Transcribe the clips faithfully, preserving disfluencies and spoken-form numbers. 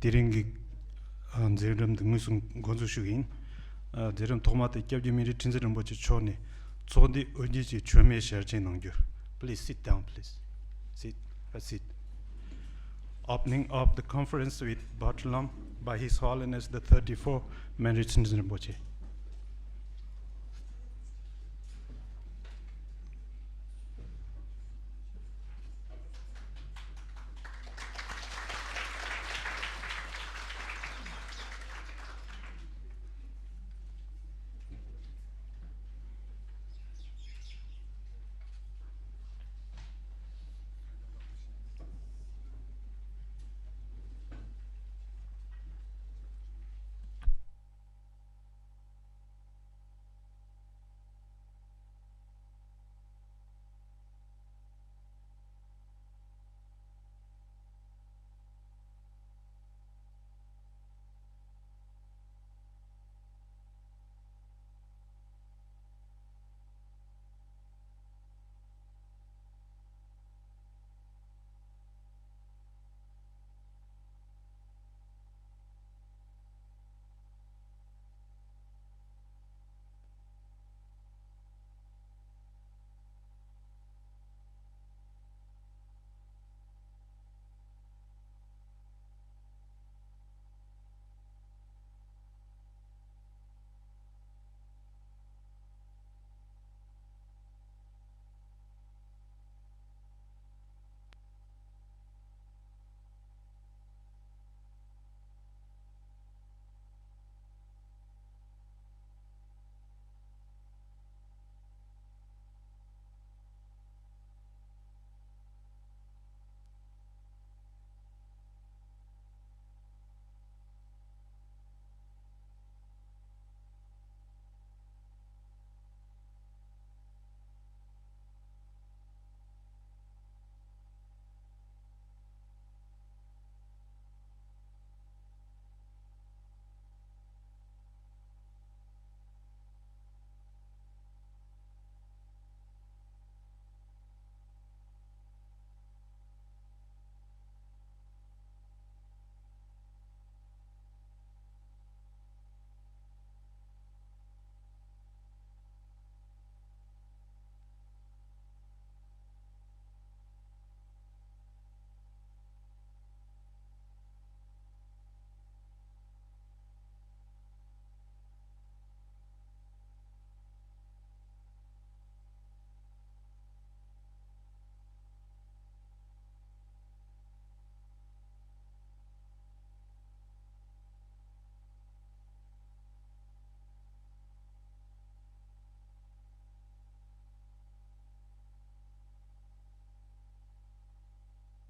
དེ་རིང་གི་ཨ་མཛད་རིམ་འདི་དངོས་སུ་འགོ་འཛུགས་ཞུ་གི་ཡིན། ཨ་མཛད་རིམ་ཐོག་མ་དེ་སྐྱབས་རྗེ་སྨན་རི་ཁྲི་འཛིན་རིན་པོ་ཆེ་མཆོག་ནས་ཚོགས་འདུའི་དབུ་འབྱེད་ཀྱི་མཆོད་མེ་ཞལ་ཕྱེ་གནང་རྒྱུ། Please sit down, please. Sit, have a seat. Opening of the conference with Bhadra Lam by His Holiness the thirty-four Menri Tsindzin Rinpoche.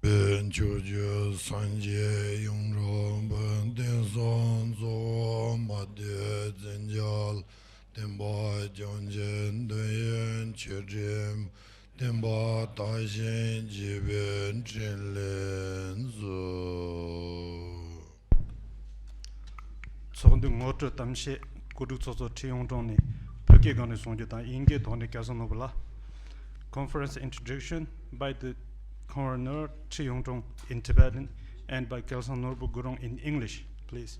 པའི་ཕྱོགས་བཅུའི་སངས་རྒྱས་ཡུམ་གྲུབ་དེང་སང་རྫོགས་མ་དེ་བཙན་བྱ་བསྟན་པ་སྐྱོང་ཆེད་འདོད་ཡོན་ཆོས་ཁྲིམས་བསྟན་པ་དར་ཞིང་རྒྱས་པའི་འཕྲིན་ལས་མཛོད། ཚོགས་འདུའི་ངོ་སྤྲོད་གཏམ་བཤད་བཀོད་སྒྲིག་ཚོགས་གཙོ་ཁྲི་གཡུང་དྲུང་ནས་བོད་སྐད་སྒང་ནས་གསུང་རྒྱུ་དང་དབྱིན་སྐད་ཐོག་ནས་སྐལ་བཟང་ནོར་བུ་ལགས། Conference introduction by the Convener Tri Yongdrong in Tibetan and by Kelsang Norbu Gurung in English, please.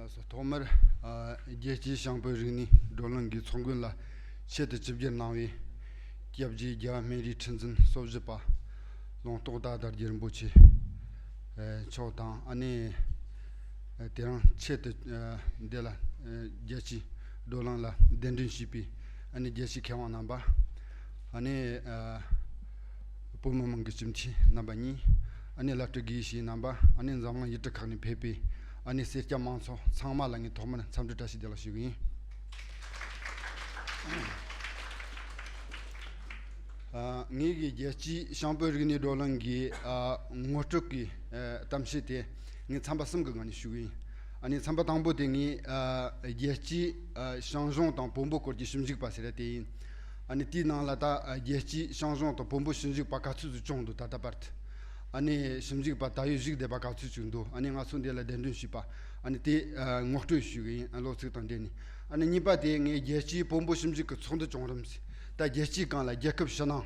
ལགས་སོ། ཐོག་མར་ཨ་རྒྱལ་སྤྱིའི་ཞང་བོད་རིག་གནས་བགྲོ་གླེང་གི་ཚོགས་མགོན་ལ་ཆེད་དུ་ཆིབས་བསྒྱུར་གནང་བའི་སྐྱབས་རྗེ་རྒྱལ་བ་སྨན་རིའི་ཁྲི་འཛིན་སོ་བཞི་པ་ལུང་རྟོགས་དར་དར་རྒྱས་རིན་པོ་ཆེ་ཨ་མཆོག་དང་། ཨ་ནི་ཨ་དེ་རིང་ཆེད་དུ་ཨ་འདི་ལ་ཨ་རྒྱལ་སྤྱིའི་བགྲོ་གླེང་ལ་གདན་འདྲེན་ཞུས་པའི་ཨ་ནི་རྒྱལ་སྤྱིའི་མཁས་དབང་རྣམ་པ། ཨ་ནི་ཨ་བོད་མི་མང་གི་སྤྱི་འཐུས་རྣམ་པ་གཉིས། ཨ་ནི་བླ་སྤྲུལ་དགེ་བཤེས་རྣམ་པ། ཨ་ནི་འཛམ་གླིང་ཡུལ་གྲུ་ཁག་ནས་ཕེབས་པའི་ཨ་ནི་སེར་སྐྱ་མང་ཚོགས་ཚང་མ་ལ་ངས་ཐོག་མར་འཚམས་འདྲི་བཀྲ་ཤིས་བདེ་ལེགས་ཞུ་གི་ཡིན། ཨ་ངེད་ཀྱི་རྒྱལ་སྤྱིའི་ཞང་བོད་རིག་གནས་བགྲོ་གླེང་གི་ཨ་ངོ་སྤྲོད་ཀྱི་ཨ་གཏམ་བཤད་དེ་ངས་ཚན་པ་གསུམ་གྱི་ངང་ནས་ཞུ་གི་ཡིན། ཨ་ནི་ཚན་པ་དང་པོ་དེ་ངས་ཨ་རྒྱལ་སྤྱིའི་ཨ་ཞང་ཞུང་དང་བོན་པོ་སྐོར་གྱི་ཞིབ་འཇུག་པ་ཟེར་ཡ་དེ་ཡིན། ཨ་ནི་དེའི་ནང་ལ་ད་ཨ་རྒྱལ་སྤྱིའི་ཞང་ཞུང་དང་བོན་པོ་ཞིབ་འཇུག་པ་ག་ཚོད་ཅིག་བྱུང་འདུག་ད་ལྟ་བར་དུ། ཨ་ནི་ཞིབ་འཇུག་པ་ད་ཡོད་བཞུགས་བསྡད་པ་ག་ཚོད་ཅིག་འདུག་ཨ་ནི་ང་ཚོ་འདི་ལ་གདན་འདྲེན་ཞུས་པ། ཨ་ནི་དེ་ཨ་ངོ་སྤྲོད་ཞུ་གི་ཡིན། ཨ་ལོ་ཚིགས་དང་འབྲེལ་ནས། ཨ་ནི་གཉིས་པ་དེ་ངས་རྒྱལ་སྤྱིའི་བོན་པོ་ཞིབ་འཇུག་གི་ཚོགས་འདུ་བྱུང་རིམ་ཟེར། ད་རྒྱལ་སྤྱིའི་སྒང་ལ་རྒྱལ་ཁབ་ཕྱི་ནང་།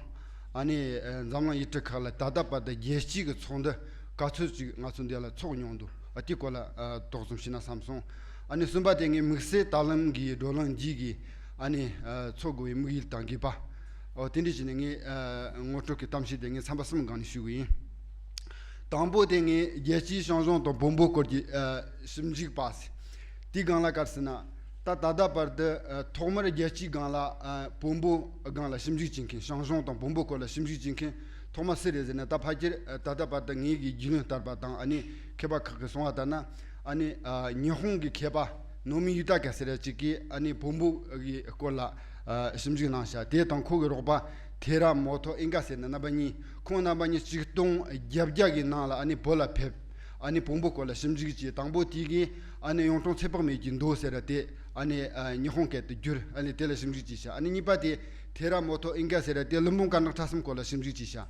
ཨ་ནི་ཨ་འཛམ་གླིང་ཡུལ་གྲུ་ཁག་ལ་ད་ལྟ་བར་དུ་རྒྱལ་སྤྱིའི་གི་ཚོགས་འདུ་ག་ཚོད་ཅིག་ང་ཚོ་འདི་ལ་ཚོགས་མྱོང་འདུག་ཨ་དེའི་སྐོར་ལ་ཨ་ཏོག་ཙམ་ཞུས་ན་བསམ་སོང་། ཨ་ནི་གསུམ་པ་དེ་ངས་དམིགས་བསལ་ད་ལམ་གྱི་བགྲོ་གླེང་རྗེས་ཀྱི་ཨ་ནི་ཨ་ཚོགས་དགོས་པའི་དམིགས་ཡུལ་དང་དགོས་པ། ཨོ་དེ་འདྲ་བྱས་ནས་ངས་ཨ་ངོ་སྤྲོད་ཀྱི་གཏམ་བཤད་དེ་ངས་ཚན་པ་གསུམ་སྒང་ནས་ཞུ་གི་ཡིན། དང་པོ་དེ་ངས་རྒྱལ་སྤྱིའི་ཞང་ཞུང་དང་བོན་པོ་སྐོར་གྱི་ཨ་ཞིབ་འཇུག་པ་ཟེར། དེའི་སྒང་ལ་ག་རེ་ཟེར་ན། ད་ད་ལྟ་བར་དུ་ཨ་ཐོག་མར་རྒྱལ་སྤྱིའི་སྒང་ལ་ཨ་བོན་པོ་སྒང་ལ་ཞིབ་འཇུག་བྱེད་མཁན། ཞང་ཞུང་དང་བོན་པོ་སྐོར་ལ་ཞིབ་འཇུག་བྱེད་མཁན་ཐོག་མ་སུ་རེད་ཟེར་ན། ད་ཕལ་ཆེར་ཨ་ད་ལྟ་བར་དུ་ངེད་ཀྱི་རྒྱུས་ལོན་ལྟར་པ་དང་ཨ་ནི་མཁས་པ་ཁག་གིས་གསུངས་པ་ལྟར་ན། ཨ་ནི་ཨ་ཉི་ཧོང་གི་མཁས་པ་ནོ་མི་ཡུ་ཏ་ཀ་ཟེར་ཡ་ཅིག་གིས་ཨ་ནི་བོན་པོ་གི་སྐོར་ལ་ཨ་ཞིབ་འཇུག་གནང་ཤག་དེ་དང་ཁོ་གི་རོགས་པ་ཐེ་ར་མོ་ཐོ་ཨིན་ག་ཟེར་ནི་རྣམ་པ་གཉིས། ཁོང་རྣམ་པ་གཉིས་ཆིག་སྟོང་བརྒྱད་བརྒྱ་གི་ནང་ལ་ཨ་ནི་བོད་ལ་ཕེབས། ཨ་ནི་བོན་པོ་སྐོར་ལ་ཞིབ་འཇུག་བྱས། དང་པོ་དེ་གིས་ཨ་ནི་གཡུང་དྲུང་ཚེ་དཔག་མེད་ཀྱི་མདོ་ཟེར་ཡ་དེ་ཨ་ནི་ཨ་ཉི་ཧོང་སྐད་དུ་བསྒྱུར། ཨ་ནི་དེ་ལ་ཞིབ་འཇུག་བྱས་ཤག་ཨ་ནི་གཉིས་པ་དེ་ཐེ་ར་མོ་ཐོ་ཨིན་ག་ཟེར་ཡ་དེ་ཀླུ་འབུམ་སྐར་གྲངས་ཕྲ་གསུམ་སྐོར་ལ་ཞིབ་འཇུག་བྱས་ཤག་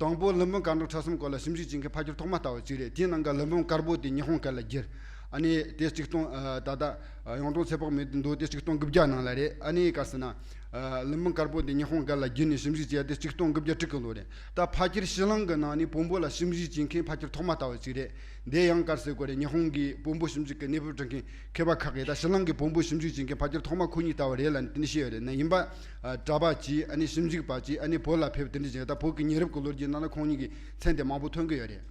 དང་པོ་ཀླུ་འབུམ་སྐར་གྲངས་ཕྲ་གསུམ་སྐོར་ལ་ཞིབ་འཇུག་བྱེད་མཁན་ཕལ་ཆེར་ཐོག་མ་ལྟ་བུ་ཅིག་རེད། དེའི་ནང་གི་ཀླུ་འབུམ་དཀར་པོ་དེ་ཉི་ཧོང་སྐད་ལ་བསྒྱུར། ཨ་ནི་དེ་ཆིག་སྟོང་ཨ་ད་ལྟ་ཨ་གཡུང་དྲུང་ཚེ་དཔག་མེད་དེ་མདོ་དེ་ཆིག་སྟོང་དགུ་བརྒྱ་ནང་ལ་རེད། ཨ་ནི་ག་རེ་ཟེར་ན། ཨ་ཀླུ་འབུམ་དཀར་པོ་དེ་ཉི་ཧོང་སྐད་ལ་བསྒྱུར་ནས་ཞིབ་འཇུག་བྱས་ཏེ་ཆིག་སྟོང་དགུ་བརྒྱ་དྲུག་གི་ལོ་རེད། ད་ཕལ་ཆེར་ཕྱི་གླིང་གི་ནང་ནས་བོན་པོ་ལ་ཞིབ་འཇུག་བྱེད་མཁན་ཕལ་ཆེར་ཐོག་མ་ལྟ་བུ་ཅིག་རེད། འདི་ཡང་ག་རེ་ཟེར་དགོས་རེད། ཉི་ཧོང་གི་བོན་པོ་ཞིབ་འཇུག་གི་གནས་བབ་སྒྲུབ་མཁན་མཁས་པ་ཁག་གིས་ད་ཕྱི་གླིང་གི་བོན་པོ་ཞིབ་འཇུག་བྱེད་མཁན་ཕལ་ཆེར་ཐོག་མ་ཁོ་གཉིས་ལྟ་བུ་རེད་ལབ་ནས་དེ་འདྲ་བཤད་ཡོད་རེད། ན་ཡིན་པ། ཨ་གྲྭ་པ་གཅིག་ཨ་ནི་ཞིབ་འཇུག་པ་གཅིག་ཨ་ནི་བོད་ལ་ཕེབས། དེ་འདྲ་བྱས་ད་བོད་ཀྱི་ཉེ་རབས་ཀྱི་ལོ་རྒྱུས་ནང་ལ་ཁོང་གཉིས་ཀྱི་མཚན་དེ་མང་པོ་ཐོན་གྱི་ཡོད་རེད།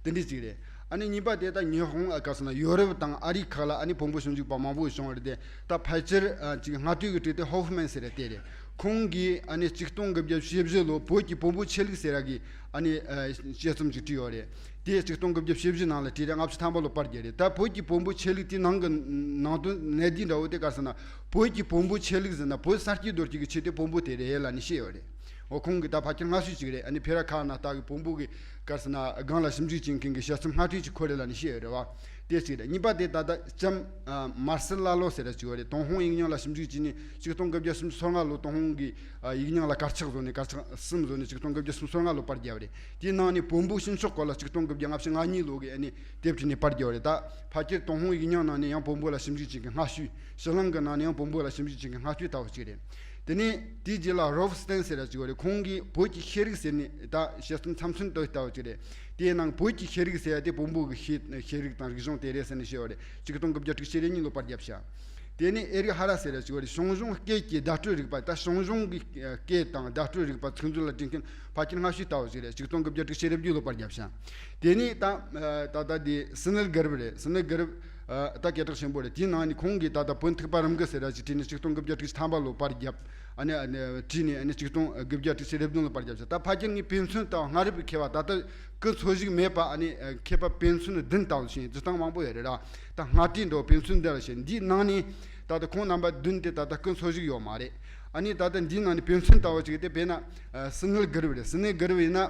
དེ་འདྲ་ཅིག་རེད། ཨ་ནི་གཉིས་པ་དེ་ད་ཉི་ཧོང་ཨ་ག་རེ་ཟེར་ན་ཡོ་རོབ་དང་ཨ་རི་ཁག་ལ་ཨ་ནི་བོན་པོ་ཞིབ་འཇུག་པ་མང་པོ་བྱུང་བ་རེད་དེ། ད་ཕལ་ཆེར་ཨ་ཅིག་སྔ་དུས་ཀྱི་བྲིས་དེ་ཧོ་ཧྥ་མན་ཟེར་ཡ་དེ་རེད། ཁོང་གིས་ཨ་ནི་ཆིག་སྟོང་དགུ་བརྒྱ་བཞི་བཅུ་ལོ་བོད་ཀྱི་བོན་པོའི་ཆོས་ལུགས་ཟེར་ཡ་གི་ཨ་ནི་ཨ་དཔྱད་རྩོམ་ཅིག་བྲིས་ཡོད་རེད། དེ་ཆིག་སྟོང་དགུ་བརྒྱ་བཞི་བཅུ་ནང་ལ་བྲིས་རེད། ལྔ་བཅུ་ཐམ་པ་ལོ་པར་བརྒྱབ་རེད། ད་བོད་ཀྱི་བོན་པོའི་ཆོས་ལུགས་དེའི་ནང་གི་ནང་དོན་གནད་བསྡུས་འདྲ་བོ་དེ་ག་རེ་ཟེར་ན། བོད་ཀྱི་བོན་པོའི་ཆོས་ལུགས་ཟེར་ན་བོད་ས་སྐྱེས་རྡོ་སྐྱེས་ཀྱི་ཆོས་དེ་བོན་པོ་དེ་རེད་ལབ་ནས་བཤད་ཡོད་རེད། འོ་ཁོང་གིས་ད་ཕལ་ཆེར་སྔ་ཤོས་ཅིག་རེད། ཨ་ནི་ཕེ་ར་ཁ་ན་ལྟ་གི་བོན་པོ་གི་ག་རེ་ཟེར་ན་སྒང་ལ་ཞིབ་འཇུག་བྱེད་མཁན་གྱི་དཔྱད་རྩོམ་སྔ་གྲས་ཅིག་ཁོ་རེད་ལབ་ནས་བཤད་ཡོད་རེད་བ། དེ་གཅིག་རེད། གཉིས་པ་དེ་ད་ལྟ་ལྕམ་ཨ་མར་སེལ་ལ་ལོ་ཟེར་ཡ་ཅིག་ཡོད་རེད། ཏུན་ཧོང་ཡིག་རྙིང་ལ་ཞིབ་འཇུག་བྱས་ནས་ཆིག་སྟོང་དགུ་བརྒྱ་སུམ་ཅུ་སོ་ལྔ་ལོ་ཏུན་ཧོང་གི་ཨ་ཡིག་རྙིང་ལ་དཀར་ཆག་བཟོ་ནས། དཀར་ཆག་གསུམ་བཟོ་ནས་ཆིག་སྟོང་དགུ་བརྒྱ་སུམ་ཅུ་སོ་ལྔ་ལོ་པར་བརྒྱབ་རེད། དེའི་ནང་ནས་བོན་པོ་ཤིང་མཆོག་སྐོར་ལ་ཆིག་སྟོང་དགུ་བརྒྱ་ལྔ་བཅུ་ང་གཉིས་ལོ་གི་ཨ་ནི་དེབ་བྲིས་ནས་པར་བརྒྱབ་རེད། ད་ཕལ་ཆེར་ཏུན་ཧོང་ཡིག་རྙིང་ནང་ནས་ཡང་བོན་པོ་ལ་ཞིབ་འཇུག་བྱེད་མཁན་སྔ་ཤོས། ཕྱི་གླིང་གི་ནང་ནས་ཡང་བོན་པོ་ལ་ཞིབ་འཇུག་བྱེད་མཁན་སྔ་ཤོས་ལྟ་བུ་ཅིག་རེད། དེ་ནས་དེའི་རྗེས་ལ་རོབ་སྟན་ཟེར་ཡ་ཅིག་ཡོད་རེད། ཁོང་གིས་བོད་ཀྱི་ཤེས་རིག་ཟེར་ནས་ད་དཔྱད་རྩོམ་ཚབ་མཚོན་བཏོད་ལྟ་བུ་ཅིག་རེད། དེའི་ནང་བོད་ཀྱི་ཤེས་རིག་ཟེར་ཡ་དེ་བོན་པོ་གི་ཤེས་ཤེས་རིག་དང་རིག་གཞུང་དེ་རེད་ཟེར་ནས་བཤད་ཡོད་རེད། ཆིག་སྟོང་དགུ་བརྒྱ་དྲུག་ཅུ་རེ་གཉིས་ལོ་པར་བརྒྱབ་ཤག་དེ་ནས་ཨེ་རིག་ཧ་ར་ཟེར་ཡ་ཅིག་ཡོད་རེད། ཞང་ཞུང་སྐད་ཀྱི་བརྡ་སྤྲོད་རིག་པ། ད་ཞང་ཞུང་གི་སྐད་དང་བརྡ་སྤྲོད་རིག་པ་ཚིག་མཛོད་ལ་བྲིས་མཁན་ཕལ་ཆེར་སྔ་ཤོས་ལྟ་བུ་ཅིག་རེད། ཆིག་སྟོང་དགུ་བརྒྱ་དྲུག་ཅུ་རེ་བརྒྱད་ལོ་པར་བརྒྱབ་ཤག་དེ་ནས་ད་ད་ལྟ་དེ་སི་ནེལ་གར་བི་རེད། སི་ནེལ་གར་བི་ཨ་ད་སྐད་གྲགས་ཆེན་པོ་རེད། དེའི་ནང་ནས་ཁོང་གིས་ད་ལྟ་བོན་ཐེག་པ་རིམ་དགུ་ཟེར་ཡ་ཅིག་བྲིས་ནས་ཆིག་སྟོང་དགུ་བརྒྱ་དྲུག་ཅུ་ཐམ་པ་ལོ་པར་བརྒྱབ། ཨ་ནི་ཨ་ནི་བྲིས་ནས་ཨ་ནི་ཆིག་སྟོང་དགུ་བརྒྱ་དྲུག་ཅུ་རེ་བདུན་ལོ་པར་བརྒྱབ་ཤག་ད་ཕལ་ཆེར་ངས་དཔེ་མཚོན་དང་སྔ་རབས་ཀྱི་མཁས་པ་ད་ལྟ་སྐུ་འཚོ་བཞུགས་མེད་པ་ཨ་ནི་མཁས་པ་དཔེ་མཚོན་བདུན་ལྟ་བུ་ཞིག་ཡིན། བྱེད་སྟངས་མང་པོ་ཡོད་རེད་ར། ད་སྔ་བྲིས་འདྲ་བོ་དཔེ་མཚོན་འདི་ལ་བཤད། འདིའི་ནང་ནས་ད་ལྟ་ཁོང་རྣམ་པ་བདུན་དེ་ད་ལྟ་སྐུ་འཚོ་བཞུགས་ཡོད་མ་རེད། ཨ་ནི་ད་ལྟ་འདིའི་ནང་ནས་དཔེ་མཚོན་ལྟ་བུ་ཅིག་དེ་དཔེར་ན་ཨ་སི་ནེལ་གར་བི་རེད། སི་ནེལ་གར་བི་ཡིན་ན།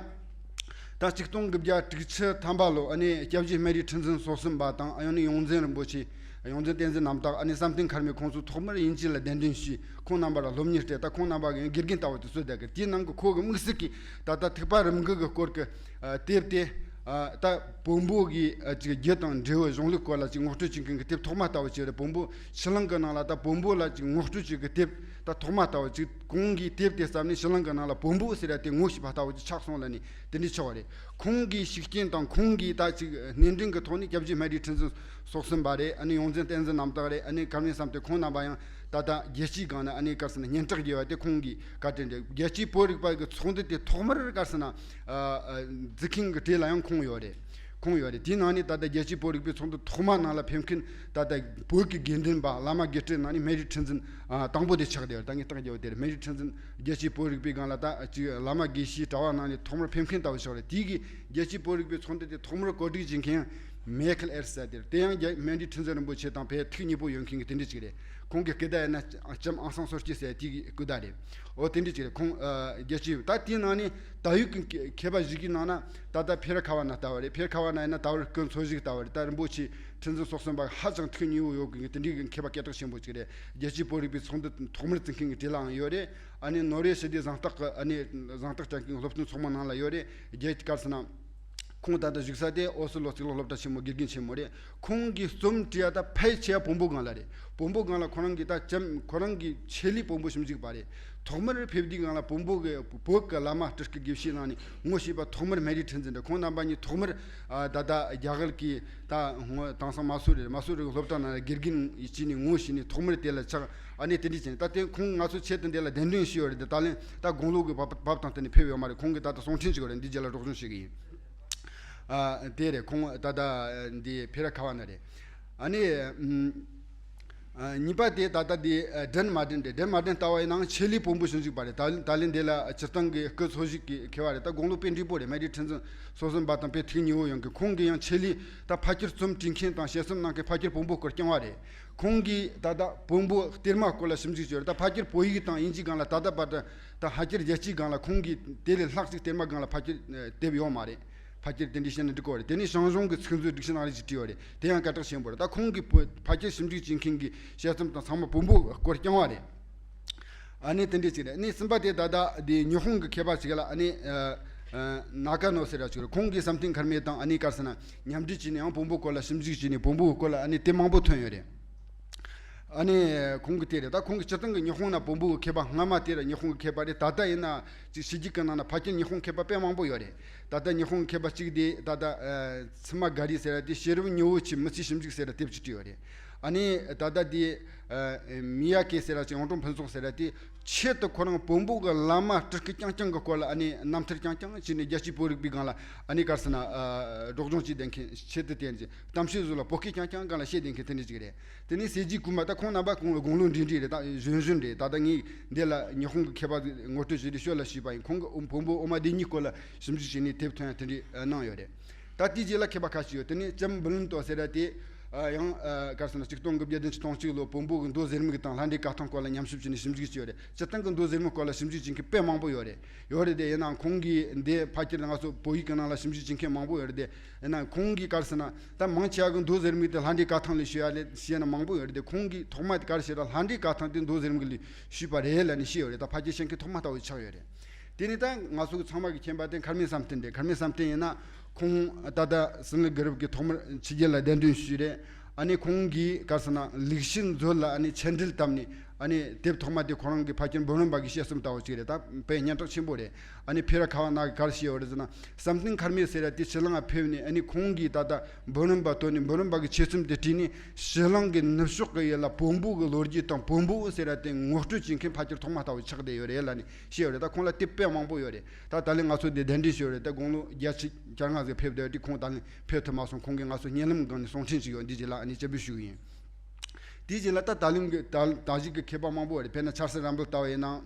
ད་ཆིག་སྟོང་དགུ་བརྒྱ་དྲུག་ཅུ་ཐམ་པ་ལོ་ཨ་ནི་སྐྱབས་རྗེ་སྨན་རིའི་ཁྲི་འཛིན་སོ་གསུམ་པ་དང་། ཨ་ཡང་ནི་ཡོངས་འཛིན་རིན་པོ་ཆེ། ཡོངས་འཛིན་བསྟན་འཛིན་རྣམ་དག་ཨ་ནི་བསམ་གཏན་མཁར་རྨེའུ་ཁོང་ཚོ་ཐོག་མར་དབྱིན་ཇི་ལ་གདན་འདྲེན་ཞུས། ཁོང་རྣམ་པ་ལ་སློབ་གཉེར་སྤྲད། ད་ཁོང་རྣམ་པ་གི་དགེ་རྒན་ལྟ་བུ་དེ་གསོས་བསྡད་གི། དེའི་ནང་གི་ཁོ་གི་དམིགས་བསལ་གྱི་ད་ལྟ་ཐེག་པ་རིམ་དགུ་གི་སྐོར་གི་ཨ་དེབ་དེ། ཨ་ད་བོན་པོ་གི་ཨ་ཅིག་རྒྱུ་དང་འབྲས་བུ་གཞུང་ལུགས་སྐོར་ལ་ཅིག་ངོ་སྤྲོད་བྱེད་མཁན་གི་དེབ་ཐོག་མ་ལྟ་བུ་ཅིག་རེད། བོན་པོ་ཕྱི་གླིང་གི་ནང་ལ་ད་བོན་པོ་ལ་ཅིག་ངོ་སྤྲོད་བྱེད་གི་དེབ་ད་ཐོག་མ་ལྟ་བུ་ཅིག་ཁོང་གིས་དེབ་དེ་བརྩམས་ནས་ཕྱི་གླིང་གི་ནང་ལ་བོན་པོ་ཟེར་ཡ་དེ་ངོ་ཤེས་པ་ལྟ་བུ་ཅིག་ཆགས་སོང་ལབ་ནས་དེ་འདྲའི་ཆགས་པ་རེད། ཁོང་གི་ཤུགས་རྐྱེན་དང་ཁོང་གིས་ད་ཅིག་སྣེ་འདྲེན་གྱི་ཐོག་ནས་སྐྱབས་རྗེ་སྨན་རིའི་ཁྲི་འཛིན་སོ་གསུམ་པ་རེད། ཨ་ནི་ཡོངས་འཛིན་བསྟན་འཛིན་རྣམ་དག་རེད། ཨ་ནི་མཁར་རྨེའུ་བསམ་གཏན། ཁོང་རྣམ་པ་ཡང་ད་ལྟ་རྒྱལ་སྤྱིའི་སྒང་ནས་ཨ་ནི་ག་རེ་ཟེར་ན་སྙན་གྲགས་ཡོད་པ་དེ་ཁོང་གི་བཀའ་དྲིན་རེད། རྒྱལ་སྤྱིའི་བོད་རིག་པ་གི་ཚོགས་འདུ་དེ་ཐོག་མར་ག་རེ་ཟེར་ན་ཨ་ཨ་འཛུགས་མཁན་གྱི་གྲས་ལ་ཡང་ཁོང་ཡོད་རེད། ཁོང་ཡོད་རེད། དེའི་ནང་ནས་ད་ལྟ་རྒྱལ་སྤྱིའི་བོད་རིག་པའི་ཚོགས་འདུ་ཐོག་མ་ནང་ལ་ཕེབས་མཁན་ད་ལྟ་བོད་ཀྱི་དགེ་འདུན་པ་བླ་མ་དགེ་བཤེས་ནང་ནས་སྨན་རིའི་ཁྲི་འཛིན་ཨ་དང་པོ་དེ་ཆགས་བསྡད་ཡོད་རེད། ད་ངས་བརྟག་རྒྱག་པ་དེ་རེད། སྨན་རིའི་ཁྲི་འཛིན་རྒྱལ་སྤྱིའི་བོད་རིག་པའི་སྒང་ལ་ད་ཅིག་བླ་མ་དགེ་བཤེས་གྲྭ་བ་ནང་ནས་ཐོག་མར་ཕེབས་མཁན་ལྟ་བུ་ཆགས་རེད། དེ་གི་རྒྱལ་སྤྱིའི་བོད་རིག་པའི་ཚོགས་འདུ་དེ་ཐོག་མར་གོ་སྒྲིག་བྱེད་མཁན་མེ་ཁལ་ཨེར་ཟེར་དེ་རེད། དེ་ཡང་རྒྱ་སྨན་རིའི་ཁྲི་འཛིན་རིན་པོ་ཆེ་དང་ཕལ་ཐུགས་མཉེས་པོ་ཡོད་མཁན་གྱི་དེ་འདྲ་ཅིག་རེད། ཁོང་གི་སྐུ་བརྡ་ཡིན་ན་ལྕམ་ཨང་སང་སོ་སྐྱེ་ཟེར་དེའི་སྐུ་བརྡ་རེད། འོ་དེ་འདྲ་ཅིག་རེད། ཁོང་ཨ་རྒྱལ་སྤྱི་ད་དེའི་ནང་ནས་ད་ཡུལ་གྱི་མཁས་པ་ཞིག་གི་ནང་ན་ད་ལྟ་ཕེ་ར་ཁ་བ་ན་ལྟ་བ་རེད། ཕེ་ར་ཁ་བ་ན་ཡིན་ན་ད་བར་སྐུ་འཚོ་བཞུགས་ལྟ་བ་རེད། ད་རིན་པོ་ཆེ་ཁྲི་འཛིན་སོ་གསུམ་པ་ཧ་ཅང་ཐུགས་མཉེས་པོ་ཡོད་གི་དེ་འདྲའི་གི་མཁས་པ་སྐད་གྲགས་ཆེན་པོ་ཅིག་རེད། རྒྱལ་སྤྱིའི་བོད་རིག་པའི་ཚོགས་འདུ་ཐོག་མར་བཙུགས་མཁན་གྱི་གྲས་ལའང་ཡོད་རེད། ཨ་ནི་ནོར་ཝེ་ཞི་བདེ་གཟེངས་རྟགས་ཀྱི་ཨ་ནི་གཟེངས་རྟགས་ཅན་གྱི་སློབ་སྟོན་ཚོགས་མི་ནང་ལ་ཡོད་རེད། རྒྱལ་གར་སོང་ན། ཁོང་ད་ལྟ་བཞུགས་ས་དེ་ཨོ་སི་ལོ་གཙུག་ལག་སློབ་གྲྭ་ཆེན་མོ་དགེ་རྒན་ཆེན་མོ་རེད། ཁོང་གིས་རྩོམ་བྲིས་ཡ་ད་ཕལ་ཆེ་བ་བོན་པོ་སྒང་ལ་རེད། བོན་པོ་སྒང་ལ་ཁོ་རང་གིས་ད་ལྕམ་ཁོ་རང་གི་ཆེད་ལས་བོན་པོ་ཞིབ་འཇུག་པ་རེད། ཐོག་མར་ཕེབས་དུས་སྒང་ལ་བོན་པོ་གི་བོད་ཀྱི་བླ་མ་སྤྲུལ་སྐུ་དགེ་བཤེས་རྣམས་ནས་ངོ་ཤེས་པ་ཐོག་མར་སྨན་རིའི་ཁྲི་འཛིན་རེད། ཁོང་རྣམ་པ་གཉིས་ཐོག་མར་ཨ་ད་ལྟ་རྒྱ་གར་གྱི་ད་སྔོན་དེང་སང་མ་སུ་རི་རེད། མ་སུ་རི་གི་སློབ་གྲྭ་ནང་ལ་དགེ་རྒན་ཡིན་ནས་ངོ་ཤེས་ནས་ཐོག་མར་དེ་ལ་ཆགས། ཨ་ནི་དེ་འདྲ་བྱས་ནས་ད་དེ་ཁོང་ང་ཚོ་ཆེད་དུ་འདི་ལ་གདན་འདྲེན་ཞུས་ཡོད་རེད། ད་ད་ལན་ད་དགུང་ལོ་གི་བབ་བབ་དང་བསྟུན་ནས་ཕེབས་ཡོད་མ་རེད། ཁོང་གིས་ད་ལྟ་གསུང་འཕྲིན་ཅིག་ཡོད་རེད། འདི་རྗེས་ལ་སྒྲོག་སྦྱང་བྱེད་ཀྱི་ཡིན། ཨ་དེ་རེད། ཁོང་ད་ལྟ་འདི་ཕེ་ར་ཁ་བ་ན་རེད། ཨ་ནི་ཨ་གཉིས་པ་དེ་ད་ལྟ་འདི་ཨ་ཌན་མ་ཌན་རེད། ཌན་མ་ཌན་ལྟ་བ་ཡིན་ནའང་ཆེད་ལས་བོན་པོ་ཞིབ་འཇུག་པ་རེད། ད་ད་ལན་འདི་ལ་སྤྱིར་བཏང་གི་སྐུ་འཚོ་བཞུགས་ཀྱི་མཁས་པ་རེད། ད་དགུང་ལོ་དཔེ་འབྲིང་པོ་རེད། སྨན་རིའི་ཁྲི་འཛིན་སོ་གསུམ་པ་དང་དཔེ་ཐུགས་མཉེས་པོ་ཡོང་གི། ཁོང་གི་ཡང་ཆེད་ལས་ད་ཕལ་ཆེར་རྩོམ་བྲིས་མཁན་དང་དཔྱད་རྩོམ་གནང་མཁན་ཕལ་ཆེར་བོན་པོ་སྐོར་རྐྱང་བ་རེད། ཁོང་གིས་ད་ལྟ་བོན་པོ་གཏེར་མ་སྐོར་ལ་ཞིབ་འཇུག་བྱས་ཡོད་རེད། ད་ཕལ་ཆེར་བོད་ཡིག་དང་དབྱིན་ཇིའི་སྒང་ལ་ད་ལྟ་བར་དུ་ད་ཕལ་ཆེར་རྒྱལ་སྤྱིའི་སྒང་ལ་ཁོང་གིས་དེ་ལས་ལྷག་ཅིག་གཏེར་མ་སྒང་ལ་ཕལ་ཆེར་དེབ་ཡོད་མ་རེད། ཕལ་ཆེར་དེ་འདྲའི་བཤད་ན་འགྲིག་གི་རེད། དེ་ནས་ཞང་ཞུང་གི་ཚིག་མཛོད་སྒྲིག་གཞི་ནང་ལ་ཞིག་བྲིས་ཡོད་རེད། དེ་ཡང་སྐད་གྲགས་ཆེན་པོ་རེད། ད་ཁོང་གིས་བོད་ཕལ་ཆེར་ཞིབ་འཇུག་བྱེད་མཁན་གྱི་དཔྱད་རྩོམ་དང་ཚང་མ་བོན་པོ་སྐོར་རྐྱང་བ་རེད། ཨ་ནི་དེ་འདྲའི་ཅིག་རེད། ཨ་ནི་གསུམ་པ་དེ་ད་ལྟ་དེ་ཉི་ཧོང་གི་མཁས་པ་ཅིག་ལ་ཨ་ནི་ཨ་ཨ་ནཱ་ཀ་ནོ་ཟེར་བ་ཅིག་རེད། ཁོང་གིས་བསམ་གཏན་མཁར་རྨེའུ་དང་ཨ་ནི་གར་སོང་ན་མཉམ་འབྲེལ་བྱས་ནས་ཡང་བོན་པོའི་སྐོར་ལ་ཞིབ་འཇུག་བྱས་ནས་བོན་པོའི་སྐོར་ལ་ཨ་ནི་དེབ་མང་པོ་ཐོན་ཡོད་རེད། ཨ་ནི་ཁོང་གིས་དེ་རེད། ད་ཁོང་གིས་སྤྱིར་བཏང་གི་ཉི་ཧོང་ན་བོན་པོའི་མཁས་པ་སྔ་མ་དེ་ར་ཉི་ཧོང་གི་མཁས་པ་རེད། ད་ལྟ་ཡིན་ན་ཅིག་ཕྱི་རྒྱལ་གྱི་ནང་ན་ཕལ་ཆེར་ཉི་ཧོང་མཁས་པ་དཔེ་མང་པོ་ཡོད་རེད། ད་ལྟ་ཉི་ཧོང་མཁས་པ་གཅིག་དེ་ད་ལྟ་ཨ་ཚི་མ་ག་རི་ཟེར་བ་དེ་ཤེས་རབ་ཉི་འོད་ཀྱི་མི་ཚེའི་ཞིབ་འཇུག་ཟེར་བ་དེབ་ཅིག་བྲིས་ཡོད་རེད། ཨ་ནི་ད་ལྟ་དེ་ཨ་མི་ཡ་ཀེ་ཟེར་བ་ཅིག་ཡོངས་གྲོང་ཕུན་ཚོགས་ཟེར་བ་དེ་ཆེད་དུ་ཁོ་རང་བོན་པོ་གི་བླ་མ་སྤྲུལ་སྐུ་རྐྱང་རྐྱང་གི་སྐོར་ལ་ཨ་ནི་རྣམ་ཐར་རྐྱང་རྐྱང་བྱས་ནས་རྒྱལ་སྤྱིའི་བོད་རིག་པའི་སྒང་ལ་ཨ་ནི་གར་སོང་ན་ཨ་སྒྲོག་སྦྱང་བྱས་བསྡད་མཁན་ཆེད་དུ་བསྟན་ཅིང་གཏམ་བཤད་བཟོ་ལ་བོད་སྐད་རྐྱང་རྐྱང་སྒང་ལ་བཤད་བསྡད་མཁན་དེ་འདྲ་ཅིག་རེད། དེ་ནས་སྲས་རྗེ་ཀུ་མ། ད་ཁོང་རྣམ་པ་ཁོང་ལ་དགུང་ལོ་འདྲིས་འདྲིས་རེད། ད་གཞོན་གཞོན་རེད། ད་ལྟ་ངས་འདི་ལ་ཉི་ཧོང་གི་མཁས་པ་ངོ་སྤྲོད་བྱས་ཏེ་ཤོད་ལ་ཞུས་པ་ཡིན། ཁོང་གིས་བོན་པོ་ཨོ་མ་སྡེ་གཉིས་སྐོར་ལ་ཞིབ་འཇུག་བྱས་ནས་དེབ་ཐོན་ཡ་དེ་འདྲ་གནང་ཡོད་རེད། ད་དེའི་རྗེས་ལ་མཁས་པ་ཁ་ཤས་ཡོད། དེ་ནས་ལྕམ་བུ་ལུན་ཏོ་ཟེར་བ་དེ་ཡང་གར་སོང་ན་ཆིག་སྟོང་དགུ་བརྒྱ་བདུན་ཅུ་དོན་གཅིག་ལོ་བོན་པོ་གི་མདོ་ཟེར་མིག་དང་ལྷ་འདྲེ་བཀའ་ཐང་སྐོར་ལ་ཉམས་ཞིབ་བྱས་ནས་ཞིབ་འཇུག་བྱས་ཡོད་རེད། སྤྱིར་བཏང་གི་མདོ་ཟེར་མིག་སྐོར་ལ་ཞིབ་འཇུག་བྱེད་མཁན་དཔེ་མང་པོ་ཡོད་རེད། ཡོད་རེད་དེ། ཡིན་ནའང་ཁོང་གིས་འདི་ཕལ་ཆེར་ང་ཚོ་བོད་ཡིག་གི་ནང་ལ་ཞིབ་འཇུག་བྱེད་མཁན་མང་པོ་ཡོད་རེད་དེ། ཡིན་ནའང་ཁོང་གིས་གར་ཟེར་ན་ད་མང་ཆེ་བ་གི་མདོ་ཟེར་མིག་དེ་ལྷ་འདྲེ་བཀའ་ཐང་ལས་ཞུས་ཡ་ལས་ཞེས་ན་མང་པོ་ཡོད་རེད་དེ། ཁོང་གིས་ཐོག་མ་དེ་གར་ཞེས་ན་ལྷ་འདྲེ་བཀའ་ཐང་དེ་མདོ་ཟེར་མིག་ལས་ཞུས་པ་རེད་ལབ་ནས་བཤད་ཡོད་རེད། ད་ཕལ་ཆེར་ཤེས་མཁན་ཐོག་མ་ལྟ་བུ་ཆགས་ཡོད་རེད། དེ་ནས་ད་ང་ཚོ་གི་ཚང་མ་གི་མཁྱེན་པ་དེ་མཁར་རྨེའུ་བསམ་གཏན་རེད། མཁར་རྨེའུ་བསམ་གཏན་ཡིན་ན་ཁོང་ད་ལྟ་སྲིད་བློན་གུ་རུབ་ཀྱི་ཐོག་མར་ཕྱི་རྒྱལ་ལ་གདན་འདྲེན་ཞུས་རེད། ཨ་ནི་ཁོང་གིས་གར་ཟེར་ན་ལུགས་ཤིག་མཛོད་ལ་ཨ་ནི་མཆན་འགྲེལ་བཏབ་ནས། ཨ་ནི་དེབ་ཐོག་མ་དེ་ཁོ་རང་གི་ཕ་ཁྱིམ་འབུམ་རམས་པ་གི་དཔྱད་རྩོམ་ལྟ་བུ་ཅིག་རེད། ད་དཔེ་སྙན་གྲགས་ཆེན་པོ་རེད། ཨ་ནི་ཕེ་ར་ཁ་བ་ན་གི་གར་ཞེས་པ་རེད་ཟེར་ན་བསམ་གཏན་མཁར་རྨེའུ་ཟེར་ཡ་དེ་ཕྱི་གླིང་ང་ཕེབས་ནས། ཨ་ནི་ཁོང་གིས་ད་ལྟ་འབུམ་རམས་པ་བཏོན་ནས་འབུམ་རམས་པ་གི་དཔྱད་རྩོམ་དེ་བྲིས་ནས་ཕྱི་གླིང་གི་ནུབ་ཕྱོགས་ཀྱི་ཡུལ་ལ་བོན་པོ་གི་ལོ་རྒྱུས་དང་བོན་པོ་ཟེར་ཡ་དེ་ངོ་སྤྲོད་བྱེད་མཁན་ཕ་ཁྱིམ་ཐོག་མ་ལྟ་བུ་ཆགས་བསྡད་ཡོད་རེད་ལབ་ནས་བཤད་ཡོད་རེད། ད་ཁོང་ལ་དེབ་དཔེ་མང་པོ་ཡོད་རེད། ད་ད་ལན་ང་ཚོ་འདི་གདན་འདྲེན་ཞུས་ཡོད་རེད། ད་དགུང་ལོ་བརྒྱད་ཅུ་གྱ་ལྔ་ཟིག་ཕེབས་བསྡད་དེ་ཁོང་ད་ལན་ཕེབས་ཐུབ་མ་སོང་། ཁོང་གིས་ང་ཚོ་བརྙན་ལམ་སྒང་ནས་གསུང་འཕྲིན་ཞིག་ཡོད། འདི་རྗེས་ལ་ཨ་ནི་སྤྱན་འབུལ་ཞུ་གི་ཡིན། དེའི་རྗེས་ལ་ད་ད་ལན་གྱི་ད་ད་གཞིག་གི་མཁས་པ་མང་པོ་རེད། དཔེར་ན་ཆར་སི་རམ་བྷལ་ལྟ་བུ་ཡིན་ན་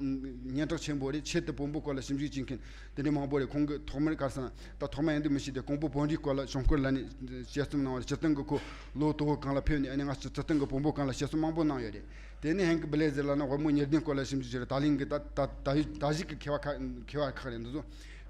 སྙན་གྲགས་ཆེན་པོ་རེད། ཆེད་དུ་བོན་པོའི་སྐོར་ལ་ཞིབ་འཇུག་བྱེད་མཁན་དེ་འདྲ་མང་པོ་རེད། ཁོང་གིས་ཐོག་མར་གར་ཟེར་ན་ད་ཐོག་མ་ཡིན་དུས་མི་ཤེས་ཏེ་ཀོང་པོ་བོན་རིའི་སྐོར་ལ་གཞུང་སྐོར་ལ་ནི་དཔྱད་རྩོམ་གནང་བ་རེད། སྤྱིར་བཏང་གི་ཁོ་ལོ་དོ་གང་ལ་ཕེབས་ནས་ཨ་ནི་ང་ཚོ་སྤྱིར་བཏང་གི་བོན་པོའི་སྐོར་ལ་དཔྱད་རྩོམ་མང་པོ་གནང་ཡོད་རེད། དེ་ནས་ཧན་གི་བི་ལེ་ཟེར་ལ་ན་དབང་མོ་ཉེར་བདུན་སྐོར་ལ་ཞིབ་འཇུག་བྱས་རེད། ད་ལན་གྱི་ད་ད་ད་ད་གཞིག་གི་མཁས་པ་ཁ་མཁས་པ་ཁག་རེད་འདི་ཚོ།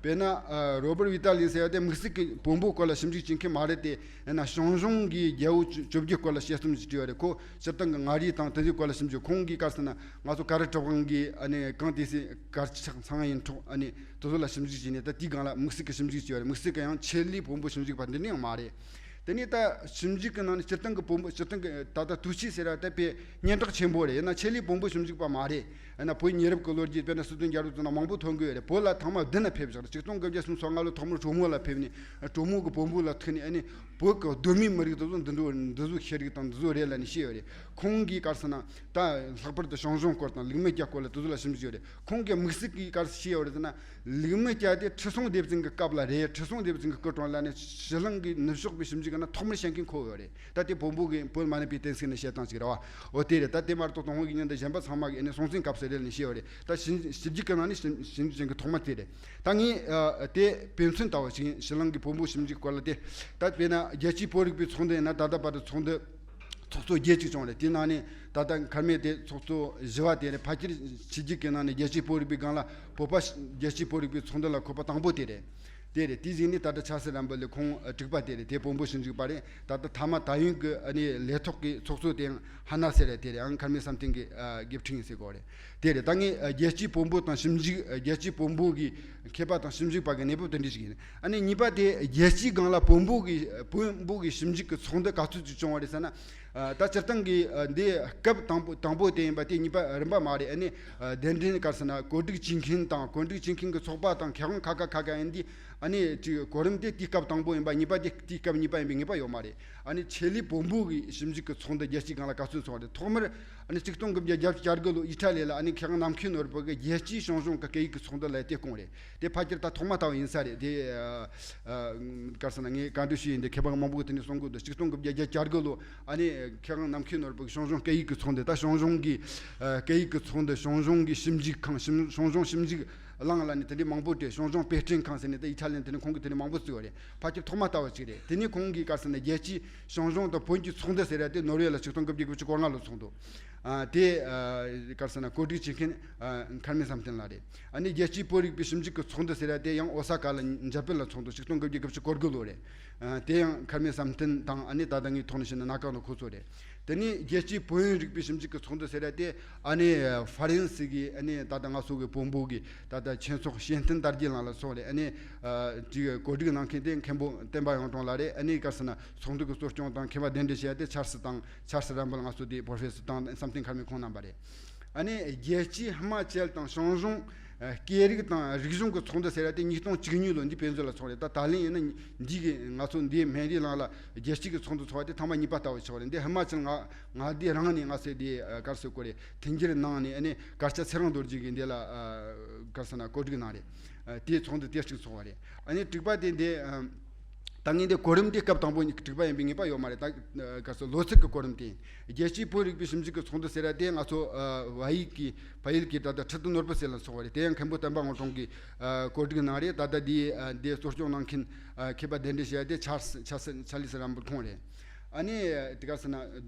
དཔེར་ན་ཨ་རོ་བར་ཝི་ཏཱ་ལི་ཟེར་བ་དེ་དམིགས་བསལ་གྱི་བོན་པོའི་སྐོར་ལ་ཞིབ་འཇུག་བྱེད་མཁན་མ་རེད་དེ། ཡིན་ན་ཞང་ཞུང་གི་རྒྱལ་པོ་བཅུ་བཅོ་བརྒྱད་སྐོར་ལ་དཔྱད་རྩོམ་ཞིག་བྲིས་པ་རེད། ཁོ་སྤྱིར་བཏང་གི་མངའ་རིས་དང་དེ་ཚོའི་སྐོར་ལ་ཞིབ་འཇུག་ཁོང་གིས་ག་རེ་ཟེར་ན་ང་ཚོ་ག་རི་གྲུབ་དབང་གི་ཨ་ནི་གངས་ཏི་སེ་གར་ཆགས་ཚང་ཡིན་འཕྲོག་ཨ་ནི་དེ་ཚོ་ལ་ཞིབ་འཇུག་བྱས་ནས་ད་དེའི་སྒང་ལ་དམིགས་བསལ་གྱི་ཞིབ་འཇུག་བྱས་པ་རེད། དམིགས་བསལ་གྱི་ཡང་ཆེད་ལས་བོན་པོ་ཞིབ་འཇུག་པ་འདི་འདྲ་ཡང་མ་རེད། དེ་ནས་ད་ཞིབ་འཇུག་གི་ནང་ནས་སྤྱིར་བཏང་གི་བོན་པོ་སྤྱིར་བཏང་གི་ད་ལྟ་དུས་ཆེན་ཟེར་བ་ད་དཔེ་སྙན་གྲགས་ཆེན་པོ་རེད། ཡིན་ན་ཆེད་ལས་བོན་པོ་ཞིབ་འཇུག་པ་མ་རེད། ཡིན་ན་བོད་ཉེ་རབས་ཀྱི་ལོ་རྒྱུས་དཔེར་ན་སི་ཏུ་རྒྱལ་རབས་ཙམ་ན་མང་པོ་ཐོན་གི་ཡོད་རེད། བོད་ལ་ཐེངས་མ་བདུན་ལ་ཕེབས་བཞག་རེད། ཆིག་སྟོང་དགུ་བརྒྱ་སུམ་ཅུ་སོ་ལྔ་ལོ་ཐོག་མར་གྲོ་མོ་ལ་ཕེབས་ནས་གྲོ་མོ་གི་བོན་པོ་ལ་ཐུག་ནས་ཨ་ནི་བོད་ཀྱི་གདོད་མའི་མི་རིགས་དེ་ཚོ་འདི་འདྲ་འདི་ཚོ་ཤེས་རིག་དང་འདི་ཚོ་རེད་ལབ་ནས་བཤད་ཡོད་རེད། ཁོང་གིས་ག་རེ་ཟེར་ན་ད་ལྷག་པར་དུ་ཞང་ཞུང་སྐོར་དང་ལིག་མི་རྒྱ་སྐོར་ལ་དེ་ཚོ་ལ་ཞིབ་འཇུག་ཡོད་རེད། ཁོང་གིས་དམིགས་བསལ་གྱིས་ག་རེ་བཤད་ཡོད་རེད་ཟེར་ན། ལིག་མི་རྒྱ་དེ་ཁྲི་སྲོང་ལྡེ་བཙན་གྱི་སྐབས་ལ་རེད། ཁྲི་སྲོང་ལྡེ་བཙན་གྱི་སྐུ་དྲུང་ལ་ནི་ཕྱི་གླིང་གི་ནུབ་ཕྱོགས་པའི་ཞིབ་འཇུག་གི་ནང་ཐོག་མར་བཤད་མཁན་ཁོ་ཡོད་རེད། ད་དེ་བོན་པོ་གི་བོད་མ་ནུབ་པའི་བསྟན་སྲིད་ནས་བཤད་སྟངས་ཅིག་རེད་བ། འོ་དེ་རེད། ད་དེ་མ་གཏོགས་ཏུན་ཧོང་གི་མྱི་འདི་གཞན་པ་ཚང་མ་གི་ཨ་ནི་སྲོང་བཙན་སྐབས་སུ་རེད་ལབ་ནས་བཤད་ཡོད་རེད། ད་ཞིབ་ཞིབ་འཇུག་གི་ནང་ནས་ཞིབ་ཞིབ་འཇུག་མཁན་གྱི་ཐོག་མ་དེ་རེད། ད་ངས་ཨ་དེ་དཔེ་མཚོན་ལྟ་བུ་ཞིག་ཡིན། ཕྱི་གླིང་གི་བོན་པོ་ཞིབ་འཇུག་སྐོར་ལ་དེ། ད་དཔེར་ན་རྒྱལ་སྤྱིའི་བོད་རིག་པའི་ཚོགས་འདུ་ཡིན་ན་ད་ལྟ་བར་དུ་ཚོགས་འདུ་ ཚོགས་གཙོ་བརྒྱད་ཅིག་བྱུང་རེད། དེ་ནང་ནས་ད་ལྟ་མཁར་རྨེའུ་དེ་ཚོགས་གཙོ་བཞི་པ་དེ་རེད། ཕལ་ཆེར་ཕྱི་རྒྱལ་གྱི་ནང་ནས་རྒྱལ་སྤྱིའི་བོད་རིག་པའི་སྒང་ལ་བོད་པ་རྒྱལ་སྤྱིའི་བོད་རིག་པའི་ཚོགས་འདུ་ལ་འཁོད་པ་དང་པོ་དེ་རེད། དེ་རེད། དེ་བཞིན་ནི་ད་ལྟ་ཆབ་སྲིད་རིང་པོ་ལས་ཁོང་དྲུག་པ་དེ་རེད། དེ་བོན་པོའི་ཞིབ་འཇུག་པ་རེད། ད་ལྟ་མཐའ་མ་ད་ཡོད་ཀྱི་ཨ་ནི་ལས་ཐོག་གི་ཚོགས་གཙོ་དེ་ཡང་ཧ་ན་ཟེར་རེད། དེ་རེད། ཨང་མཁར་རྨེའུ་བསམ་གཏན་གྱི་ཨ་དགེ་ཕྲུག་ཡིན་ཟེར་གོ་རེད། དེ་རེད། ད་ངས་ཨ་རྒྱལ་སྤྱིའི་བོན་པོ་དང་ཞིབ་འཇུག་ཨ་རྒྱལ་སྤྱིའི་བོན་པོ་གི་མཁས་པ་དང་ཞིབ་འཇུག་པ་གི་གནས་བབ་དེ་འདྲ་ཞིག་ཡིན། ཨ་ནི་གཉིས་པ་དེ་རྒྱལ་སྤྱིའི་སྒང་ལ་བོན་པོ་གི་བོན་པོ་གི་ཞིབ་འཇུག་གི་ཚོགས་འདུ་ག་ཚོད་ཅིག་བྱུང་བ་རེད་ཟེར་ན། ཨ་ད་སྤྱིར་བཏང་གི་ཨ་འདི་སྐབས་དང་པོ་དང་པོ་དེ་ཡིན་པ་དེ་གཉིས་པ་རིམ་པ་མ་རེད། ཨ་ནི་ཨ་གདན་འདྲེན་ག་རེ་ཟེར་ན་གོ་སྒྲིག་བྱེད་མཁན་དང་གོ་སྒྲིག་བྱེད་མཁན་གྱི་ཚོགས་པ་དང་མཁས་དབང་ཁག་ཁག་ཁག་ཁག་ཡིན་དུས། ཨ་ནི་ཅིག་གོ་རིམ་དེ་དུས་སྐབས་དང་པོ་ཡིན་པ། གཉིས་པ་དེ་དུས་སྐབས་གཉིས་པ་ཡིན་པའི་ངེས་པ་ཡོད་མ་རེད། ཨ་ནི་ཆེད་ལས་བོན་པོ་གི་ཞིབ་འཇུག་གི་ཚོགས་འདུ་རྒྱལ་སྤྱིའི་སྒང་ལ་ག་ཚོད་ཚོགས་རེད། ཐོག་མར་ཨ་ནི་ཆིག་སྟོང་དགུ་བརྒྱ་བརྒྱད་ཅུ་གྱ་དགུ་ལོ་ཨི་ཊ་ལི་ལ་ཨ་ནི་མཁས་དབང་ནམ་མཁའི་ནོར་བུ་གི་རྒྱལ་སྤྱིའི་ཞང་ཞུང་གི་སྐད་ཡིག་གི་ཚོགས་འདུ་ལ་དེ་བསྐོངས་རེད། དེ་ཕལ་ཆེར་ད་ཐོག་མ་ལྟ་བུ་ཡིན་ས་རེད། དེ་ཨ་ཨ་ག་རེ་ཟེར་ན་ངས་བཀའ་འདྲི་ཞུས་ཡིན་དེ་མཁས་པ་མང་པོ་གི་དེ་ནས་གསུང་གི་འདུག་ཆིག་སྟོང་དགུ་བརྒྱ་བརྒྱད་ཅུ་གྱ་དགུ་ལོ་ཨ་ནི་མཁས་དབང་ནམ་མཁའི་ནོར་བུ་གི་ཞང་ཞུང་སྐད་ཡིག་གི་ཚོགས་འདུ། ད་ཞང་ཞུང་གི་ཨ་སྐད་ཡིག་གི་ཚོགས་འདུ། ཞང་ཞུང་གི་ཞིབ་འཇུག་ཁང་། ཞང་ཞང་ཞུང་ཞིབ་འཇུག་གླིང་ལ་ནི་དེ་འདྲའི་མང་པོ་སྤྲད། ཞང་ཞུང་དཔེ་སྐྲུན་ཁང་ཟེར་ནས་ད་ཨི་ཊ་ལི་ཡན་དེ་ནས་ཁོང་གིས་དེ་ནས་མང་པོ་བཙུགས་པ་རེད། ཕལ་ཆེར་ཐོག་མ་ལྟ་བུ་ཅིག་རེད། དེ་ནས་ཁོང་གིས་ག་རེ་ཟེར་ན་རྒྱལ་སྤྱིའི་ཞང་ཞུང་དང་བོན་གྱི་ཚོགས་འདུ་ཟེར་ཡ་དེ་ནོར་ཝེ་ལ་ཆིག་སྟོང་དགུ་བརྒྱ་དགུ་བཅུ་གོ་ལྔ་ལོ་ཚོགས་འདུག་ཨ་དེ་ཨ་ག་རེ་ཟེར་ན་གོ་སྒྲིག་བྱེད་མཁན་ཨ་མཁར་རྨེའུ་བསམ་གཏན་ལགས་རེད། ཨ་ནི་རྒྱལ་སྤྱིའི་བོད་རིག་པའི་ཞིབ་འཇུག་གི་ཚོགས་འདུ་ཟེར་ཡ་དེ་ཡང་ཨོ་ས་ཀ་ལ་འཇར་པན་ལ་ཚོགས་འདུག་ཆིག་སྟོང་དགུ་བརྒྱ་དགུ་བཅུ་གོ་དགུ་ལོ་རེད། ཨ་དེ་ཡང་མཁར་རྨེའུ་བསམ་གཏན་དང་ཨ་ནི་ད་ལྟ་ངས་ཐོག་ནས་བཤད་ན་སྣ་ཁ་ནོར་ཁོ་ཚོ་རེད། དེ་ནས་རྒྱལ་སྤྱིའི་བོན་རིག་པའི་ཞིབ་འཇུག་གི་ཚོགས་འདུ་ཟེར་ཡ་དེ་ཨ་ནི་ཧྥ་རན་སི་གི་ཨ་ནི་ད་ལྟ་ང་ཚོ་གི་བོན་པོ་གི་ད་ལྟ་ཆོས་ཚོགས་ཤེས་ལྡན་དར་རྒྱས་ལགས་ལ་སོགས་རེད། ཨ་ནི་ཨ་ཅིག་གོ་སྒྲིག་གནང་མཁན་དེ་མཁན་པོ་བསྟན་པ་ཡོངས་གྲགས་ལགས་རེད། ཨ་ནི་ག་རེ་ཟེར་ན་ཚོགས་འདུ་གི་གཙོ་སྐྱོང་དང་མཁས་པ་གདན་འདྲེན་བྱས་ཏེ་ཆབ་སྲིད་དང་ཆབ་སྲིད་རིང་པོ་ལ་ང་ཚོ་དེ་པོ་རོ་ཕེ་སར་དང་བསམ་གཏན་མཁར་རྨེའུ་ཁོང་རྣམ་པ་རེད། ཨ་ནི་རྒྱལ་སྤྱིའི་ཧི་མ་ཅལ་དང་ཞང་ཞུང་ཨ་སྐད་རིགས་དང་རིག་གཞུང་གི་ཚོགས་འདུ་ཟེར་ཡ་དེ་ཉིས་སྟོང་བཅུ་གཉིས་ལོ་འདི་དཔེ་མཛོད་ལ་ཚོགས་རེད། ད་ད་ལན་ཡིན་ན་འདི་གི་ང་ཚོ་འདི་སྨན་རིའི་གླིང་ལ་རྒྱལ་སྤྱི་གི་ཚོགས་འདུ་ཚོགས་པ་དེ་ཐེངས་མ་གཉིས་པ་ལྟ་བུ་ཆགས་པ་རེད། འདི་ཧི་མ་ཅལ་མངའ་མངའ་སྡེ་རང་ནས་མངའ་སྡེ་དེ་ཨ་ག་རེ་ཟེར་དགོས་རེད། མཐུན་འགྱུར་གནང་ནས་ཨ་ནི་སྐར་ཆ་ཚེ་རིང་རྡོ་རྗེ་གིས་འདི་ལ་ཨ་ག་རེ་ཟེར་ན་གོ་སྒྲིག་གནང་རེད། ཨ་དེའི་ཚོགས་འདུ་དེ་གཅིག་ཚོགས་པ་རེད། ཨ་ནི་དྲུག་པ་དེ་འདི་ཨ་ད་ངས་འདི་གོ་རིམ་འདི་སྐབས་དང་པོ་དྲུག་པ་ཡིན་པའི་ངེས་པ་ཡོད་མ་རེད། ད་ཨ་ག་རེ་ཟེར་ལོ་ཚིགས་ཀྱི་གོ་རིམ་དེ་ཡིན། རྒྱལ་སྤྱིའི་བོད་རིག་པའི་ཞིབ་འཇུག་གི་ཚོགས་འདུ་ཟེར་ཡ་དེ་ང་ཚོ་ཨ་བལ་ཡུལ་གྱི་བལ་ཡུལ་གྱི་ད་ལྟ་ཁྲི་སྟོན་ནོར་བུ་ཟེར་ལ་སོགས་པ་རེད། དེ་ཡང་མཁན་པོ་བསྟན་པ་དབང་དྲུང་གིས་ཨ་གོ་སྒྲིག་གནང་རེད། ད་ལྟ་འདི་ཨ་འདི་གཙོ་སྐྱོང་གནང་མཁན་ཨ་མཁས་པ་གདན་འདྲེན་བྱས་ཏེ་ཆར་ཆར་ཆར་ལི་སི་རམ་པོ་ཁོང་རེད། ཨ་ནི་དེ་ག་རེ་ཟེར་ན་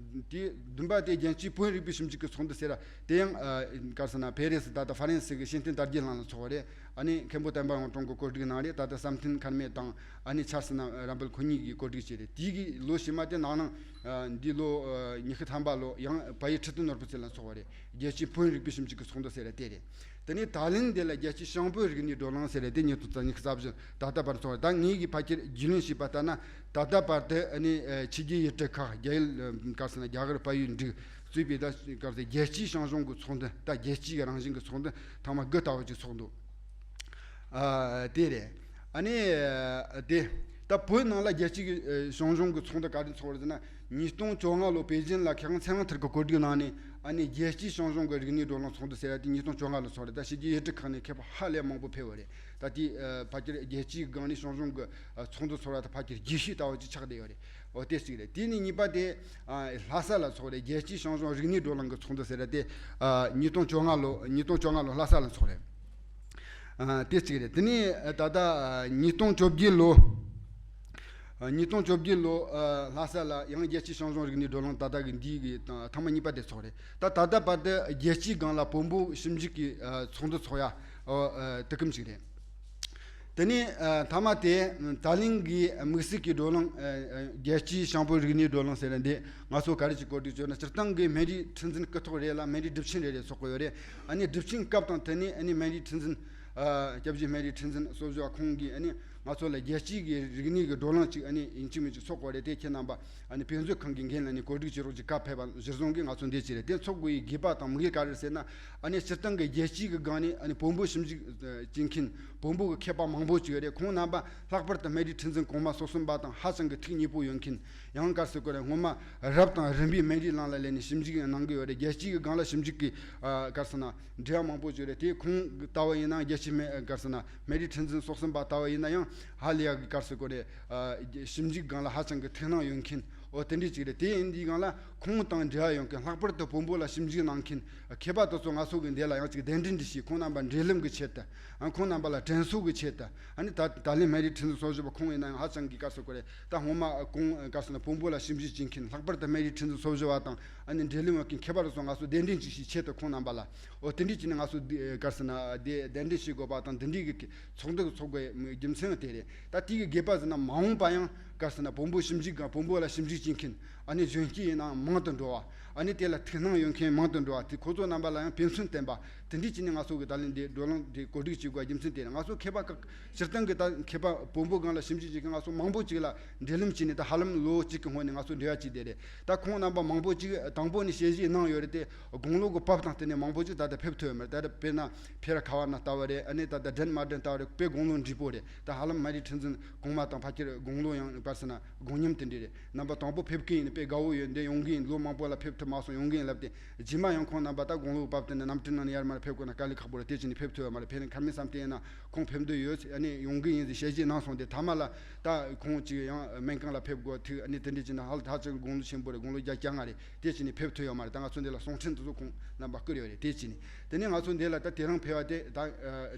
དེ་བདུན་པ་དེ་རྒྱལ་སྤྱིའི་བོན་རིག་པའི་ཞིབ་འཇུག་གི་ཚོགས་འདུ་ཟེར་ར་དེ་ཡང་ཨ་ག་རེ་ཟེར་ན་ཕེ་རེ་སི་ད་ལྟ་ཧྥ་རན་སི་གི་ཤེས་ལྡན་དར་རྒྱས་ལགས་ལ་སོགས་པ་རེད། ཨ་ནི་མཁན་པོ་བསྟན་པ་དབང་དྲུང་གིས་གོ་སྒྲིག་གནང་རེད། ད་ལྟ་བསམ་གཏན་མཁར་རྨེའུ་དང་ཨ་ནི་ཆར་སི་ན་རམ་པོ་ཁོ་གཉིས་ཀྱིས་གོ་སྒྲིག་བྱས་རེད། དེའི་གི་ལོ་ཕྱི་མ་དེ་ནང་ནང་ཨ་འདི་ལོ་ཨ་ཉི་ཤུ་ཐམ་པ་ལོ་ཡང་བལ་ཡུལ་ཁྲི་སྟོན་ནོར་བུ་རྩེ་ལ་འཚོགས་པ་རེད། རྒྱལ་སྤྱིའི་བོན་རིག་པའི་ཞིབ་འཇུག་གི་ཚོགས་འདུ་ཟེར་ར་དེ་རེད། དེ་ནས་ད་ལན་འདི་ལ་རྒྱལ་སྤྱིའི་ཞང་བོད་རིག་གནས་བགྲོ་གླེང་ཟེར་ར་དེ་ཉིས་སྟོང་རྩ་གཉིས་ཀྱི་རྩ་བཞིན་ད་ལྟ་བར་འཚོགས་རེད། ད་ངེད་ཀྱིས་ཕལ་ཆེར་རྒྱུས་ལོན་བྱས་པ་ལྟར་ན་ད་ལྟ་བར་དུ་ཨ་ནི་ཨ་ཕྱི་རྒྱལ་ཡུལ་གྲུ་ཁག་རྒྱ་ཡུལ་ཨ་ག་རེ་ཟེར་ན་རྒྱ་གར་བལ་ཡུལ་འབྲུག་གཙོས་པའི་ད་ག་རེ་ཟེར་རྒྱལ་སྤྱིའི་ཞང་ཞུང་གི་ཚོགས་འདུ། ད་རྒྱལ་སྤྱིའི་རང་བཞིན་གྱི་ཚོགས་འདུ་ཐེངས་མ་དགུ་ལྟ་བུ་ཅིག་ཚོགས་འདུག་ཨ་དེ་རེད། ཨ་ནི་ཨ་དེ་ད་བོད་ནང་ལ་རྒྱལ་སྤྱིའི་ཨ་ཞང་ཞུང་གི་ཚོགས་འདུ་ག་དུས་ཚོགས་རེད་ཟེར་ན། ཉིས་སྟོང་བཅོ་ལྔ་ལོ་པེ་ཅིན་ལ་མཁས་དབང་ཚེ་རིང་ཐར་གྱིས་གོ་སྒྲིག་གནང་ནས་ཨ་ནི་རྒྱལ་སྤྱིའི་ཞང་ཞུང་གི་རིག་གནས་བགྲོ་གླེང་ཚོགས་འདུ་ཟེར་ཡ་དེ་ཉིས་སྟོང་བཅོ་ལྔ་ལོ་ཚོགས་རེད། ད་ཕྱི་རྒྱལ་ཡུལ་གྲུ་ཁག་ནས་མཁས་པ་ཧ་ལས་མང་པོ་ཕེབས་པ་རེད། ད་དེ་ཨ་ཕལ་ཆེར་རྒྱལ་སྤྱིའི་སྒང་ནས་ཞང་ཞུང་གི་ཨ་ཚོགས་འདུ་ཚོགས་ར་ད་ཕལ་ཆེར་རྒྱས་ཤོས་ལྟ་བུ་ཅིག་ཆགས་བསྡད་ཡོད་རེད། འོ་དེ་གཅིག་རེད། དེ་ནས་གཉིས་པ་དེ་ཨ་ལྷ་ས་ལ་ཚོགས་རེད། རྒྱལ་སྤྱིའི་ཞང་ཞུང་རིག་གནས་བགྲོ་གླེང་གི་ཚོགས་འདུ་ཟེར་ར་དེ་ཨ་ཉིས་སྟོང་བཅོ་ལྔ་ལོ་ཉིས་སྟོང་བཅོ་ལྔ་ལོ་ལྷ་ས་ལ་ཚོགས་རེད། ཨ་དེ་གཅིག་རེད། དེ་ནས་ཨ་ད་ལྟ་ཨ་ཉིས་སྟོང་བཅོ་བརྒྱད་ལོ། ཨ་ཉིས་སྟོང་བཅོ་བརྒྱད་ལོ་ཨ་ལྷ་ས་ལ་ཡང་རྒྱལ་སྤྱིའི་ཞང་ཞུང་རིག་གནས་བགྲོ་གླེང་ད་ལྟ་གི་འདི་གི་ཐེངས་མ་གཉིས་པ་དེ་ཚོགས་རེད། ད་ད་ལྟ་བར་དུ་རྒྱལ་སྤྱིའི་སྒང་ལ་བོན་པོ་ཞིབ་འཇུག་གི་ཨ་ཚོགས་འདུ་ཚོགས་ཡ་ཨ་དེ་གམ་ཞིག་རེད། དེ་ནས་ཨ་ཐ་མ་དེ་ད་ལན་གྱི་དམིགས་བསལ་གྱི་བགྲོ་གླེང་ཨ་ཨ་རྒྱལ་སྤྱིའི་ཞང་བོད་རིག་གནས་བགྲོ་གླེང་ཟེར་ན་འདི་ང་ཚོ་ག་རེ་ཞིག་གོ་སྒྲིག་བྱས་ན་སྤྱིར་བཏང་གི་སྨན་རིའི་ཁྲི་འཛིན་སྐུ་ཐོག་རེ་ལ་སྨན་རིའི་སྒྲུབ་ཆེན་རེ་རེ་ཚོགས་ཀྱི་ཡོད་རེད། ཨ་ནི་སྒྲུབ་ཆེན་སྐབས་དང་དེ་ནས་ཨ་ནི་སྨན་རིའི་ཁྲི་འཛིན་ཨ་སྐྱབས་རྗེ་སྨན་རིའི་ཁྲི་འཛིན་གསོལ་ཇ་ཁོང་གིས་ཨ་ནི་ང་ཚོ་ལ་རྒྱལ་སྤྱིའི་གི་རིག་གནས་ཀྱི་བགྲོ་གླེང་ཅིག་ཨ་ནི་ཡིན་གཅིག་མིན་གཅིག་ཚོགས་དགོས་རེད། དེ་ཁྱེད་རྣམ་པ་ཨ་ནི་དཔེ་མཛོད་ཁང་གི་འགན་ལ་ནི་གོ་སྒྲིག་བྱེད་རོགས་ཀྱི་བཀའ་ཕེབས་པ་གཞིར་བཟུང་གིས་ང་ཚོ་འདིར་བྱས་རེད། དེ་ཚོགས་དགོས་ཡི་དགོས་པ་དང་དམིགས་ཡུལ་ག་རེ་རེད་ཟེར་ན། ཨ་ནི་སྤྱིར་བཏང་གི་རྒྱལ་སྤྱིའི་གི་སྒང་ནས་ཨ་ནི་བོན་པོ་ཞིབ་འཇུག་བྱེད་མཁན་བོན་པོ་གི་མཁས་པ་མང་པོ་ཅིག་ཡོད་རེད། ཁོང་རྣམ་པ་ལྷག་པར་དུ་སྨན་རིའི་ཁྲི་འཛིན་གོང་མ་སོ་གསུམ་པ་དང་ཧ་ཅང་གི་ཐུགས་མཉེས་པོ་ཡོད་མཁན། ཡང་ག་རེ་ཟེར་དགོས་རེད། སྔོན་མ་རབ་དང་རིམ་པས་སྨན་རིའི་གླིང་ལ་སླེབས་ནས་ཞིབ་འཇུག་གནང་གི་ཡོད་རེད། རྒྱལ་སྤྱིའི་གི་སྒང་ལ་ཞིབ་འཇུག་གི་ཨ་ག་རེ་ཟེར་ན་འབྲེལ་བ་མང་པོ་ཅིག་ཡོད་རེད། དེ་ཁོང་གི་ལྟ་བ་ཡིན་ན་རྒྱལ་སྤྱིའི་སྨན་ག་རེ་ཟེར་ན་སྨན་རིའི་ཁྲི་འཛིན་སོ་གསུམ་པ་ལྟ་བ་ཡིན་ན་ཡང་ཧ་ལས་ཡག་གི་ག་རེ་ཟེར་དགོས་རེད། ཨ་ཞིབ་འཇུག་སྒང་ལ་ཧ་ཅང་གི་ཐུགས་སྣང་ཡོད་མཁན། འོ་དེ་འདྲ་ཅིག་རེད། དེ་ཡིན་དུས་སྒང་ལ་ཁོང་དང་འབྲེལ་བ་ཡོད་མཁན། ལྷག་པར་དུ་བོན་པོ་ལ་ཞིབ་འཇུག་གནང་མཁན་མཁས་པ་དེ་ཚོ་ང་ཚོ་གི་འདི་ལ་ཡང་ཅིག་གདན་འདྲེན་འདྲ་ཞིག་ཁོང་རྣམ་པ་འབྲེལ་ལམ་གྱི་ཆེད་དུ། ཨ། ཁོང་རྣམ་པ་ལ་དྲན་གསོ་གི་ཆེད་དུ། ཨ་ནི་ད་ད་ལན་སྨན་རིའི་ཁྲི་འཛིན་སོ་བཞི་པ་ཁོང་ཡིན་ན་ཡང་ཧ་ཅང་གི་ག་རེ་ཟེར་དགོས་རེད། ད་སྔོན་མ་ཁོང་ག་རེ་ཟེར་ན་བོན་པོ་ལ་ཞིབ་འཇུག་བྱེད་མཁན། ལྷག་པར་དུ་སྨན་རིའི་ཁྲི་འཛིན་སོ་བཞི་པ་དང་ཨ་ནི་འབྲེལ་ལམ་ཡོད་མཁན་མཁས་པ་དེ་ཚོ་ང་ཚོ་གདན་འདྲེན་ཅིག་ཞིག་ཆེད་དུ་ཁོང་རྣམ་པ་ལ། འོ་དེ་འདྲ་བྱས་ནས་ང་ཚོ་འདི་ག་རེ་ཟེར་ན་འདི་གདན་འདྲེན་བྱེད་དགོས་པ་དང་། འདི་འདྲའི་གི་ཚོགས་འདུ་ཚོགས་དགོས་རྒྱུ་མཚན་དེ་རེད། ད་དེ་གི་དགོས་པ་ཟེར་ན་མ་འོངས་པ་ཡང་ག་རེ་ཟེར་ན་བོན་པོ་ཞིབ་འཇུག་གི། བོན་པོ་ལ་ཞིབ་འཇུག་བྱེད་མཁན། ཨ་ནི་གཞོན་སྐྱེས་ཡིན་ནའང་མང་དུ་འགྲོ་བ། ཨ་ནི་དེ་ལ་ཐུགས་སྣང་ཡོད་མཁན་མང་དུ་འགྲོ་བ། དེ་ཁོ་ཚོ་རྣམ་པ་ལ་ཡང་ཕན་ཚུན་བསྟན་པ། དེ་འདྲ་བྱས་ནས་ང་ཚོ་གི་ད་ལན་འདི་བགྲོ་གླེང་དེ་གོ་སྒྲིག་བྱེད་དགོས་རྒྱུ་མཚན་དེ་རེད། ང་ཚོ་མཁས་པ་ཁག་སྤྱིར་བཏང་གི་ད་མཁས་པ་བོན་པོ་སྒང་ལ་ཞིབ་འཇུག་བྱེད་མཁན་ང་ཚོ་མང་པོ་ཅིག་ལ་འབྲེལ་ལམ་བྱས་ནས། ད་ཧ་ལམ་ལོ་གཅིག་གི་སྔོན་ནས་ང་ཚོ་འབྲེལ་བ་བྱས་བསྡད་རེད། ད་ཁོང་རྣམ་པ་མང་པོ་ཅིག་དང་པོ་ནས་ཞལ་བཞེས་གནང་ཡོད་རེད་དེ། དགུང་ལོ་གི་བབ་དང་བསྟུན་ནས་མང་པོ་ཅིག་ད་ལྟ་ཕེབས་ཐུབ་ཡོད་མ་རེད། ད་ལྟ་དཔེར་ན་ཕེ་ར་ཁ་བ་ན་ལྟ་བུ་རེད། ཨ་ནི་ད་ལྟ་འགྲན་མ་འགྲན་ལྟ་བུ་རེད། དཔེ་དགུང་ལོ་འབྲིང་པོ་རེད། ད་ཧ་ལམ་སྨན་རིའི་ཁྲི་འཛིན་གོང་མ་དང་ཕལ་ཆེར་དགུང་ལོ་ཡང་ག་རེ་ཟེར་ན་དགུང་མཉམ་དེ་འདྲ་རེད། རྣམ་པ་དང་པོ་ཕེབས་མཁན་ཡིན་ན་དཔེ་དགའ་བོ་ཡོད། འདི་ཡོང་གི་ཡིན། ལོ་མང་པོ་ལ་ཕེབས་ཐུབ་མ་སོང་། ཡོང་གི་ཡིན་ལབ་སྟེ། རྗེས་མ་ཡང་ཁོང་རྣམ་པ་ད་དགུང་ལོ་བབ་དེ་ནས་གནམ་གྲུ་ནང་ནས་ཡར་མར་ཕེབས་དགོས་ན་དཀའ་ལས་ཁག་པོ་རེད། དེ་བྱས་ནས་ཕེབས་ཐུབ་ཡོད་མ་རེད། དཔེར་ན་མཁར་རྨེའུ་བསམ་གཏན་ཡིན་ན་ཁོང་ཕེབས་འདོད་ཡོད། ཨ་ནི་ཡོང་གི་ཡིན་ཟེར་ཞལ་བཞེས་གནང་སོང་སྟེ། མཐའ་མ་ལ་ད་ཁོང་ཅིག་ཡང་སྨན་ཁང་ལ་ཕེབས་དགོས་ཐུག་ཨ་ནི་དེ་འདྲ་བྱས་ན་ཧ་ཧ་ཅང་དགུང་ལོ་ཆེན་པོ་རེད། དགུང་ལོ་བརྒྱད་ཅུ་གྱ་ལྔ་རེད། དེ་བྱས་ནས་ཕེབས་ཐུབ་ཡོད་མ་རེད། ད་ང་ཚོ་འདི་ལ་གསུང་འཕྲིན་དེ་ཚོ་ཁོང་རྣམ་པ་བསྐུར་ཡོད་རེད། དེ་བྱས་ནས་དེ་ནས་ང་ཚོ་འདི་ལ་ད་དེ་རིང་ཕེབས་པ་དེ་ད་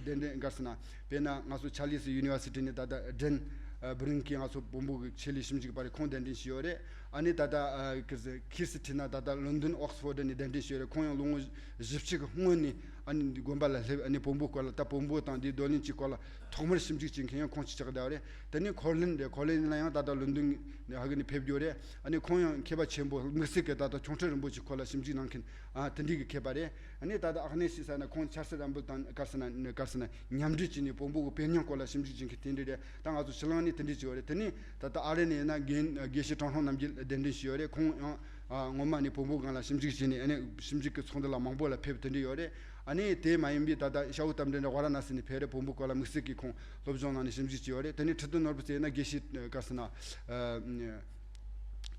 གདན་འདྲེན་ག་རེ་ཟེར་ན། དཔེར་ན་ང་ཚོ་ཆར་ལི་སི་ཡུ་ནི་ཝར་སི་ཊི་ནས་ད་ལྟ་ཌེན་བྷི་རིན་ཀི་ང་ཚོ་བོན་པོ་གི་ཆེད་ལས་ཞིབ་འཇུག་པ་རེད། ཁོང་གདན་འདྲེན་ཞུས་ཡོད་རེད། ཨ་ནི་ད་ལྟ་ཨ་ཁིར་སི་ཁིར་སི་ཊི་ན་ད་ལྟ་ལོན་ཌོན་ཨོག་སི་ཕོར་ཌི་ནས་གདན་འདྲེན་ཞུས་ཡོད་རེད། ཁོང་ཡང་ལོ་ངོ་བཞི་བཅུ་གི་སྔོན་ནས་ཨ་ནི་དགོན་པ་ལ་སླེབས། ཨ་ནི་བོན་པོ་སྐོར་ལ། ད་བོན་པོ་དང་འདིའི་རྡོར་གླིང་གི་སྐོར་ལ་ཐོག་མར་ཞིབ་འཇུག་བྱེད་མཁན་ཡང་ཁོང་ཅིག་ཆགས་བསྡད་པ་རེད། དེ་ནས་ཁོར་ལིན་རེད། ཁོར་ལིན་ལ་ཡང་ད་ལྟ་ལོན་ཌོན་ནས་ཧ་གི་ནས་ཕེབས་རྒྱུ་རེད། ཨ་ནི་ཁོང་ཡང་མཁས་པ་ཆེན་པོ། དམིགས་བསལ་གྱི་ད་ལྟ་ཁྱུང་ཁྲི་རིན་པོ་ཆེའི་སྐོར་ལ་ཞིབ་འཇུག་གནང་མཁན་ཨ་དེ་འདྲའི་གི་མཁས་པ་རེད། ཨ་ནི་ད་ལྟ་ཨག་ནེ་ཤི་ས་ན་ཁོང་ཆར་སི་རམ་བུ་དང་ག་རེ་ཟེར་ན་ག་རེ་ཟེར་ན་མཉམ་འབྲེལ་བྱས་ནས་བོན་པོ་གི་དཔེ་རྙིང་སྐོར་ལ་ཞིབ་འཇུག་བྱེད་མཁན་དེ་འདྲ་རེད། ད་ང་ཚོ་ཕྱི་གླིང་ནས་དེ་འདྲ་བྱས་པ་རེད། དེ་ནས་ད་ལྟ་ཨ་རི་ནས་ཡིན་ན་དགེ་དགེ་བཤེས་ཀྲང་ཧྲོང་རྣམ་རྒྱལ་གདན་འདྲེན་ཞུས་ཡོད་རེད། ཁོང་ཡང་ཨ་སྔོན་མ་ནས་བོན་པོ་སྒང་ལ་ཞིབ་འཇུག་བྱས་ནས། ཨ་ནི་ཞིབ་འཇུག་གི་ཚོགས་འདུ་ལ་མང་པོ་ལ་ཕེབས་དེ་འདྲ་ཡོད་རེད། ཨ་ནི་དེ་མ་ཡིན་པའི་ད་ལྟ་ཤ་བོ་རྟ་མགྲིན་རེད། ཝཱ་ར་ཎ་སི་ནས་ཕེབས་རེད། བོན་པོ་སྐོར་ལ་དམིགས་བསལ་གྱི་ཁོང་སློབ་སྦྱོང་གནང་ནས་ཞིབ་འཇུག་བྱས་ཡོད་རེད། དེ་ནས་ཁྲི་སྟོན་ནོར་བུ་ཟེར་ན་དགེ་བཤེས་ག་རེ་ཟེར་ན་ཨ།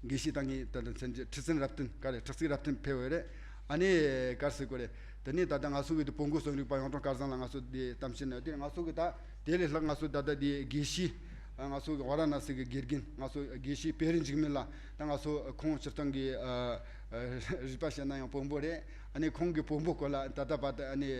དགེ་བཤེས་ད་ངས་ད་ལྟ་མཚན་ཅིག་ཁྲི་བཙུན་རབ་བརྟན་ག་རེ་ཁྲི་བརྩེགས་རབ་བརྟན་ཕེབས་ཡོད་རེད། ཨ་ནི་ག་རེ་ཟེར་དགོས་རེད། དེ་ནས་ད་ལྟ་ང་ཚོ་གི་དེ་བོན་སྒོ་གསོ་རིག་པ་གཡུང་དྲུང་སྐལ་བཟང་ལགས་ང་ཚོ་དེ་གཏམ་བཤད་གནང་དེ། ང་ཚོ་གི་ད་དེ་ལས་ལྷག་ང་ཚོ་ད་ལྟ་དེ་དགེ་བཤེས་ང་ཚོ་གི་ཝཱ་ར་ཎ་སི་གི་དགེ་རྒན་ང་ཚོ་དགེ་བཤེས་པེ་རི་འཇིགས་མེད་ལགས། ད་ང་ཚོ་ཁོང་སྤྱིར་བཏང་གི་ཨ་ཨ་རིག་པ་བཤད་ན་ཡང་བོན་པོ་རེད། ཨ་ནི་ཁོང་གིས་བོན་པོ་སྐོར་ལ་ད་ལྟ་བར་དུ་ཨ་ནི་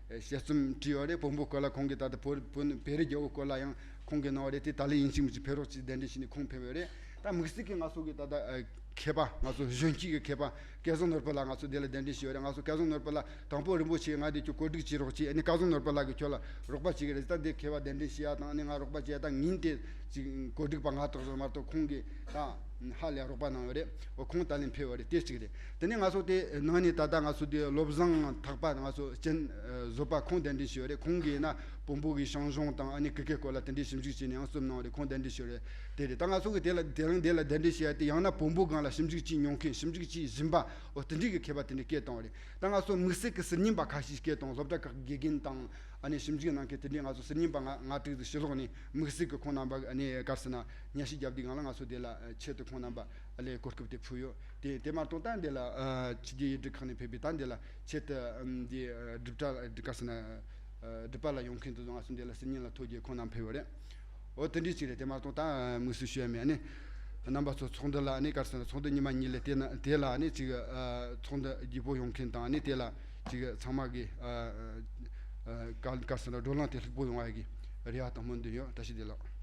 དཔྱད་རྩོམ་བྲིས་ཡོད་རེད། བོན་པོ་སྐོར་ལ་ཁོང་གིས་ད་ལྟ་བོད་བོད་བོད་རིགས་རྒྱལ་པོ་སྐོར་ལ་ཡང་ཁོང་གིས་གནང་བ་རེད། དེ་ད་ལན་ཡིན་གཅིག་མིན་གཅིག་ཕེབས་རོགས་གྱིས་གདན་འདྲེན་ཞུས་ནས་ཁོང་ཕེབས་ཡོད་རེད། ད་དམིགས་བསལ་གྱིས་ང་ཚོ་གི་ད་ལྟ་ཨ་མཁས་པ་ང་ཚོ་གཞོན་སྐྱེས་ཀྱི་མཁས་པ་སྐལ་བཟང་ནོར་བུ་ལགས་ང་ཚོ་དེ་ལ་གདན་འདྲེན་ཞུས་ཡོད་རེད། ང་ཚོ་སྐལ་བཟང་ནོར་བུ་ལགས་དང་པོ་རིན་པོ་ཆེ་ང་འདི་ཁྱོད་གོ་སྒྲིག་བྱེད་རོགས་གྱིས། ཨ་ནི་སྐལ་བཟང་ནོར་བུ་ལགས་ཀྱིས་ཁྱོད་ལ་རོགས་པ་བྱེད་ཀྱི་རེད། ད་འདི་མཁས་པ་གདན་འདྲེན་ཞུ་ཡ་དང་། ཨ་ནི་ང་རོགས་པ་བྱེད་ཡ་ད་ངས་དེ་ཅིག་གོ་སྒྲིག་པ་ང་དག་ཟིག་མ་གཏོགས་ཁོང་གིས་ད་ཧ་ལས་རོགས་པ་གནང་ཡོད་རེད། འོ་ཁོང་ད་ལན་ཕེབས་ཡོད་རེད། དེ་གཅིག་རེད། དེ་ནས་ང་ཚོ་དེ་ནང་ནས་ད་ལྟ་ང་ཚོ་དེ་བློ་བཟང་ཐག་པ་ང་ཚོ་སྤྱན་ཨ་བཟོད་པ་ཁོང་གདན་འདྲེན་ཞུས་ཡོད་རེད། ཁོང་གིས་ཡིན་ན་བོན་པོ་གི་ཞང་ཞུང་དང་ཨ་ནི་གུ་གེ་སྐོར་ལ་དེ་འདྲའི་ཞིབ་འཇུག་བྱས་ནས་ཡང་རྩོམ་གནང་བ་རེད། ཁོང་གདན་འདྲེན་ཞུས་རེད། དེ་རེད། ད་ང་ཚོ་གི་དེ་ལ་དེ་རིང་དེ་ལ་གདན་འདྲེན་བྱས་ཡ་དེ་ཡང་ན་བོན་པོ་སྒང་ལ་ཞིབ་འཇུག་བྱས་མྱོང་མཁན་ཞིབ་འཇུག་བྱས་ཟིན་པ་འོ་དེ་འདྲའི་གི་མཁས་པ་དེ་འདྲ་སྐད་བཏང་བ་རེད། ད་ང་ཚོ་དམིགས་བསལ་གི་ཟུར་ཉན་པ་ཁ་ཤས་སྐད་བཏང་། སློབ་གྲྭ་ཁག་དགེ་རྒན་དང་ཨ་ནི་ཞིབ་འཇུག་གནང་མཁན་དེ་འདྲའི་ང་ཚོ་ཟུར་ཉན་པ་ལྔ་ལྔ་དྲུག་ཙམ་ཕྱི་ལོགས་ནས་དམིགས་བསལ་གི་ཁོང་རྣམ་པ་ཨ་ནི་ག་རེ་ཟེར་ན་ཉན་ཞིབ་རྒྱབ་དུས་སྒང་ལ་ང་ཚོ་དེ་ལ་ཆེད་དུ་ཁོང་རྣམ་པ་ཨ་ལས་གོ་སྐབས་དེ་ཕུལ་ཡོད། དེ་དེ་མ་གཏོགས་ད་འདི་ལ་ཕྱི་རྒྱལ་ཡུལ་གྲུ་ཁག་ནས་ཕེབས་པའི་ད་འདི་ལ་ཆེད་དུ་འདི་སྒྲུབ་གྲྭ་ག་རེ་ཟེར་ན་སྒྲུབ་པ་ལ་ཡོང་མཁན་དེ་ཚོ་ང་ཚོ་འདི་ལ་ཟུར་ཉན་ལ་ཐོ་བརྒྱབ་ཁོང་རྣམ་ཕེབས་ཡོད་རེད། འོ་དེ་འདྲའི་ཅིག་རེད། དེ་མ་གཏོགས་ད་དམིགས་བསལ་ཞུ་ཡ་མེད། ཨ་ནི་རྣམ་པ་ཚོ་ཚོགས་འདུ་ལ་ཨ་ནི་ག་རེ་ཟེར་ན་ཚོགས་འདུ་ཉི་མ་གཉིས་ལས་དེ་ན་དེ་ལ་ཨ་ནི་ཅིག་ཚོགས་འདུ་བརྗེ་པོ་ཡོང་མཁན་དང་། ཨ་ནི་དེ་ལ་ཅིག་ཚང་མ་གི་ག་ག་རེ་ཟེར་ན་བགྲོ་གླེང་དེ་ལྷུག་པོ་ཡོང་བ་གི་རེ་བ་དང་སྨོན་འདུན་ཡོད། བཀྲ་ཤིས་བདེ་ལེགས།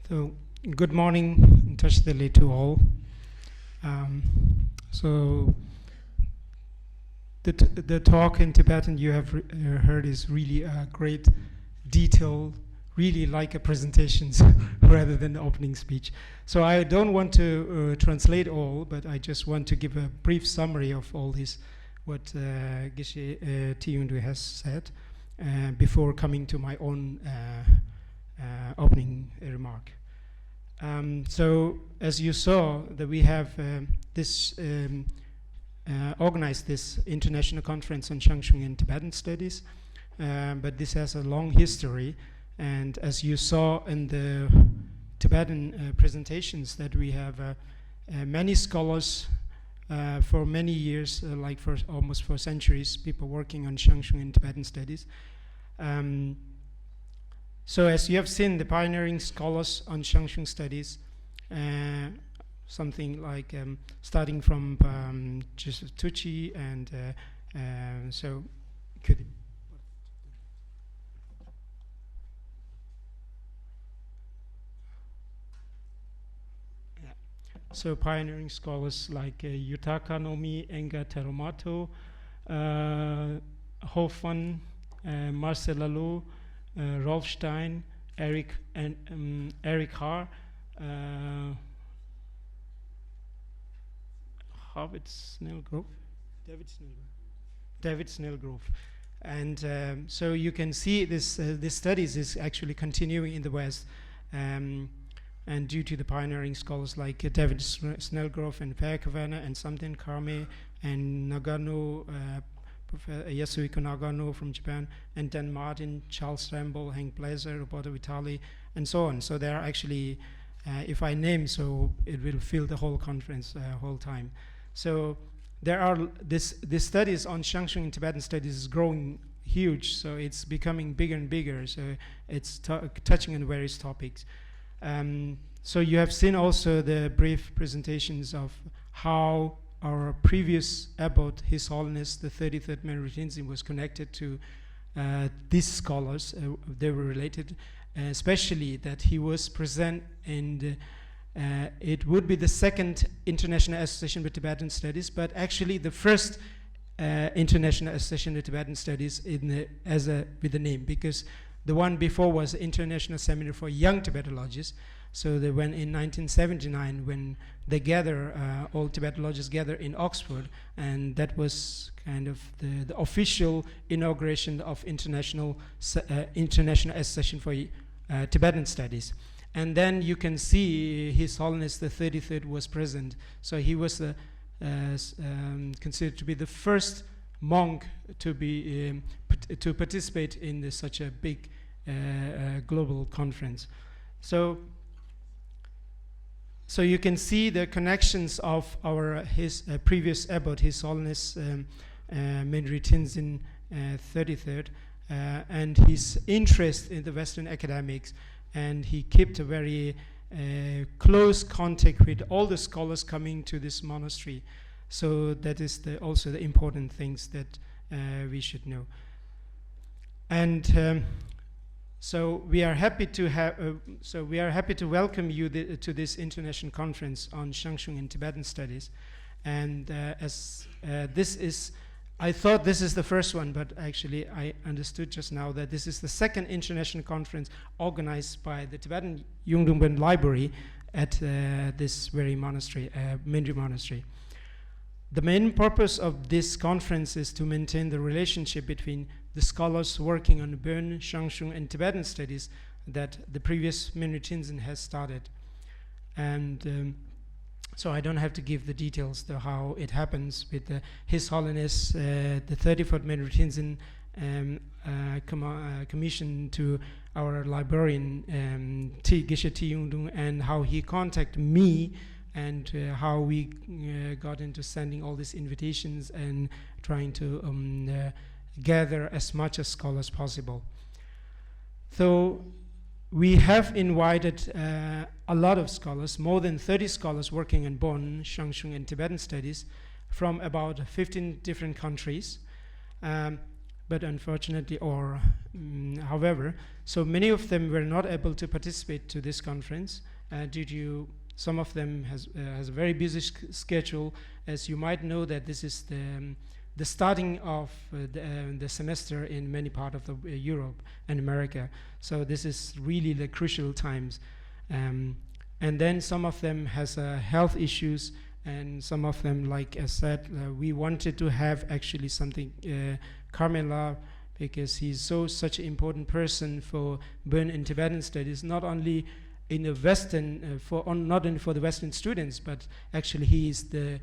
So, good morning, Tashidali to all. Um, so, the, t- the talk in Tibetan you have re- uh, heard is really a great detail, really like a presentation rather than the opening speech. So I don't want to uh, translate all, but I just want to give a brief summary of all this, what uh, Geshe uh, Tiyundu has said, uh, before coming to my own uh, uh, opening remark. Um, so, as you saw, that we have uh, this um, uh, organized this international conference on Shangshung and Tibetan studies, uh, but this has a long history. And as you saw in the Tibetan uh, presentations, that we have uh, uh, many scholars uh, for many years, uh, like for almost for centuries, people working on Shangshung and Tibetan studies. Um, so as you have seen, the pioneering scholars on Shangshung studies, uh, something like um, starting from um, Joseph Tucci and uh, uh, so could So pioneering scholars like uh, Yutaka Nomi, Enga Teromato, uh, Hoffmann, uh, Marcel Laloux, uh, Rolf Stein, Eric and um, Eric Haar, uh, Howard Snellgrove, David Snellgrove, David Snellgrove. And um, so you can see this, uh, this studies is actually continuing in the West. Um, and due to the pioneering scholars like uh, David Snellgrove and Per Kverne and Samten Karme and Nagano, uh, Professor Yasuhiko Nagano from Japan, and Dan Martin, Charles Rambo, Hank Blazer, Roberto Vitali, and so on. So there are actually, uh, if I name, so it will fill the whole conference, uh, whole time. So there are this, this studies on Shangshung in Tibetan studies is growing huge, so it's becoming bigger and bigger. So it's t- touching on various topics. Um, so you have seen also the brief presentations of how our previous abbot, His Holiness the thirty-third Menri Tenzin, was connected to uh, these scholars. Uh, they were related, uh, especially that he was present in the, uh, it would be the second International Association for Tibetan Studies, but actually the first uh, International Association of Tibetan Studies in the, as a with the name, because the one before was International Seminar for Young Tibetologists. So they went in nineteen seventy-nine when they gather uh, all Tibetologists gather in Oxford, and that was kind of the, the official inauguration of international uh, international association for uh, Tibetan studies. And then you can see His Holiness the thirty-third was present. So he was the uh, um, considered to be the first monk to be um, to participate in the, such a big uh, uh, global conference. So, so you can see the connections of our his uh, previous abbot, His Holiness um, uh, Menri Tenzin uh, thirty-third, uh, and his interest in the Western academics, and he kept a very uh, close contact with all the scholars coming to this monastery. So that is the, also the important things that uh, we should know. And um, so we are happy to have. Uh, so we are happy to welcome you the, to this international conference on Shangshung in Tibetan studies. And uh, as uh, this is I thought this is the first one, but actually I understood just now that this is the second international conference organized by the Tibetan Yungdrung Library at uh, this very monastery, uh, Menri Monastery. The main purpose of this conference is to maintain the relationship between the scholars working on Bön, Shangshung, and Tibetan studies that the previous Menri Tenzin has started. And um, so I don't have to give the details of how it happens with uh, His Holiness uh, the thirty-fourth Menri Tenzin um, uh, com- uh, commission to our librarian um, T. Geshe T. Yungdrung, and how he contacted me and uh, how we uh, got into sending all these invitations and trying to um, uh, gather as much as scholars possible. So we have invited uh, a lot of scholars, more than thirty scholars working in Bön, Shangshung, and Tibetan studies from about fifteen different countries. Um, but unfortunately, or um, however, so many of them were not able to participate to this conference uh, due to some of them has uh, has a very busy schedule. As you might know, that this is the um, the starting of uh, the, uh, the, semester in many parts of the, uh, Europe and America. So this is really the crucial times. Um, and then some of them has uh, health issues, and some of them, like I said, uh, we wanted to have actually something uh, Carmela, because he's so such an important person for Bön and Tibetan studies, not only in the Western, uh, for on, not only for the Western students, but actually he is the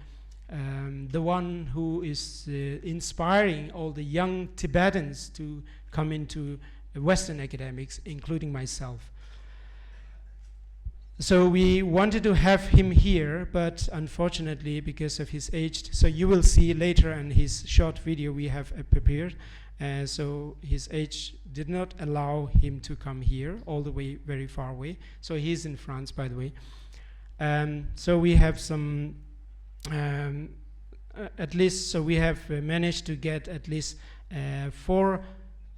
um, the one who is uh, inspiring all the young Tibetans to come into Western academics, including myself. So we wanted to have him here, but unfortunately, because of his age, so you will see later in his short video we have, uh, prepared. Uh, so his age did not allow him to come here all the way, very far away. So he's in France, by the way. Um, so we have some, um, uh, at least, so we have, uh, managed to get at least, uh, four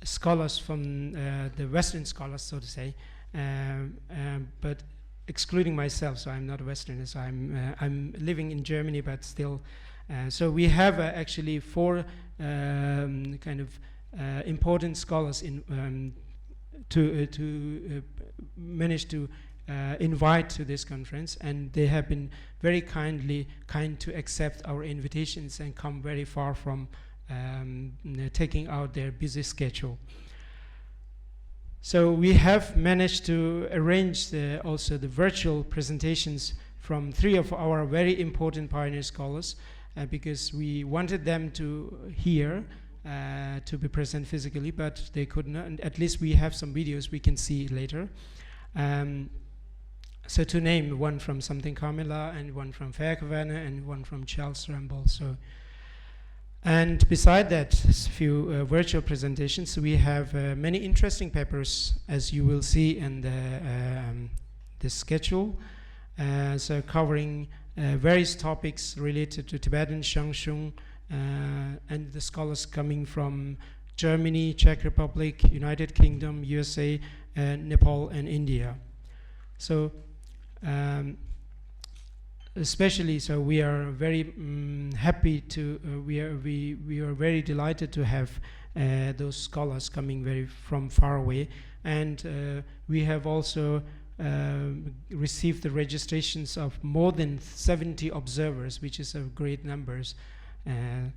scholars from, uh, the Western scholars, so to say, um, um, but excluding myself, so I'm not a Westerner, so I'm, uh, I'm living in Germany, but still, uh, so we have, uh, actually four, um, kind of, uh, important scholars in, um, to, uh, to, uh, manage to, uh, invite to this conference, and they have been very kindly, kind to accept our invitations and come very far from, um, taking out their busy schedule. So we have managed to arrange the, also the virtual presentations from three of our very important pioneer scholars, uh, because we wanted them to here, uh, to be present physically, but they could not. And at least we have some videos we can see later. Um, so to name one from Samten Karmila and one from Verkehrsverband and one from Charles Ramboll. So, and beside that, s-, few, uh, virtual presentations, we have, uh, many interesting papers, as you will see in the, um, the schedule. Uh, so covering, uh, various topics related to Tibetan Shangshung, uh, and the scholars coming from Germany, Czech Republic, United Kingdom, U S A, uh, Nepal, and India. So, um, especially, so we are very, um, happy to, uh, we are, we, we are very delighted to have, uh, those scholars coming very from far away. And, uh, we have also, uh, received the registrations of more than seventy observers, which is a great numbers. Uh,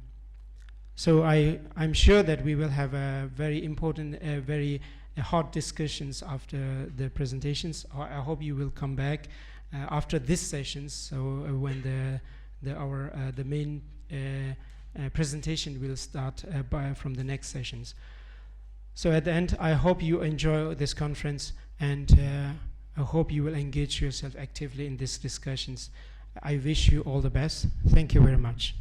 so I, I'm sure that we will have a very important, a very, uh, hot discussions after the presentations. I, I hope you will come back, uh, after this sessions, so, uh, when the, the, our, uh, the main, uh, uh, presentation will start, uh, by, from the next sessions. So at the end, I hope you enjoy this conference, and, uh, I hope you will engage yourself actively in these discussions. I wish you all the best. Thank you very much.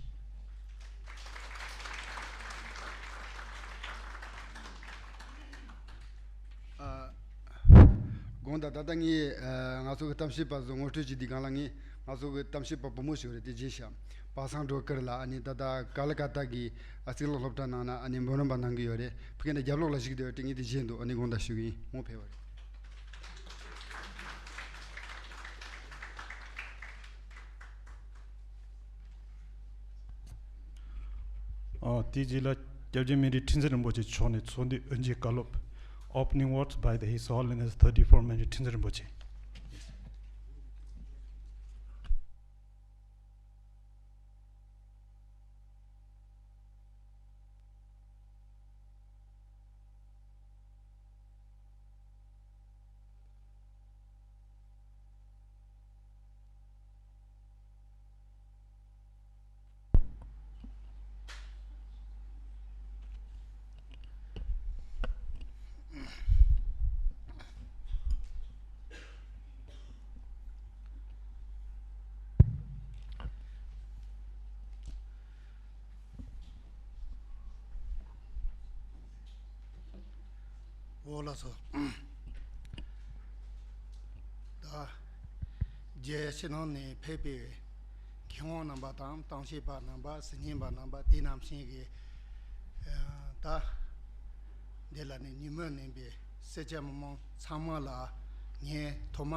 ཨ། དགོངས་དག་ད་ལྟ་ངས་ཨ་ང་ཚོ་གི་གཏམ་བཤད་པ་ཚོ་ངོ་སྤྲོད་བྱེད་དུས་སྒང་ལ། ངས་ང་ཚོ་གི་གཏམ་བཤད་པ་བུ་མོ་ཞིག་རེད། དེ་རྗེས་ཤག་པ་སངས་སྒྲོལ་དཀར་ལགས། ཨ་ནི་ད་ལྟ་ཀ་ལི་ཀ་ཏ་གི་ཨ་གཙུག་ལག་སློབ་གྲྭ་ནང་ན་ཨ་ནི་འབུམ་རམས་པ་གནང་གི་ཡོད་རེད། ཕ་གི་ནས་རྒྱབ་ལོགས་ལ་བཞུགས་བསྡད་ཡོད་དེ། ངས་དེ་བཞིན་དུ་ཨ་ནི་དགོངས་དག་ཞུ་གི་ཡིན། ངོ་ཕེབས་པ་རེད། ཨ། དེའི་རྗེས་ལ་སྐྱབས་རྗེ་སྨན་རི་ཁྲི་འཛིན་རིན་པོ་ཆེ་མཆོག་ནས་ཚོགས་འདུའི་དབུ་འབྱེད་བཀའ་སློབ། Opening words by the His Holiness thirty-four སྨན་རི་ཁྲི་འཛིན་རིན་པོ་ཆེ། འོ་ལགས་སོ། ད་རྒྱལ་ཕྱི་ནང་ནས་ཕེབས་པའི་མཁས་དབང་རྣམ་པ་དང་། གཏམ་བཤད་པ་རྣམ་པ། གཟིགས་ཉན་པ་རྣམ་པ། དེ་ནང་བཞིན་གྱི་ཨ་ད་འདི་ལ་ནི་ཉི་མ་གནས་པའི་སེར་སྐྱ་མི་མང་ཚང་མ་ལ་ངས་ཐོག་མ་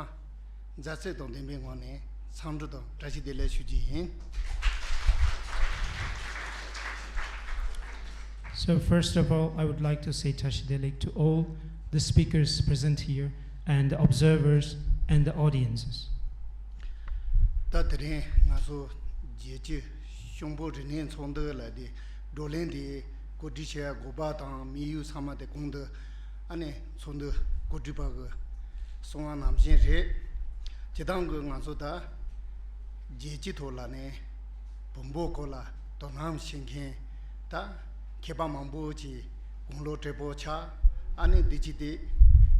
མཛའ་བརྩེ་དང་ལྡན་པའི་ངང་ནས་འཚམས་འདྲི་དང་བཀྲ་ཤིས་བདེ་ལེགས་ཞུ་རྒྱུ་ཡིན། So first of all, I would like to say Tashi Delek to all the speakers present here and the observers and the audiences. ད་དེ་རིང་ང་ཚོ་རྒྱལ་སྤྱིའི་གཅུང་པོ་རིག་གནས་ཚོགས་འདུ་ལ་དེ་བགྲོ་གླེང་དེ་གོ་སྒྲིག་བྱས་པ་འགོ་པ་དང་དམིགས་ཡུལ་ཚང་མ་དེ་གོང་དུ་ཨ་ནི་ཚོགས་འདུ་གོ་སྒྲིག་པ་གི་གསུང་བ་ནང་བཞིན་རེད། སྤྱིར་བཏང་གི་ང་ཚོ་ད་རྒྱལ་སྤྱི་ཐོག་ལ་ནི་བོན་པོའི་སྐོར་ལ་དོ་སྣང་བྱེད་མཁན་ད་མཁས་པ་མང་པོ་ཅིག་དགུང་ལོ་བགྲེས་པོ་ཆགས། ཨ་ནི་འདི་ཅི་སྟེ།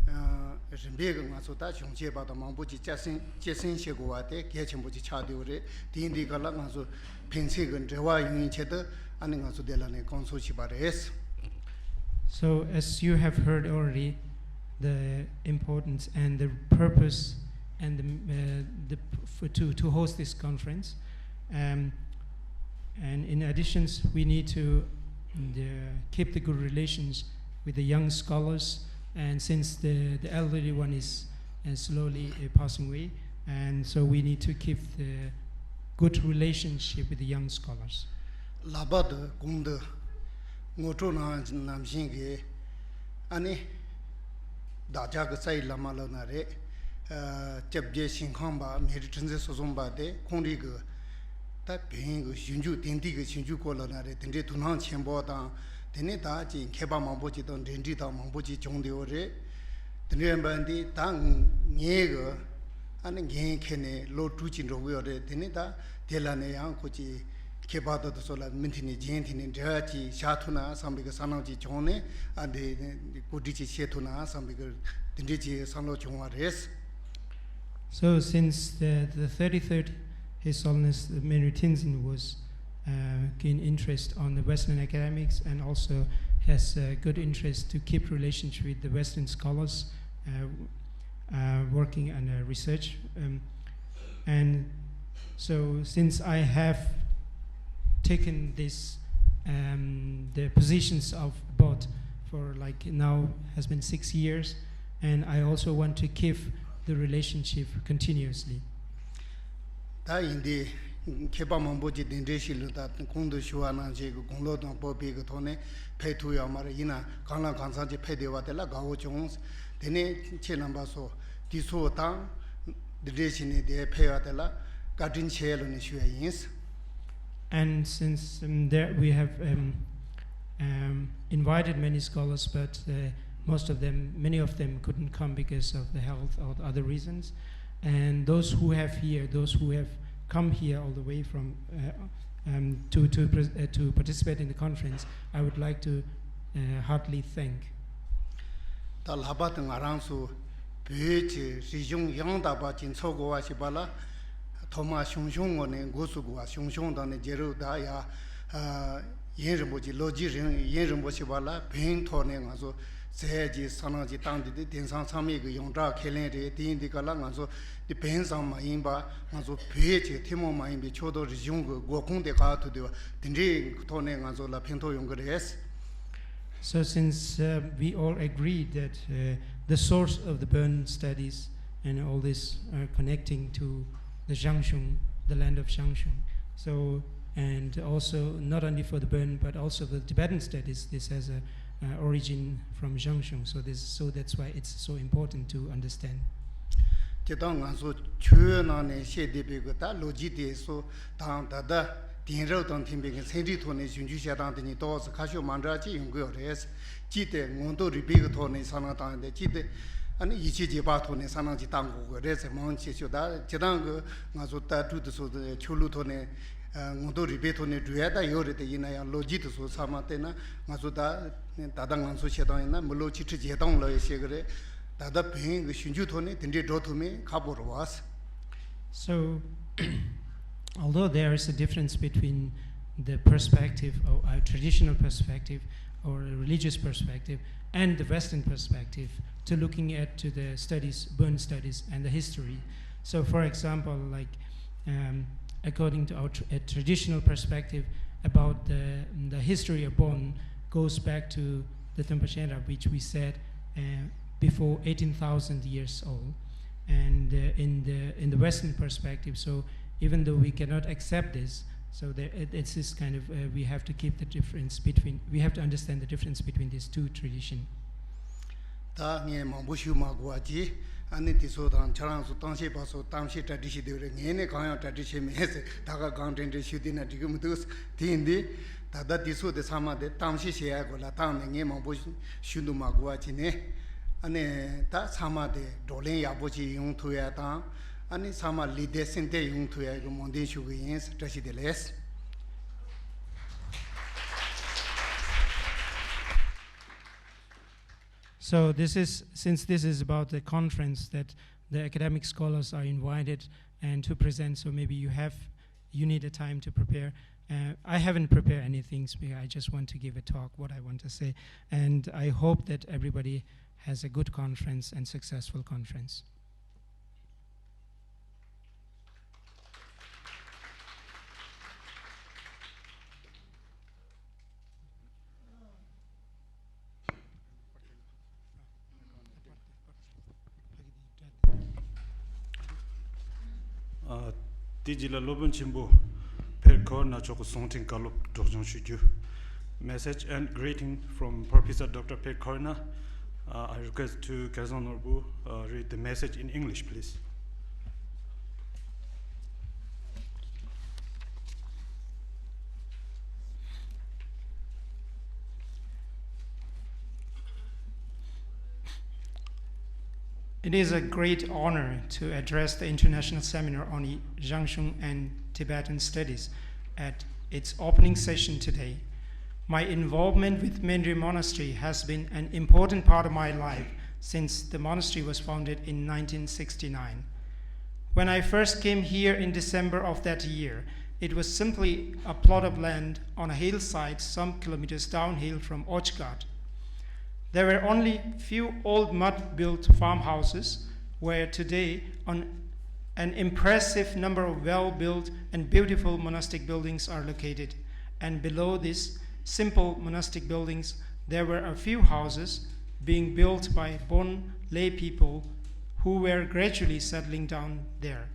ཨ། རིམ་པས་ཀྱི་ང་ཚོ་ད་གཞུང་བྱས་པ་དང་མང་པོ་ཅིག་སྐྱ་སེང་སྐྱེད་སྲིང་བྱེད་དགོས་པ་དེ་གལ་ཆེན་པོ་ཅིག་ཆགས་བསྡད་ཡོད་རེད། དེ་ཡིན་དུས་ག་ལ་ང་ཚོ་ཕན་ཚུན་གྱི་འབྲེལ་བ་ཡོང་ཡིན་ཆེད་དུ། ཨ་ནི་ང་ཚོ་དེ་ལ་ནས་བསྐང་ཚོགས་བྱས་པ་རེད། So, as you have heard already, the importance and the purpose and the, uh, the for, to to host this conference, um, and in addition, we need to, uh, keep the good relations with the young scholars. And since the the elderly one is, uh, slowly, uh, passing away, and so we need to keep the good relationship with the young scholars. ལྷག་པར་དུ་གོང་དུ་ངོ་སྤྲོད་གནང་ནང་བཞིན་གྱི། ཨ་ནི་བདག་ཅག་གི་རྩ་བའི་བླ་མ་ལབ་ན་རེད། ཨ། སྐྱབས་རྗེ་ཞིང་ཁམས་པ་མི་རིགས་སྒྲིག་འཛུགས་སྲིད་གཞུང་པ་དེ་ཁོང་རིགས་ཀྱི་ད་བོད་ཡིག་གི་ཞིབ་འཇུག་དེང་དུས་ཀྱི་ཞིབ་འཇུག་སྐོར་ལབ་ན་རེད། དེ་འདྲའི་དོ་སྣང་ཆེན་པོ་དང་། དེ་ནས་ད་ཅིག་མཁས་པ་མང་པོ་ཅིག་དང་འབྲེལ་འདྲིས་དང་མང་པོ་ཅིག་བྱུང་བསྡད་ཡོད་རེད། དེ་འདྲའི་ཡིན་པ་འདི་ད་ངས་གི། ཨ་ནི་འགན་འཁྱེར་ནས་ལོ་དྲུག་ཅིག་འགྲོ་གི་ཡོད་རེད། དེ་ནས་ད་དེ་ལ་ནས་ཡང་ཁོ་ཅིག་ཁྱད་པར་དུ་དུ་སོགས་ལ་མུ་མཐུད་ནས་རྒྱུན་མཐུད་ནས་འབྲེལ་བ་ཅིག་བཞག་ཐུབ་ན་བསམ་པའི་གི་བསམ་བློ་ཅིག་བྱུང་ནས། ཨ། འདི་གོ་སྒྲིག་ཅིག་བྱེད་ཐུབ་ན་བསམ་པའི་གི་དེ་འདྲའི་ཅིག་བསམ་བློ་བྱུང་བ་རེད། So, since the, the thirty-third His Holiness Myinroi Tenzin was, uh, keen interest on the Western academics and also has a good interest to keep relationship with the Western scholars, uh, uh, working on, uh, research. Um, and so, since I have taken this, um, the positions of board for, like, now has been six years, and I also want to keep the relationship continuously. ད་ཡིན་དུས་མཁས་པ་མང་པོ་ཅིག་གདན་འདྲེན་ཞུས་ལུགས་དང་གོང་དུ་ཞུ་བ་ནང་བཞིན་གྱི་དགུང་ལོ་དང་སྤོབས་པའི་གི་ཐོག་ནས་ཕེབས་ཐུབ་ཡོད་མ་རེད། ཡིན་ན་གང་ལ་གང་འཚམ་ཅིག་ཕེབས་བསྡད་པ་དེ་ལ་དགའ་བོ་བྱུང་། དེ་ནས་ཁྱེད་རྣམ་པ་ཚོ་དུས་ཚོད་དང་གདན་འདྲེན་ཞུས་ནས་དེ་ཕེབས་ཡོད་དེ་ལ་བཀའ་དྲིན་ཆེ་ལབ་ནས་ཞུ་ཡ་ཡིན། And since, um, there we have, um, um, invited many scholars, but, uh, most of them, many of them couldn't come because of the health or the other reasons. And those who have here, those who have come here all the way from, uh, um, to to pres- uh, to participate in the conference, I would like to, uh, heartily thank. ད་ལྷག་པར་དུ་ང་རང་ཚོ་བོད་ཀྱི་རིག་གཞུང་ཡང་དག་པ་ཅིག་འཚོལ་དགོས་པ་ཞིག་པ་ལ། ཐོག་མར་ཞང་ཞུང་ངོས་ནས་འགོ་ཚུགས་དགོས་པ། ཞང་ཞུང་དང་ནི་རྒྱལ་རབས་དག་ཡ། ཨ། ཡུན་རིང་པོ་ཅིག་ལོ་རྒྱུས་རིང་ཡུན་རིང་པོ་ཞིག་པ་ལ་བོན་ཐོག་ནས་ང་ཚོ་མཛད་ཀྱི་སང་ནང་ཅིག་བཏང་དུས་དེ་དེང་སང་ཚང་མས་གི་ཡོངས་གྲགས་ཁས་ལེན་རེད། དེ་ཡིན་དུས་ག་ལ་ང་ཚོ་དེ་བོན་ཙམ་མ་ཡིན་པ་ང་ཚོ་བོད་ཀྱི་ཐུན་མོང་མ་ཡིན་པའི་ཆོས་དང་རིག་གཞུང་གི་འགོ་ཁུངས་དེ་ག་ཐུབ་དུས་པ་དེ་འདྲའི་ཐོག་ནས་ང་ཚོ་ལ་ཕན་ཐོགས་ཡོང་གི་རེད། So since, uh, we all agree that, uh, the source of the Bon studies and all this are connecting to the Zhangxiong, the land of Zhangxiong. So, and also not only for the Bon, but also for the Tibetan studies, this has a, uh, origin from Zhangxiong. So this, so that's why it's so important to understand. དེ་དང་ང་ཚོ་ཆོས་ནང་ནས་བཤད་བསྡད་པའི་གི་ད་ལོ་རྒྱུས་དེ་ཚོ་དང་ད་ལྟ་དེང་རབས་དང་མཐུན་པའི་གི་ཚན་རིག་ཐོག་ནས་ཞིབ་འཇུག་བྱེད་སྟངས་དེ་གཉིས་ཏོག་ཙམ་ཁ་ཕྱོགས་མ་འདྲ་ཅིག་ཡོང་གི་ཡོད་རེད། གཅིག་དེ་ངོ་ཐོག་རིག་པའི་གི་ཐོག་ནས་བསམ་བློ་བཏང་ཡོད་དེ། གཅིག་དེ་ཨ་ནི་ཡིད་ཆེས་བྱེད་པ་ཐོག་ནས་བསམ་བློ་ཅིག་བཏང་དགོས་གི་རེད་ཟེར་མང་ཆེ་ཤོས། ད་སྤྱིར་བཏང་གི་ང་ཚོ་ལྟ་གྲུབ་དེ་ཚོ་ཆོས་ལུགས་ཐོག་ནས། ཨ། ངོ་ཐོག་རིག་པའི་ཐོག་ནས་འགྲོ་ཡ་ད་ཡོད་རེད་དེ། ཡིན་ན་ཡང་ལོ་རྒྱུས་དེ་ཚོ་ཚང་མ་བལྟས་ན་ང་ཚོ་ད་ད་ལྟ་ང་ཚོ་བྱེད་སྟངས་ཡིན་ན་མི་ལོ་ཆིག་ཁྲི་བརྒྱད་སྟོང་ལོ་ཡི་བཤད་གི་རེད། ད་ལྟ་བོན་གི་ཞིབ་འཇུག་ཐོག་ནས་དེ་འདྲའི་འགྲོ་ཐུབ་མིན་ཁག་པོ་རེད་བ། So, although there is a difference between the perspective of a traditional perspective or a religious perspective and the Western perspective to looking at to the studies, Bon studies, and the history. So, for example, like, um, according to our tr- a traditional perspective about the the history of Bon goes back to the Trungpa Shenrab, which we said, uh, before eighteen thousand years old. And, uh, in the in the Western perspective, so even though we cannot accept this, so there, it, it's this kind of, uh, we have to keep the difference between, we have to understand the difference between these two traditions. ད་ངས་མང་པོ་ཞུ་མ་དགོས་པ་ཅིག་ཨ་ནི་དེ་ཚོ་དང་ཁྱེད་རང་ཚོ་གཏམ་བཤད་པ་ཚོ་གཏམ་བཤད་གྲ་སྒྲིག་བྱེད་དུས་རེད། ངས་ནི་གང་ཡང་གྲ་སྒྲིག་བྱས་མེད་ཟེར། ད་ག་གང་དྲན་དྲན་ཞུ་དུས་ན་འགྲིག་གི་མི་འདུག་དེ་ཡིན་དུས་ད་ལྟ་དེ་ཚོ་དེ་ཚང་མ་དེ་གཏམ་བཤད་བྱེད་ཡ་སྐོར་ལ་བཏང་ནས་ངས་མང་པོ་ཞུ་འདུག་མ་དགོས་པ་བྱས་ནས། ཨ་ནི་ད་ཚང་མ་དེ་བགྲོ་གླེང་ཡག་པོ་ཅིག་ཡོང་ཐུབ་ཡ་དང་། ཨ་ནི་ཚང་མ་ལུས་བདེ་སེམས་བདེ་ཡོང་ཐུབ་ཡ་གི་སྨོན་འདུན་ཞུ་གི་ཡིན། བཀྲ་ཤིས་བདེ་ལེགས། So this is, since this is about the conference that the academic scholars are invited and to present, so maybe you have, you need a time to prepare. Uh, I haven't prepared anything, so I just want to give a talk, what I want to say. And I hope that everybody has a good conference and successful conference. ཨ། དེ་རྗེས་ལ་སློབ་དཔོན་ཆེན་པོ་ཕེར་ཁོ་ན་མཆོག་གི་གསུང་འཕྲིན་བཀའ་སློབ་སྒྲོག་སྦྱང་ཞུ་རྒྱུ། Message and greeting from Professor Doctor Pher Khorna. Uh, I request to Khesang Norbu, uh, read the message in English, please. It is a great honor to address the International Seminar on Zhangshung and Tibetan Studies at its opening session today. My involvement with Minri Monastery has been an important part of my life since the monastery was founded in nineteen sixty-nine. When I first came here in December of that year, it was simply a plot of land on a hillside some kilometers downhill from Ochghat. There were only few old mud-built farmhouses, where today an, an impressive number of well-built and beautiful monastic buildings are located, and below these simple monastic buildings there were a few houses being built by Bon lay people who were gradually settling down there.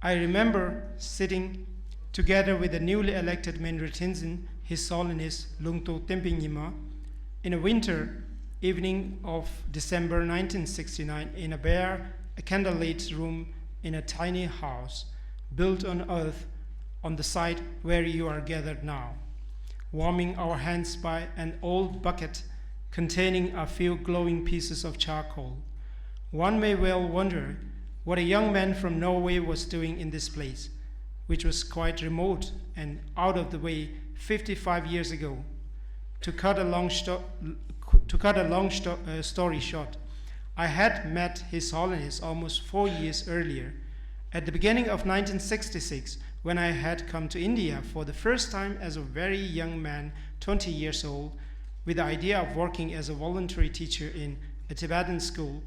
I remember sitting together with the newly elected Minri Tenzin, His Holiness Lungto Tenpen Nyima, in a winter evening of December nineteen sixty-nine in a bare, a candlelit room in a tiny house built on earth on the site where you are gathered now, warming our hands by an old bucket containing a few glowing pieces of charcoal. One may well wonder what a young man from Norway was doing in this place, which was quite remote and out of the way fifty-five years ago. To cut a long, sto- to cut a long sto- uh, story short, I had met His Holiness almost four years earlier, at the beginning of nineteen sixty-six, when I had come to India for the first time as a very young man, twenty years old, with the idea of working as a voluntary teacher in a Tibetan school.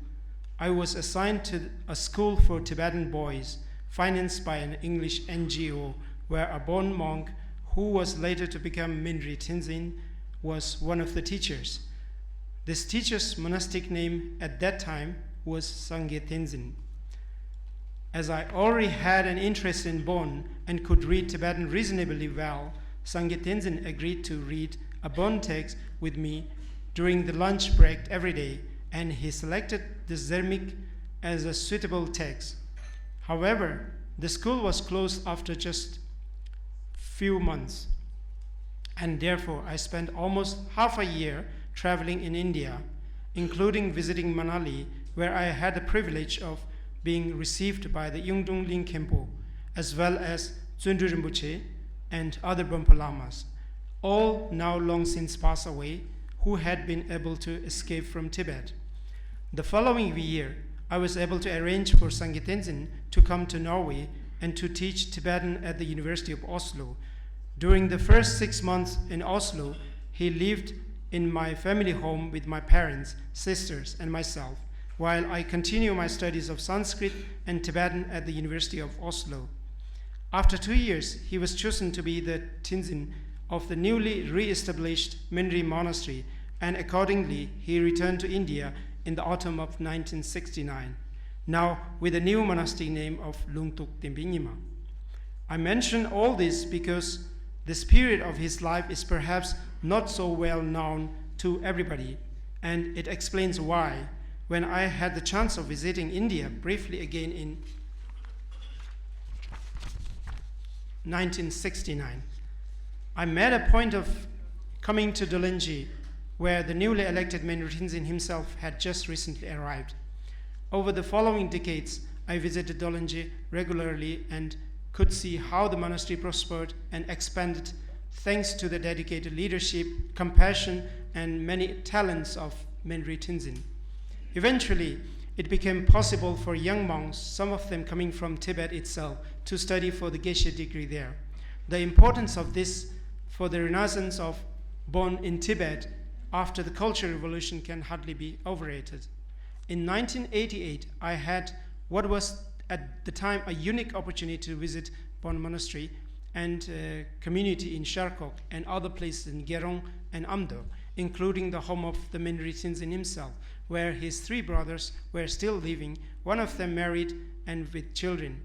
I was assigned to a school for Tibetan boys, financed by an English N G O, where a Bon monk, who was later to become Minri Tenzin, was one of the teachers. This teacher's monastic name at that time was Sangye Tenzin. As I already had an interest in Bon and could read Tibetan reasonably well, Sangye Tenzin agreed to read a Bon text with me during the lunch break every day, and he selected the Zermik as a suitable text. However, the school was closed after just few months, and therefore I spent almost half a year traveling in India, including visiting Manali, where I had the privilege of being received by the Yungdrung Ling Khenpo, as well as Tsundru Rinpoche and other Bonpo Lamas, all now long since passed away, who had been able to escape from Tibet. The following year, I was able to arrange for Sangye Tenzin to come to Norway and to teach Tibetan at the University of Oslo. During the first six months in Oslo, he lived in my family home with my parents, sisters, and myself, while I continue my studies of Sanskrit and Tibetan at the University of Oslo. After two years, he was chosen to be the Tenzin of the newly re-established Minri Monastery, and accordingly, he returned to India in the autumn of nineteen sixty-nine, now with a new monastic name of Lungtuk Tenpen Nyima. I mention all this because the spirit of his life is perhaps not so well known to everybody, and it explains why, when I had the chance of visiting India briefly again in nineteen sixty-nine, I made a point of coming to Dolenji, where the newly elected Minri Tenzin himself had just recently arrived. Over the following decades, I visited Dolenji regularly and could see how the monastery prospered and expanded thanks to the dedicated leadership, compassion, and many talents of Menri Tenzin. Eventually, it became possible for young monks, some of them coming from Tibet itself, to study for the Geshe degree there. The importance of this for the renaissance of Bon in Tibet after the Cultural Revolution can hardly be overrated. In nineteen eighty-eight, I had what was at the time a unique opportunity to visit Bon Monastery and uh, community in Sharkok and other places in Gerong and Amdo, including the home of the Menri Tenzin himself, where his three brothers were still living, one of them married and with children.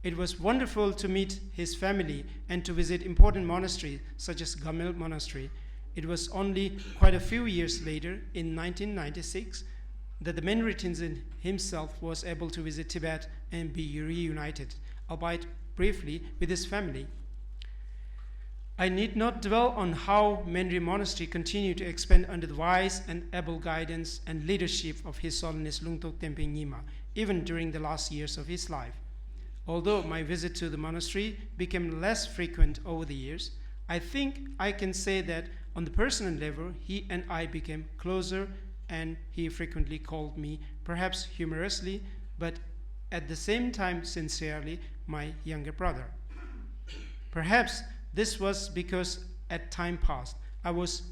It was wonderful to meet his family and to visit important monasteries such as Gamel Monastery. It was only quite a few years later, in nineteen ninety-six, that the Menri Tenzin himself was able to visit Tibet and be reunited, albeit briefly, with his family. I need not dwell on how Menri Monastery continued to expand under the wise and able guidance and leadership of His Holiness Lungtok Tenpen Nyima, even during the last years of his life. Although my visit to the monastery became less frequent over the years, I think I can say that on the personal level, he and I became closer, and he frequently called me, perhaps humorously, but at the same time sincerely, my younger brother. Perhaps this was because at time past, I was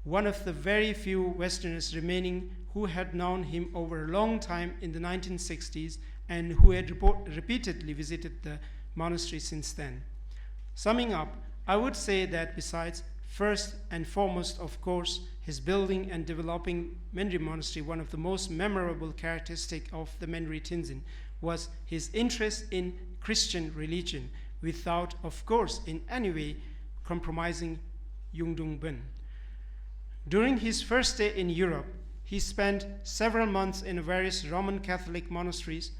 one of the very few Westerners remaining who had known him over a long time in the nineteen sixties and who had repo- repeatedly visited the monastery since then. Summing up, I would say that besides, first and foremost, of course, his building and developing Menri Monastery, one of the most memorable characteristic of the Menri Tenzin was his interest in Christian religion, without, of course, in any way compromising Yungdung Bön. During his first stay in Europe, he spent several months in various Roman Catholic monasteries,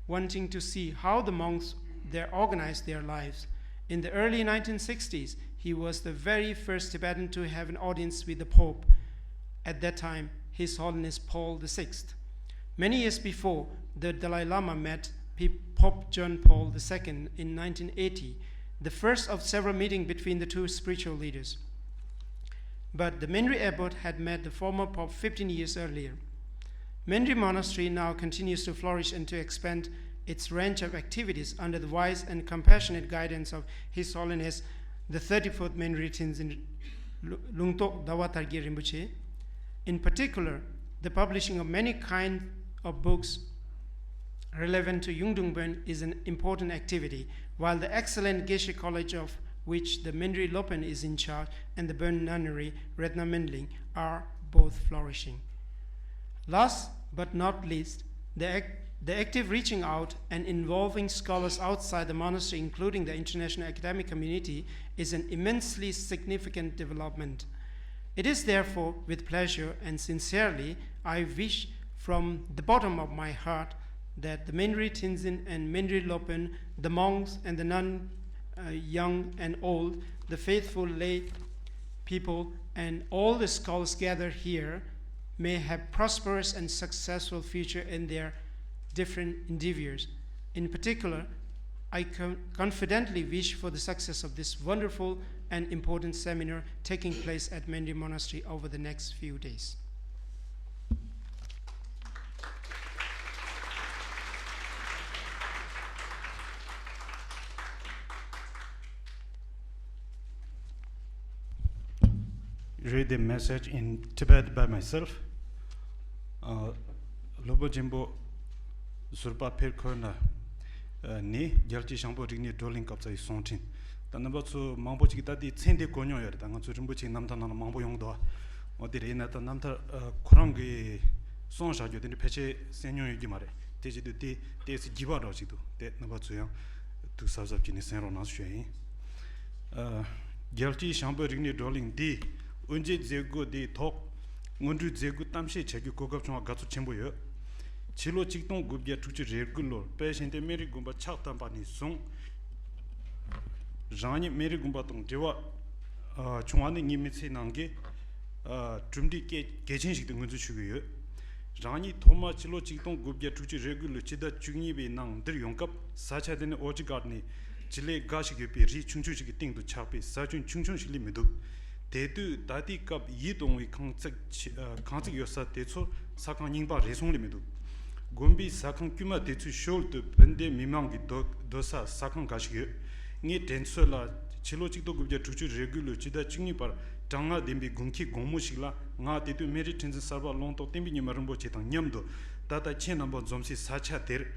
wanting to see how the monks there organized their lives. In the early nineteen sixties, he was the very first Tibetan to have an audience with the Pope, at that time, His Holiness Paul the Sixth. Many years before, the Dalai Lama met P- Pope John Paul the Second in nineteen eighty, the first of several meetings between the two spiritual leaders. But the Menri Abbot had met the former Pope fifteen years earlier. Menri Monastery now continues to flourish and to expand its range of activities under the wise and compassionate guidance of His Holiness the thirty-fourth Menri Tenzin Lu- Lungtok Dawa Targye Rinpoche. In particular, the publishing of many kind of books relevant to Yungdung Bön is an important activity, while the excellent Geshe College, of which the Menri Lopen is in charge and the Bön Nunnery Retna Menling, are both flourishing. Last but not least, the, ac- the active reaching out and involving scholars outside the monastery, including the international academic community, is an immensely significant development. It is therefore with pleasure and sincerely I wish from the bottom of my heart that the Menri Tenzin and Menri Lopen, the monks and the nun, uh, young and old, the faithful lay people, and all the scholars gathered here may have prosperous and successful future in their different endeavors. In particular, I con- confidently wish for the success of this wonderful and important seminar taking place at Menri Monastery over the next few days. Read the message in Tibet by myself. ཨ། སློབ་དཔོན་ཆེན་པོ་ཟུར་པ་ཕེར་ཁོ་ན་ནི་རྒྱལ་སྤྱིའི་ཞང་པོ་རིག་གནས་བགྲོ་གླེང་སྐབས་སུ་ཡི་གསུང་འཕྲིན། ད་རྣམ་པ་ཚོ་མང་པོ་ཅིག་ད་ལྟའི་མཚན་དེ་གོ་མྱོང་ཡོད་རེད། ད་ང་ཚོ་རིན་པོ་ཆེའི་རྣམ་ཐར་ནང་ལ་མང་པོ་ཡོང་འདུག་འོ་དེ་རེད་ན་ད་རྣམ་ཐར་ཁོ་རང་གི་གསུང་བཞག་རྒྱུ་དེ་འདྲ་ཕལ་ཆེར་གསན་མྱོང་ཡོད་ཀྱི་མ་རེད། དེ་བྱེད་དུས་དེ་ཏོག་ཙམ་བརྗེ་བ་འདྲ་ཞིག་འདུག་དེ་རྣམ་པ་ཚོ་ཡང་ཐུགས་གཟབ་གཟབ་བྱས་ནས་གསན་རོགས་གནང་ཞུ་ཡ་ཡིན། ཨ། རྒྱལ་སྤྱིའི་ཞང་པོའི་རིག་གནས་བགྲོ་གླེང་འདིའི་དབུ་འབྱེད་མཛད་སྒོ་འདིའི་ཐོག་སྔོན་འགྲོའི་མཛད་སྒོ་གཏམ་བཤད་བྱ་རྒྱུའི་གོ་སྐབས་བྱུང་བ་དགའ་ཚོར་ཆེན་པོ་ཡོད། ཕྱི་ལོ་ཆིག་སྟོང་དགུ་བརྒྱ་དྲུག་ཅུ་རེ་དགུ་ལོར་དཔལ་གཤེན་བསྟན་སྨན་རིའི་དགོན་པ་ཕྱག་བཏབ་པ་ནས་བཟུང་། རང་ཉིད་སྨན་རིའི་དགོན་པ་དང་འབྲེལ་བ་ཨ་བྱུང་བ་ནི་ངའི་མི་ཚེའི་ནང་གི་ཨ་གྲུབ་འབྲས་གལ་གལ་ཆེན་ཞིག་ཏུ་ངོས་འཛིན་ཞུ་གི་ཡོད། རང་ཉིད་ཐོག་མར་ཕྱི་ལོ་ཆིག་སྟོང་དགུ་བརྒྱ་དྲུག་ཅུ་རེ་དགུ་ལོའི་ཕྱི་ཟླ་བཅུ་གཉིས་པའི་ནང་འདིར་ཡོང་སྐབས་ས་ཆ་དེ་ནི་ཨོ་ཅི་གྷར་ནི་བྱེད་ལས་འགའ་ཞིག་ཡོད་པའི་རི་ཆུང་ཆུང་ཞིག་གི་སྟེང་དུ་ཆགས་པས་ས་ཁྱོན་ཆུང་ཆུང་ཞིག་ལས་མི་འདུག་དེ་དུས་ད་ལྟའི་སྐབས་ཡིད་དུ་འོང་བའི་ཁང་བརྩེགས་ཆེ་ཨ་ཁང་བརྩེགས་ཡོད་ས་དེ་ཚོ་ས་ཁང་རྙིང་པ་རེ་ཟུང་ལས་མི་འདུག་དགོན་པའི་ཟ་ཁང་དཀྱུས་མ་དེ་ཚོའི་ཞོལ་དུ་བོད་འདན་མི་མང་གི་སྡོད་སྡོད་ས་ཟ་ཁང་འགའ་ཞིག་ཡོད། ངས་དྲན་ཚོད་ལ་ཕྱི་ལོ་ཆིག་སྟོང་དགུ་བརྒྱ་དྲུག་ཅུ་རེ་དགུ་ལོའི་སྤྱི་ཟླ་བཅུ་གཉིས་པར་གྲང་ངར་ལྡན་པའི་དགུན་ཁའི་དགོང་མོ་ཞིག་ལ། ང་དེ་དུས་སྨན་རིའི་ཁྲི་འཛིན་གསར་པ་ཀློང་རྟོགས་བསྟན་པའི་ཉི་མ་རིན་པོ་ཆེ་དང་མཉམ་དུ། ད་ལྟ་ཁྱེད་རྣམ་པ་འཛོམས་སའི་ས་ཆ་དེར།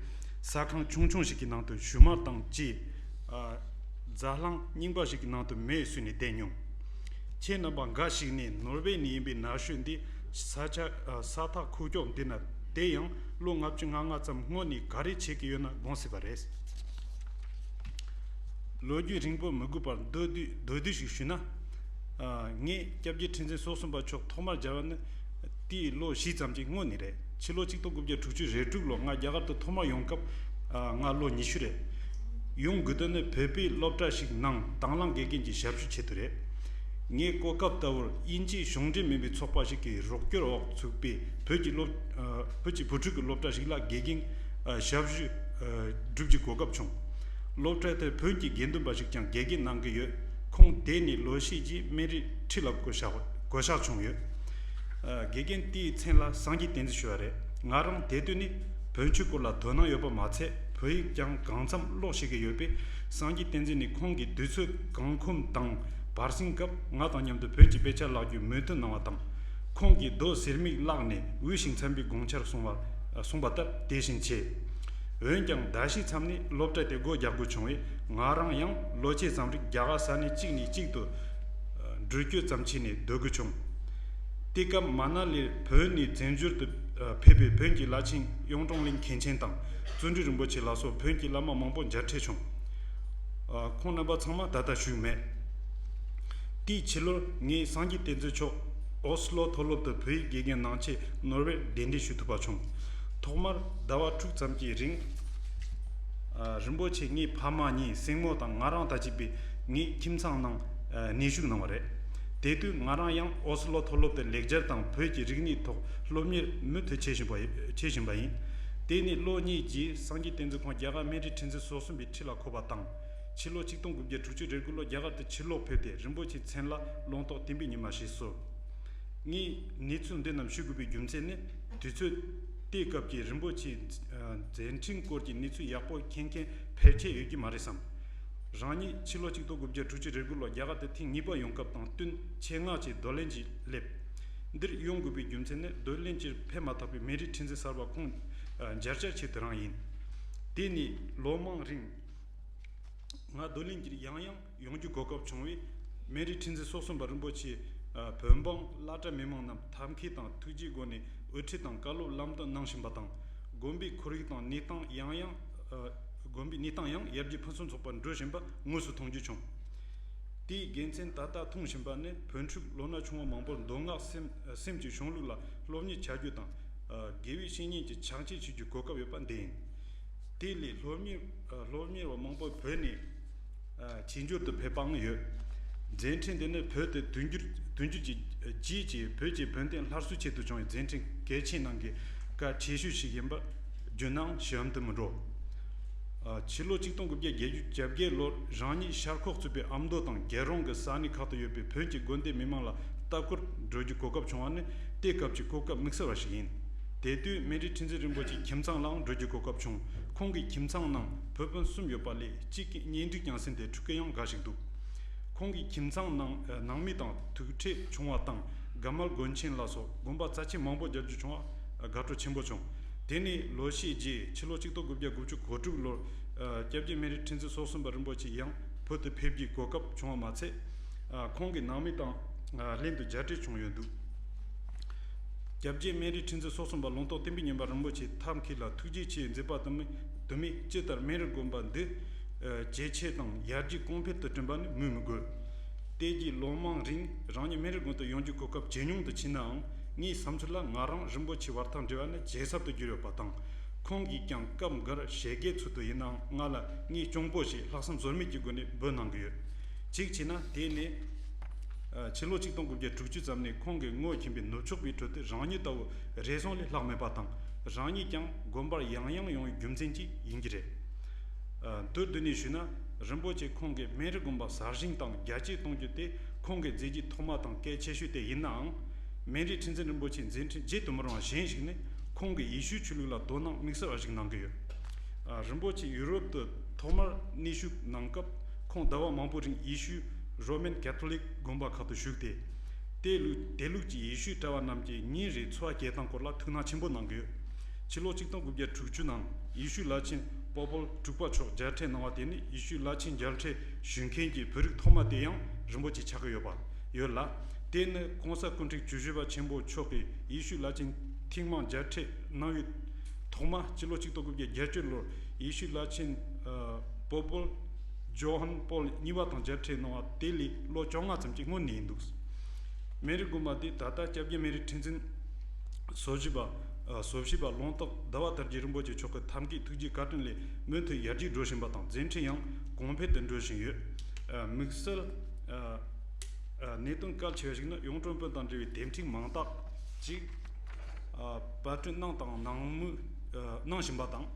ཟ་ཁང་ཆུང་ཆུང་ཞིག་གི་ནང་དུ་བཞུ་མར་དང་བཅས། ཨ། རྫ་གླང་རྙིང་པ་ཞིག་གི་ནང་དུ་མེ་བསྲེགས་ནས་བསྡད་མྱོང་། ཁྱེད་རྣམ་པ་འགའ་ཞིག་ནི་ནོར་ཝེ་ནས་ཡིན་པའི་ན་གཞོན་འདི་ས་ཆ་ཨ་ས་ཐག་ཁུག་ཀྱོག་འདི་ན་དེ་ཡང་ལོ་ལྔ་བཅུ་ང་ལྔ་ཙམ་སྔོན་ནས་ག་རེ་བྱེད་ཀྱི་ཡོད་ན་དགོངས་སྲིད་པ་རེད། ལོ་རྒྱུས་རིང་པོ་མི་དགོས་པར་མདོར་བསྡུས་མདོར་བསྡུས་ཤིག་ཞུས་ན། ཨ། ངས་སྐྱབས་རྗེ་ཁྲི་འཛིན་སོ་གསུམ་པ་མཆོག་ཐོག་མར་མཇལ་བ་ནི་དེའི་ལོ་བཞི་ཙམ་གྱི་སྔོན་ནས་རེད། ཕྱི་ལོ་ཆིག་སྟོང་དགུ་བརྒྱ་དྲུག་ཅུ་རེ་དྲུག་ལོ་ང་རྒྱ་གར་དུ་ཐོག་མར་ཡོང་སྐབས། ཨ། ང་ལོ་ཉི་ཤུ་རེད། ཡོང་དགོས་དོན་ནི་བོད་པའི་སློབ་གྲྭ་ཞིག་ནང་དང་བླངས་དགེ་རྒན་གྱི་ཞབས་ཞུའི་ཆེད་དུ་རེད། ངའི་གོ་སྐབས་ལྟ་བུར་དབྱིན་ཇིའི་གཞུང་འབྲེལ་མིན་པའི་ཚོགས་པ་ཞིག་གི་རོགས་སྐྱོར་འོག་ཚུགས་པའི་བོད་ཀྱི་སློབ་ཨ། བོད་ཀྱི་བུ་ཕྲུག་གི་སློབ་གྲྭ་ཞིག་ལ་དགེ་རྒན་ཨ། ཞབས་ཞུ་ཨ། སྒྲུབ་རྒྱུའི་གོ་སྐབས་བྱུང་། སློབ་གྲྭ་དེར་བོད་ཀྱི་དགེ་འདུན་པ་ཞིག་ཀྱང་དགེ་རྒན་གནང་གི་ཡོད། ཁོང་དེ་ནས་ལོ་ཤས་རྗེས་སྨན་རིའི་ཁྲི་ལ་བསྐོ་བཞག་བསྐོ་བཞག་བྱུང་ཡོད། ཨ། དགེ་རྒན་དེའི་མཚན་ལ་སངས་རྒྱས་བསྟན་འཛིན་ཞུ་བ་རེད། ང་རང་དེ་དུས་ནས་བོན་ཆོས་སྐོར་ལ་དོ་སྣང་ཡོད་པ་མ་ཚད་བོད་ཡིག་ཀྱང་གང་འཚམ་ཀློག་ཤེས་ཀྱི་ཡོད་པས། སངས་རྒྱས་བསྟན་འཛིན་ནས་ཁོང་གིས་དུས་ཚོད་གང་ཁོམ་དང་བར་གསེང་སྐབས་ང་དང་མཉམ་དུ་བོད་ཀྱི་དཔེ་ཆ་བཀླག་རྒྱུའི་མོས་མཐུན་གནང་བ་དང་། ཁོང་གིས་རྡོ་ཟེར་མིག་བཀླགས་ནས་འོས་ཤིང་འཚམ་པའི་དགོངས་འཆར་གསུངས་པ་གསུངས་པ་ལྟར་དེ་བཞིན་བྱས། འོན་ཀྱང་ཟླ་ཤས་མཚམས་ནས་སློབ་གྲྭ་དེ་སྒོ་རྒྱག་དགོས་བྱུང་བས། ང་རང་ཡང་ལོ་ཕྱེད་ཙམ་རིང་རྒྱ་གར་ས་གནས་གཅིག་ནས་གཅིག་ཏུ་འགྲུལ་སྐྱོད་ཙམ་བྱས་ནས་སྡོད་དགོས་བྱུང་། དེ་སྐབས་མ་ན་ལིར་བོད་ནས་བཙན་བྱོལ་དུ་ཕེབས་པའི་བོན་གྱི་བླ་ཆེན་གཡུང་དྲུང་གླིང་མཁན་ཆེན་དང་བརྩོན་འགྲུས་རིན་པོ་ཆེ་ལ་སོགས་བོན་གྱི་བླ་མ་མང་པོ་མཇལ་འཕྲད་བྱུང་། ཁོང་རྣམ་པ་ཚང་མ་ད་ལྟ་བཞུགས་མེད། དེའི་ཕྱི་ལོར་ངས་སངས་རྒྱས་བསྟན་འཛིན་མཆོག་ཨོ་སི་ལོ་མཐོ་སློབ་ཏུ་བོད་ཡིག་དགེ་རྒན་གནང་ཆེད་ནོར་ཝེར་གདན་འདྲེན་ཞུ་ཐུབ་པ་བྱུང་། ཐོག་མར་ཟླ་བ་དྲུག་ཙམ་གྱི་རིང་། ཨ། རིན་པོ་ཆེ་ངའི་ཕ་མ་གཉིས་སྲིང་མོ་དང་ང་རང་དང་བཅས་པའི་ངའི་ཁྱིམ་ཚང་ནང་། ཨ། གནས་བཞུགས་གནང་བ་རེད། དེ་དུས་ང་རང་ཡང་ཨོ་སི་ལོ་མཐོ་སློབ་ཏུ་ལེགས་སྦྱར་དང་བོད་ཀྱི་རིག་གནས་ཐོག་སློབ་གཉེར་མུ་མཐུད་བྱེད་བཞིན་པ་བྱེད་བཞིན་པ་ཡིན། དེ་ནས་ལོ་གཉིས་རྗེས་སངས་རྒྱས་བསྟན་འཛིན་ཁོང་རྒྱ་གར་སྨན་རིའི་ཁྲི་འཛིན་སོ་གསུམ་པའི་ཁྲི་ལ་འཁོད་པ་དང་། ཕྱི་ལོ་ཆིག་སྟོང་དགུ་བརྒྱ་དྲུག་ཅུ་རེ་དགུ་ལོ་རྒྱ་གར་དུ་ཕྱིར་ལོག་ཕེབས་ཏེ་རིན་པོ་ཆེའི་མཚན་ལ་ཀློང་རྟོགས་བསྟན་པའི་ཉི་མ་ཞེས་གསོལ། ངས་གནས་ཚུལ་འདི་རྣམས་ཞུ་དགོས་པའི་རྒྱུ་མཚན་ནི། དུས་ཚོད་དེའི་སྐབས་ཀྱི་རིན་པོ་ཆེའི་མཛད་འཕྲིན་སྐོར་གྱི་གནས་ཚུལ་ཡག་པོ་མཁྱེན་མཁན་ཕལ་ཆེར་ཡོད་ཀྱི་མ་རེད་བསམ། རང་ཉིད་ཕྱི་ལོ་ཆིག་སྟོང་དགུ་བརྒྱ་དྲུག་ཅུ་རེ་དགུ་ལོ་རྒྱ་གར་དུ་ཐེངས་གཉིས་པ་ཡོང་སྐབས་དང་བསྟུན་ཆེད་མངགས་ཀྱིས་རྡོར་གླིང་ཅིག་སླེབས། འདིར་ཡོང་དགོས་པའི་རྒྱུ་མཚན་ནི་རྡོར་གླིང་ཅིག་ཕེབས་མ་ཐག་པའི་སྨན་རིའི་ཁྲི་འཛིན་གསར་པ་ཁོང་མཇལ་བཅར་ཆེད་དུ་རང་ཡིན། དེ་ནས་ལོ་མང་རིང་། ང་རྡོར་གླིང་གི་ཡང་ཡང་ཡོང་རྒྱུའི་གོ་སྐབས་བྱུང་བས། སྨན་རིའི་ཁྲི་འཛིན་སོ་གསུམ་པ་རིན་པོ་ཆེ། བོད་འབངས་བླ་གྲྭ་མི་མང་རྣམས་ཐབས་མཁས་དང་ཐུགས་རྗེའི་སྒོ་ནས་དབུ་ཁྲིད་དང་བཀའ་སློབ་ལམ་སྟོན་གནང་བཞིན་པ་དང་། དགོན་པའི་ཁོར་ཡུག་དང་གནས་སྟངས་ཡང་ཡང་། དགོན་པའི་གནས་སྟངས་ཡང་ཡར་རྒྱས་ཕུན་སུམ་ཚོགས་པར་འགྲོ་བཞིན་པ་དངོས་སུ་མཐོང་རྒྱུ་བྱུང་། དེའི་དགེ་མཚན་ད་ལྟ་མཐོང་བཞིན་པ་ནི་བོན་ཕྲུག་ལོ་ན་ཆུང་བ་མང་པོར་མདོ་སྔགས་སེམས་སེམས་ཀྱི་གཞུང་ལུགས་ལ་སློབ་གཉེར་བྱ་རྒྱུ་དང་། དགེ་བའི་བཤེས་གཉེན་གྱི་ཕྱག་མཆོད་བྱེད་རྒྱུའི་གོ་སྐབས་ཡོད་པ་འདི་ཡིན། དེ་ལས་སློབ་གཉེར་སློབ་གཉེར་བ་མང་པོ་བོད་ནས་ཕྱི་འབྱོར་དུ་ཕེབས་པའང་ཡོད། མཛད་འཕྲིན་འདི་ནི་བོད་དུ་དུས་འགྱུར་དུས་འགྱུར་གྱི་རྗེས་ཀྱི་བོད་ཀྱི་བོན་བསྟན་སླར་གསོའི་ཆེད་དུ་བྱུང་བའི་མཛད་འཕྲིན་གལ་ཆེན་ནང་གི་སྐར་ཆེ་ཤོས་ཤིག་ཡིན་པར་བརྗོད་ནའང་ཞིབ་ཏུ་མི་འགྲོ། ཕྱི་ལོ་ཆིག་སྟོང་དགུ་བརྒྱ་བརྒྱད་ཅུ་གྱ་བརྒྱད་ལོར་རང་ཉིད་ཤར་ཁོག་གཙོས་པའི་ཨ་མདོ་དང་རྒྱལ་རོང་གི་ས་གནས་ཁག་ཏུ་ཡོད་པའི་བོད་ཀྱི་དགོན་སྡེ་མི་མང་ལ་ལྟ་སྐོར་འགྲོ་རྒྱུའི་གོ་སྐབས་བྱུང་བ་ནི་དེ་སྐབས་ཀྱི་གོ་སྐབས་དམིགས་བསལ་བ་ཞིག་ཡིན། དེ་དུས་སྨན་རིའི་ཁྲི་འཛིན་རིན་པོ་ཆེའི་ཁྱིམ་ཚང་ལའང་འགྲོ་རྒྱུའི་གོ་སྐབས་བྱུང་། ཁོང་གི་ཁྱིམ་ཚང་ནང་བུ་སྤུན་གསུམ་ཡོད་པ་ལས་གཅིག་གི་གཉེན་སྒྲིག་ཀྱང་ཟིན་ཏེ་ཕྲུ་གུ་ཡང་འགའ་ཞིག་འདུག་ཁོང་གི་ཁྱིམ་ཚང་ནང་ནང་མི་དང་ཐུག་འཕྲད་བྱུང་བ་དང་། དགའ་མལ་དགོན་ཆེན་ལ་སོགས་དགོན་པ་རྩ་ཆེན་མང་པོ་མཇལ་རྒྱུ་བྱུང་བ་དགའ་སྤྲོ་ཆེན་པོ་བྱུང་། དེ་ནས་ལོ་ཤས་རྗེས་ཕྱི་ལོ་ཆིག་སྟོང་དགུ་བརྒྱ་དགུ་བཅུ་གོ་དྲུག་ལོར་སྐྱབས་རྗེ་སྨན་རིའི་ཁྲི་འཛིན་སོ་གསུམ་པ་རིན་པོ་ཆེ་ཡང་བོད་དུ་ཕེབས་རྒྱུའི་གོ་སྐབས་བྱུང་བ་མ་ཚད། ཁོང་གི་ནང་མི་དང་ལྷན་དུ་མཇལ་འཕྲད་བྱུང་ཡོད་འདུག་སྐྱབས་རྗེ་སྨན་རིའི་ཁྲི་འཛིན་སོ་གསུམ་པ་ལུང་རྟོགས་བསྟན་པའི་ཉི་མ་རིན་པོ་ཆེ་ཐབས་མཁས་ལ་ཐུགས་རྗེ་ཆེའི་མཛད་པ་དུ་མ་དུ་མས་ཇི་ལྟར་སྨན་རི་དགོན་པ་འདི་ཇེ་ཆེ་དང་ཡར་རྒྱས་གོང་འཕེལ་དུ་བསྐྲུན་པ་ནི་སྨོས་མི་དགོས། དེ་རྗེས་ལོ་མང་རིང་རང་ཉིད་སྨན་རི་དགོན་དུ་ཡོང་རྒྱུའི་གོ་སྐབས་ཇེ་ཉུང་དུ་ཕྱིན་ནའང་། ངའི་བསམ་ཚུལ་ལ་ང་རང་རིན་པོ་ཆེའི་བར་ཐག་འབྲེལ་བ་ནི་ཇེ་ཟབ་ཏུ་གྱུར་ཡོད་པ་དང་། ཁོང་གིས་ཀྱང་སྐབས་འགར་ཞལ་རྒྱའི་ཚུལ་དུ་ཡིན་ནའང་ང་ལ་ངའི་གཅུང་པོ་ཞེས་ལྷག་བསམ་ཟོལ་མེད་ཀྱི་སྒོ་ནས་འབོད་གནང་གི་ཡོད། གཅིག་བྱས་ན་དེ་ནི། ཕྱི་ལོ་ཆིག་སྟོང་དགུ་བརྒྱ་དྲུག་ཅུ་ཙམ་ནས་ཁོང་གིས་ངོ་མཁྱེན་པའི་ནུབ་ཕྱོགས་པའི་ཁྲོད་དུ་རང་ཉིད་ལྟ་བུ་རེ་ཟུང་ལས་ལྷག་མེད་པ་དང་། རང་ཉིད་ཀྱང་དགོན་པར་ཡང་ཡང་ཡོང་བའི་རྒྱུ་མཚན་གྱིས་ཡིན་གྱི་རེད། མདོར་བསྡུས་ནས་ཞུས་ན། རིན་པོ་ཆེ་ཁོང་གིས་སྨན་རི་དགོན་པ་གསར་བཞེངས་དང་རྒྱ་སྐྱེད་གཏོང་རྒྱུ་དེ་ཁོང་གི་མཛད་རྗེས་ཐོག་མ་དང་གལ་ཆེ་ཤོས་དེ་ཡིན་ནའང་། སྨན་རི་ཁྲི་འཛིན་རིན་པོ་ཆེའི་མཛད་འཕྲིན་བརྗེད་དུ་མི་རུང་བ་གཞན་ཞིག་ནི་ཁོང་གིས་ཡེ་ཤུའི་ཆོས་ལུགས་ལ་དོ་སྣང་དམིགས་བསལ་བ་ཞིག་གནང་གི་ཡོད། ཨ། རིན་པོ་ཆེ་ཡུ་རོབ་ཏུ་ཐོག་མར་གནས་བཞུགས་གནང་སྐབས་ཁོང་ཟླ་བ་མང་པོ་རིང་ཡེ་ཤུའི་རོ་མན་ཁེ་ཐོ་ལིག་དགོན་པ་ཁག་ཏུ་བཞུགས་ཏེ། དེ་ལུགས་དེ་ལུགས་ཀྱི་ཡེ་ཤུའི་གྲྭ་བ་རྣམས་ཀྱིས་ཉིན་རེའི་འཚོ་བ་སྐྱེལ་སྟངས་སྐོར་ལ་ཐུགས་སྣང་ཆེན་པོ་གནང་གི་ཡོད། ཕྱི་ལོ་ཆིག་སྟོང་དགུ་བརྒྱ་དྲུག་ཅུ་ནང་ཡེ་ཤུའི་བླ་ཆེན་པོ་པོལ་དྲུག་པ་མཆོག་མཇལ་འཕྲད་གནང་བ་དེ་ནི་ཡེ་ཤུའི་བླ་ཆེན་མཇལ་འཕྲད་ཞུ་མཁན་གྱི་བོད་རིགས་ཐོག་མ་དེ་ཡང་རིན་པོ་ཆེ་ཆགས་ཀྱི་ཡོད་པ་ཡོད་ལ། དེ་ནི་༸གོང་ས་སྐུ་ཕྲེང་བཅུ་བཞི་པ་ཆེན་པོ་མཆོག་གིས་ཡེ་ཤུའི་བླ་ཆེན་ཐེངས་མང་མཇལ་འཕྲད་གནང་བའི་ཐོག་མ་སྤྱི་ལོ་ཆིག་སྟོང་དགུ་བརྒྱ་བརྒྱད་ཅུ་ལོར་ཡེ་ཤུའི་བླ་ཆེན་པོ་པོལ་ཇོ་ཧན་པོལ་གཉིས་པ་དང་མཇལ་འཕྲད་གནང་བ་དེ་ལས་ལོ་བཅོ་ལྔ་ཙམ་གྱི་སྔོན་ནས་ཡིན་འདུག། སྨན་རི་དགོན་པ་འདི་ད་ལྟ་སྐྱབས་རྗེ་སྨན་རི་ཁྲི་འཛིན་སོ་བཞི་པ་ཨ་སོ་བཞི་པ་ལུང་རྟོགས་ཟླ་བ་དར་རྒྱས་རིན་པོ་ཆེ་མཆོག་གི་ཐབས་མཁས་ཐུགས་རྗེ་བཀའ་དྲིན་ལས་མུ་མཐུད་ཡར་རྒྱས་འགྲོ་བཞིན་པ་དང་མཛད་འཕྲིན་ཡང་གོང་འཕེལ་དུ་འགྲོ་བཞིན་ཡོད། ཨ་དམིགས་བསལ་ཨ་ཨ་གནད་དོན་གལ་ཆེ་བ་ཞིག་ནི་གཡུང་དྲུང་བོན་དང་འབྲེལ་བའི་དེབ་ཕྲེང་མང་དག་ཅིག་ཨ་པར་སྐྲུན་གནང་དང་གནང་མུས་ཨ་གནང་བཞིན་པ་དང་།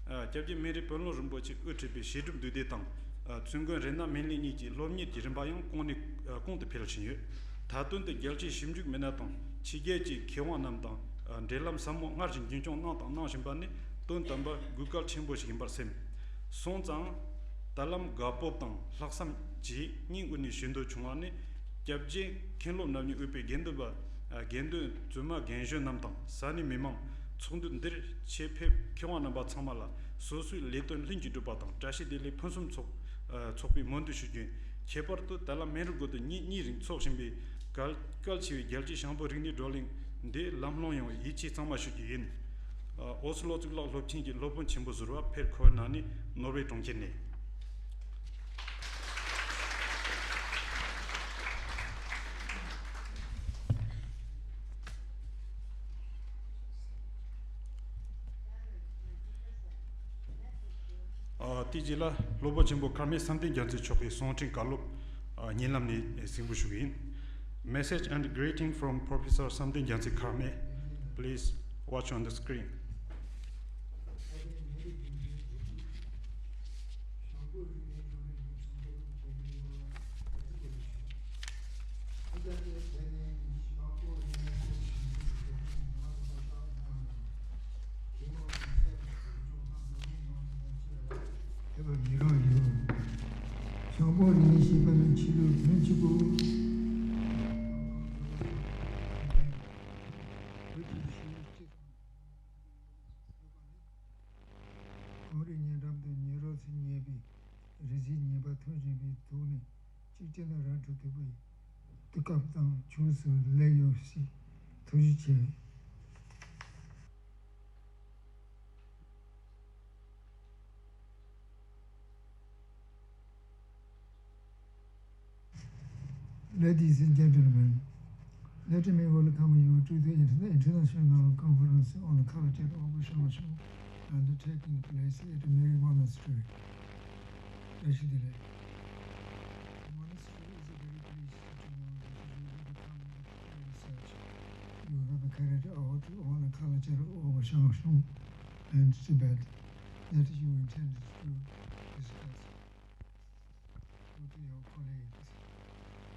ཨ་སྐྱབས་རྗེ་སྨན་རི་དཔོན་སློབ་རིན་པོ་ཆེས་དབུ་ཁྲིད་པའི་བཤད་སྒྲུབ་འདུས་སྡེ་དང་། ཨ་ཚུལ་མགོན་རཏྣ་སྨན་བླའི་གཉིས་ཀྱི་སློབ་གཉེར་གྱི་རིམ་པ་ཡང་གོང་ནས་ཨ་གོང་དུ་འཕེལ་བཞིན་ཡོད། མཐའ་དོན་དུ་རྒྱལ་སྤྱིའི་ཞིབ་འཇུག་མི་སྣ་དང་ཕྱི་རྒྱལ་གྱི་མཁས་དབང་རྣམས་དང་ཨ་འབྲེལ་ལམ་ཟབ་མོ་སྔར་བཞིན་རྒྱུན་འཁྱོངས་གནང་དང་གནང་བཞིན་པ་ནི་དོན་དམ་པར་གུས་བཀུར་ཆེན་པོ་ཞིག་ཡིན་པར་སེམས། སོང་ཙང་། ད་ལམ་དགའ་སྤོབས་དང་ལྷག་བསམ་བཅས་སྙིང་དབུས་ནས་ཞུ་འདོད་བྱུང་བ་ནི། སྐྱབས་རྗེ་མཁན་སློབ་རྣམ་གཉིས་དབུས་པའི་དགེ་འདུན་པ། ཨ་དགེ་འདུན་བཙུན་མ་རྒན་གཞོན་རྣམས་དང་ས་གནས་མི་མང་། ཚོགས་འདུ་འདིར་ཆེད་ཕེབས་མཁས་དབང་རྣམ་པ་ཚང་མ་ལ་སོ་སོའི་ལས་དོན་ལྷུན་གྱིས་གྲུབ་པ་དང་བཀྲ་ཤིས་བདེ་ལེགས་ཕུན་སུམ་ཚོགས་ཨ་ཚོགས་པའི་སྨོན་འདུན་ཞུ་རྒྱུ་ཡིན། ཁྱད་པར་དུ་ད་ལམ་སྨན་རི་དགོན་དུ་ཉིན་གཉིས་རིང་འཚོགས་བཞིན་པའི་གལ་གལ་ཆེ་བའི་རྒྱལ་སྤྱིའི་ཞང་བོད་རིག་གནས་བགྲོ་གླེང་འདི་ལམ་ལྷོང་ཡོང་བའི་ཡིད་ཆེས་གཙང་མ་ཞུ་རྒྱུ་ཡིན། ཨོ་སི་ལོ་གཙུག་ལག་སློབ་ཆེན་གྱི་སློབ་དཔོན་ཆེན་པོ་ཟུར་པ་ཕེར་ཁོ་ན་ནི་ནོར་ཝེ་གྲོང་ཁྱེར་ནས། ཨ་དེའི་རྗེས་ལ་སློབ་དཔོན་ཆེན་པོ་ཁར་མེ་བསམ་གཏན་རྒྱ་མཚོ་མཆོག་གིས་གསུང་འཕྲིན་བཀའ་སློབ་ཨ་བརྙན་ལམ་ནས་གཟིགས་འབུལ་ཞུ་གི་ཡིན། Message and greeting from Professor Samten Gyaltse Kharme. Please watch on the screen. ཐེག་པ་ཉེ་རང་ཡོད། ཞང་བོད་རིག་གནས་ཤེས་པ་ནི་ཆོས་ལུགས་བོན་གཅིག་པུ། བོད་ཀྱི་ཆོས་ལུགས་སྤྱི་དང་། གངས་རིའི་ཉེ་འགྲམ་དུ་ཉེ་རབས་སུ་ཉེ་བའི་རི་རྩེའི་ཉེས་པ་ཐོན་བཞིན་པའི་ཐོག་ནས་གཅིག་བྱས་ན་ར་འཕྲོད་ཐུབ་པའི་དུས་སྐབས་དང་ཕྱོགས་སུ་སླེབས་ཡོད་ཅེས་ཐུགས་རྗེ་ཆེ། Ladies and gentlemen, let me welcome you to the inter- international conference on culture of Shang Shung and taking place at Mary Monastery. Monastery is a very pleased to know that you have come with research. You have carried out on the culture of Shang Shung and Tibet that you intend to discuss with your colleagues.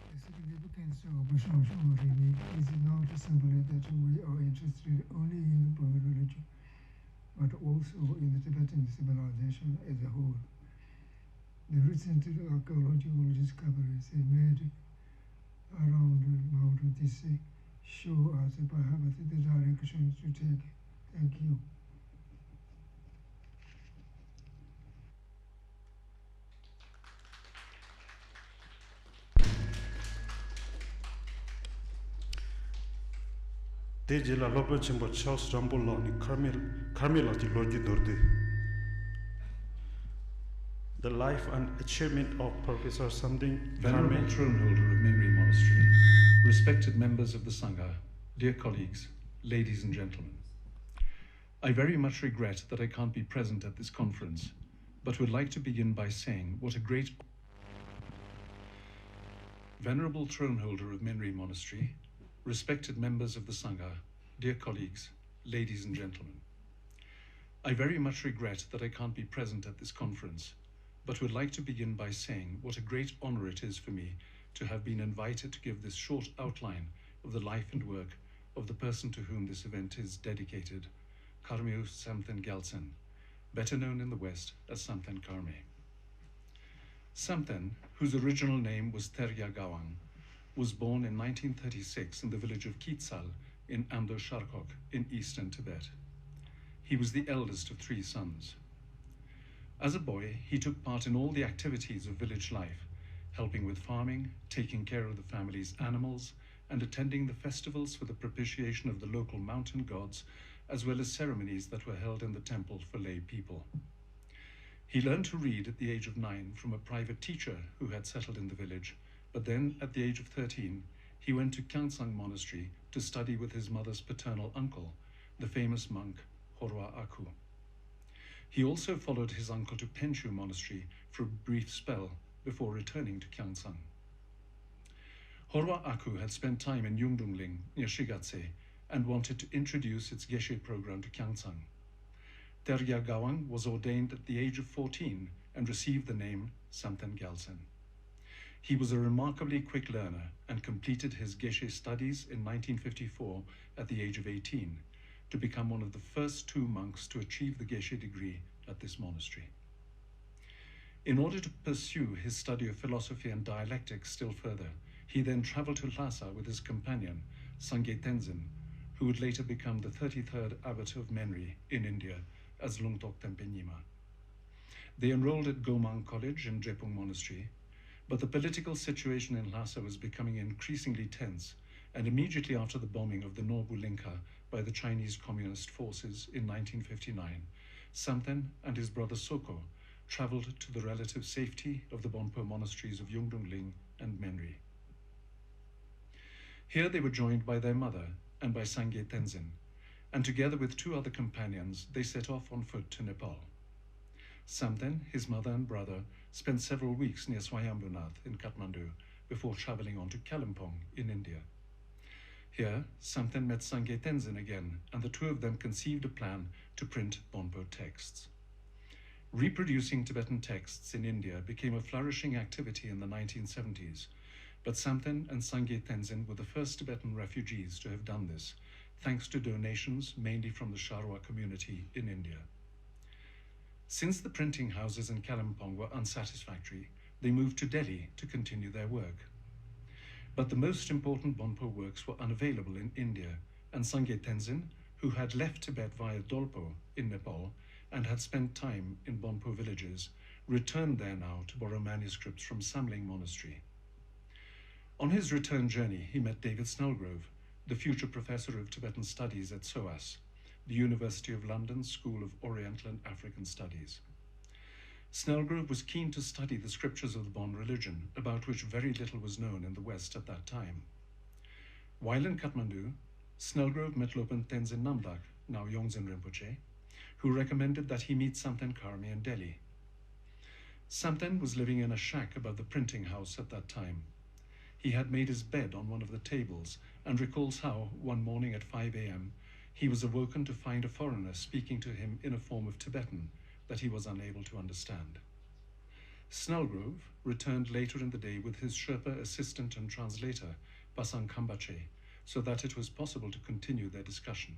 The significance of Shang Shung Rimi is not simply that we are interested only in Buddhist religion, but also in the Tibetan civilization as a whole. The recent archaeological discoveries made around Mawdo D C show us perhaps the direction to take. Thank you. དེའི་རྗེས་ལ་སློབ་དཔོན་ཆེན་པོ་ཆཱལ་སི་རམ་པོ་ལགས་ནས་ཁར་མེ་ཁར་མེ་ལགས་ཀྱི་ལོ་རྒྱུས་མདོར་བསྡུས། The life and achievement of Professor Samdin Venerable Kharme. Throne holder of Menri Monastery, respected members of the Sangha, dear colleagues, ladies and gentlemen. I very much regret that I can't be present at this conference, but would like to begin by saying what a great Venerable Throne Holder of Menri Monastery, respected members of the Sangha, dear colleagues, ladies and gentlemen. I very much regret that I can't be present at this conference, but would like to begin by saying what a great honor it is for me to have been invited to give this short outline of the life and work of the person to whom this event is dedicated, Karmiu Samten Gyaltsen, better known in the West as Samten Karmi. Samten, whose original name was Terya Gawang, was born in nineteen thirty-six in the village of Kitsal in Amdo Sharkok in eastern Tibet. He was the eldest of three sons. As a boy, he took part in all the activities of village life, helping with farming, taking care of the family's animals, and attending the festivals for the propitiation of the local mountain gods, as well as ceremonies that were held in the temple for lay people. He learned to read at the age of nine from a private teacher who had settled in the village, but then, at the age of thirteen, he went to Kyangsang Monastery to study with his mother's paternal uncle, the famous monk Horwa Aku. He also followed his uncle to Penghu Monastery for a brief spell before returning to Kyangsang. Horwa Aku had spent time in Yungdrung Ling near Shigatse and wanted to introduce its Geshe program to Kyangsang. Terya Gawang was ordained at the age of fourteen and received the name Samten Gyaltsen. He was a remarkably quick learner and completed his Geshe studies in nineteen fifty-four at the age of eighteen, to become one of the first two monks to achieve the Geshe degree at this monastery. In order to pursue his study of philosophy and dialectics still further, he then traveled to Lhasa with his companion, Sangye Tenzin, who would later become the thirty-third abbot of Menri in India as Lungtok Tenpe Nyima. They enrolled at Gomang College in Drepung Monastery, but the political situation in Lhasa was becoming increasingly tense, and immediately after the bombing of the Norbu Lingkha by the Chinese Communist forces in nineteen fifty-nine, Samten and his brother Soko traveled to the relative safety of the Bonpo monasteries of Yungdrung Ling and Menri. Here they were joined by their mother and by Sangye Tenzin, and together with two other companions, they set off on foot to Nepal. Samten, his mother and brother spent several weeks near Swayambhunath in Kathmandu before traveling on to Kalimpong in India. Here, Samten met Sangye Tenzin again, and the two of them conceived a plan to print Bonpo texts. Reproducing Tibetan texts in India became a flourishing activity in the nineteen seventies, but Samten and Sangye Tenzin were the first Tibetan refugees to have done this, thanks to donations mainly from the Sharwa community in India. Since the printing houses in Kalimpong were unsatisfactory, they moved to Delhi to continue their work. But the most important Bonpo works were unavailable in India, and Sangye Tenzin, who had left Tibet via Dolpo in Nepal and had spent time in Bonpo villages, returned there now to borrow manuscripts from Samling Monastery. On his return journey, he met David Snellgrove, the future professor of Tibetan studies at SOAS, the University of London School of Oriental and African Studies. Snellgrove was keen to study the scriptures of the Bon religion, about which very little was known in the West at that time. While in Kathmandu, Snellgrove met Lopen Tenzin Namdak, now Yongzin Rinpoche, who recommended that he meet Samten Karmi in Delhi. Samten was living in a shack above the printing house at that time. He had made his bed on one of the tables and recalls how, one morning at five a m, he was awoken to find a foreigner speaking to him in a form of Tibetan that he was unable to understand. Snellgrove returned later in the day with his Sherpa assistant and translator, Pasang Khambache, so that it was possible to continue their discussion.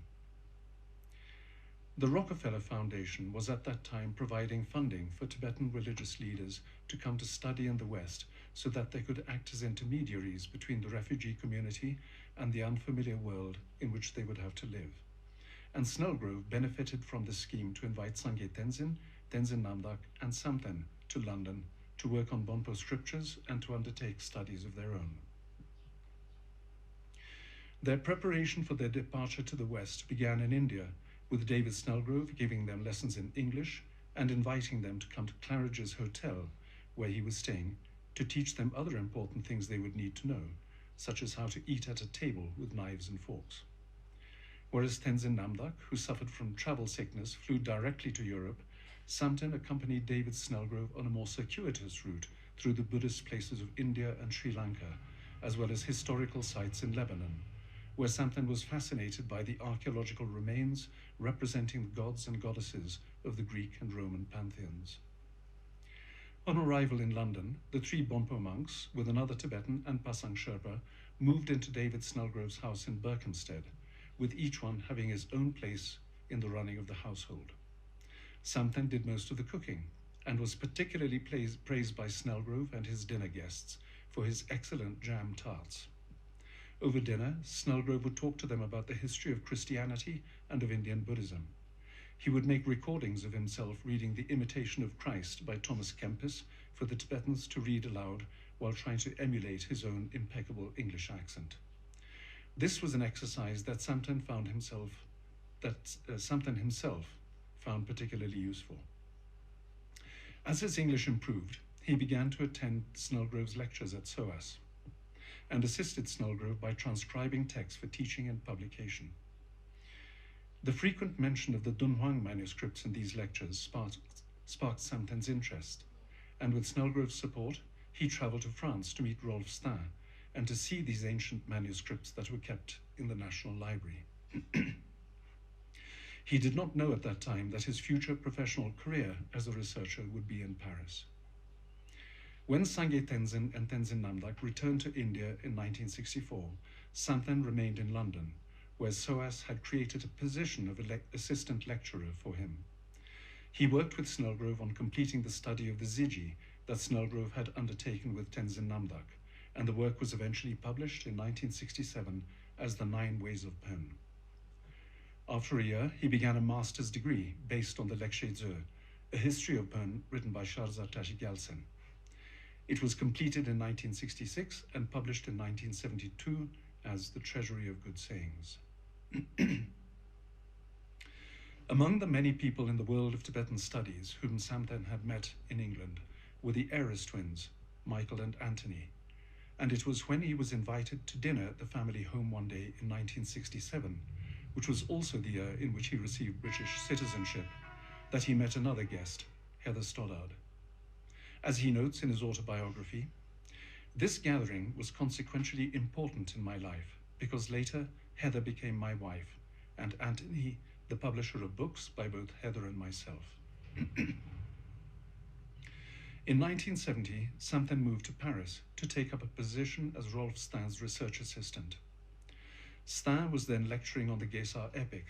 The Rockefeller Foundation was at that time providing funding for Tibetan religious leaders to come to study in the West so that they could act as intermediaries between the refugee community and the unfamiliar world in which they would have to live. And Snellgrove benefited from this scheme to invite Sangye Tenzin, Tenzin Namdak, and Samten to London to work on Bonpo scriptures and to undertake studies of their own. Their preparation for their departure to the West began in India, with David Snellgrove giving them lessons in English and inviting them to come to Claridge's hotel, where he was staying, to teach them other important things they would need to know, such as how to eat at a table with knives and forks. Whereas Tenzin Namdak, who suffered from travel sickness, flew directly to Europe, Samten accompanied David Snellgrove on a more circuitous route through the Buddhist places of India and Sri Lanka, as well as historical sites in Lebanon, where Samten was fascinated by the archaeological remains representing the gods and goddesses of the Greek and Roman pantheons. Upon arrival in London, the three Bonpo monks, with another Tibetan and Pasang Sherpa, moved into David Snellgrove's house in Berkhamsted, with each one having his own place in the running of the household. Samten did most of the cooking and was particularly praised by Snellgrove and his dinner guests for his excellent jam tarts. Over dinner, Snellgrove would talk to them about the history of Christianity and of Indian Buddhism. He would make recordings of himself reading The Imitation of Christ by Thomas Kempis for the Tibetans to read aloud while trying to emulate his own impeccable English accent. This was an exercise that Samten found himself that uh, Samten himself found particularly useful. As his English improved, he began to attend Snellgrove's lectures at SOAS and assisted Snellgrove by transcribing texts for teaching and publication. The frequent mention of the Dunhuang manuscripts in these lectures sparked, sparked Samten's interest, and with Snellgrove's support, he traveled to France to meet Rolf Stains and to see these ancient manuscripts that were kept in the National Library. He did not know at that time that his future professional career as a researcher would be in Paris. When Sangye Tenzin and Tenzin Namdak returned to India in nineteen sixty-four, Samten remained in London, where SOAS had created a position of assistant lecturer for him. He worked with Snellgrove on completing the study of the Ziji that Snellgrove had undertaken with Tenzin Namdak, and the work was eventually published in nineteen sixty-seven as The Nine Ways of Pen. After a year, he began a master's degree based on the Lekshe Dzu, a history of Pen written by Sharza Tashi Gyaltsen. It was completed in nineteen sixty-six and published in nineteen seventy-two as The Treasury of Good Sayings. Among the many people in the world of Tibetan studies whom Samten had met in England were the Eyres twins, Michael and Anthony, and it was when he was invited to dinner at the family home one day in nineteen sixty-seven, which was also the year in which he received British citizenship, that he met another guest, Heather Stoddard. As he notes in his autobiography, this gathering was consequentially important in my life because later Heather became my wife and Anthony the publisher of books by both Heather and myself. In nineteen seventy, Samten moved to Paris to take up a position as Rolf Stains' research assistant. Stains was then lecturing on the Gesar epic,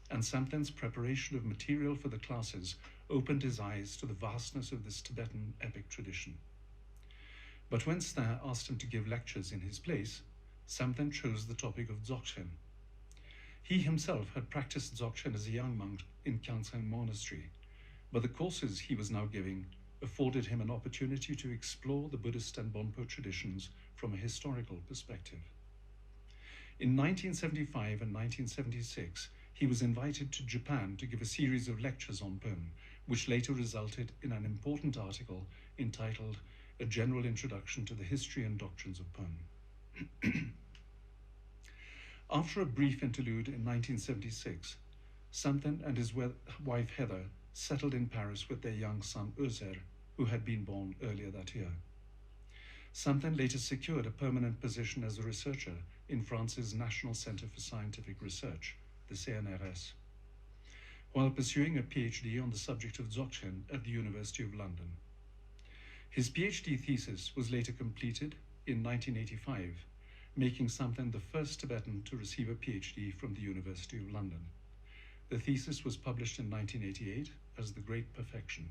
and Samten's preparation of material for the classes opened his eyes to the vastness of this Tibetan epic tradition. But when Stains asked him to give lectures in his place, Samten chose the topic of Dzogchen. He himself had practiced Dzogchen as a young monk in Kyangsang Monastery, but the courses he was now giving afforded him an opportunity to explore the Buddhist and Bonpo traditions from a historical perspective. In nineteen seventy-five and nineteen seventy-six, he was invited to Japan to give a series of lectures on Pen, which later resulted in an important article entitled A General Introduction to the History and Doctrines of Pen. After a brief interlude in nineteen seventy-six, Samten and his wife Heather settled in Paris with their young son Özer, who had been born earlier that year. Samten later secured a permanent position as a researcher in France's National Centre for Scientific Research, the C N R S, while pursuing a PhD on the subject of Dzogchen at the University of London. His PhD thesis was later completed in nineteen eighty-five, making Samten the first Tibetan to receive a PhD from the University of London. The thesis was published in nineteen eighty-eight as The Great Perfection.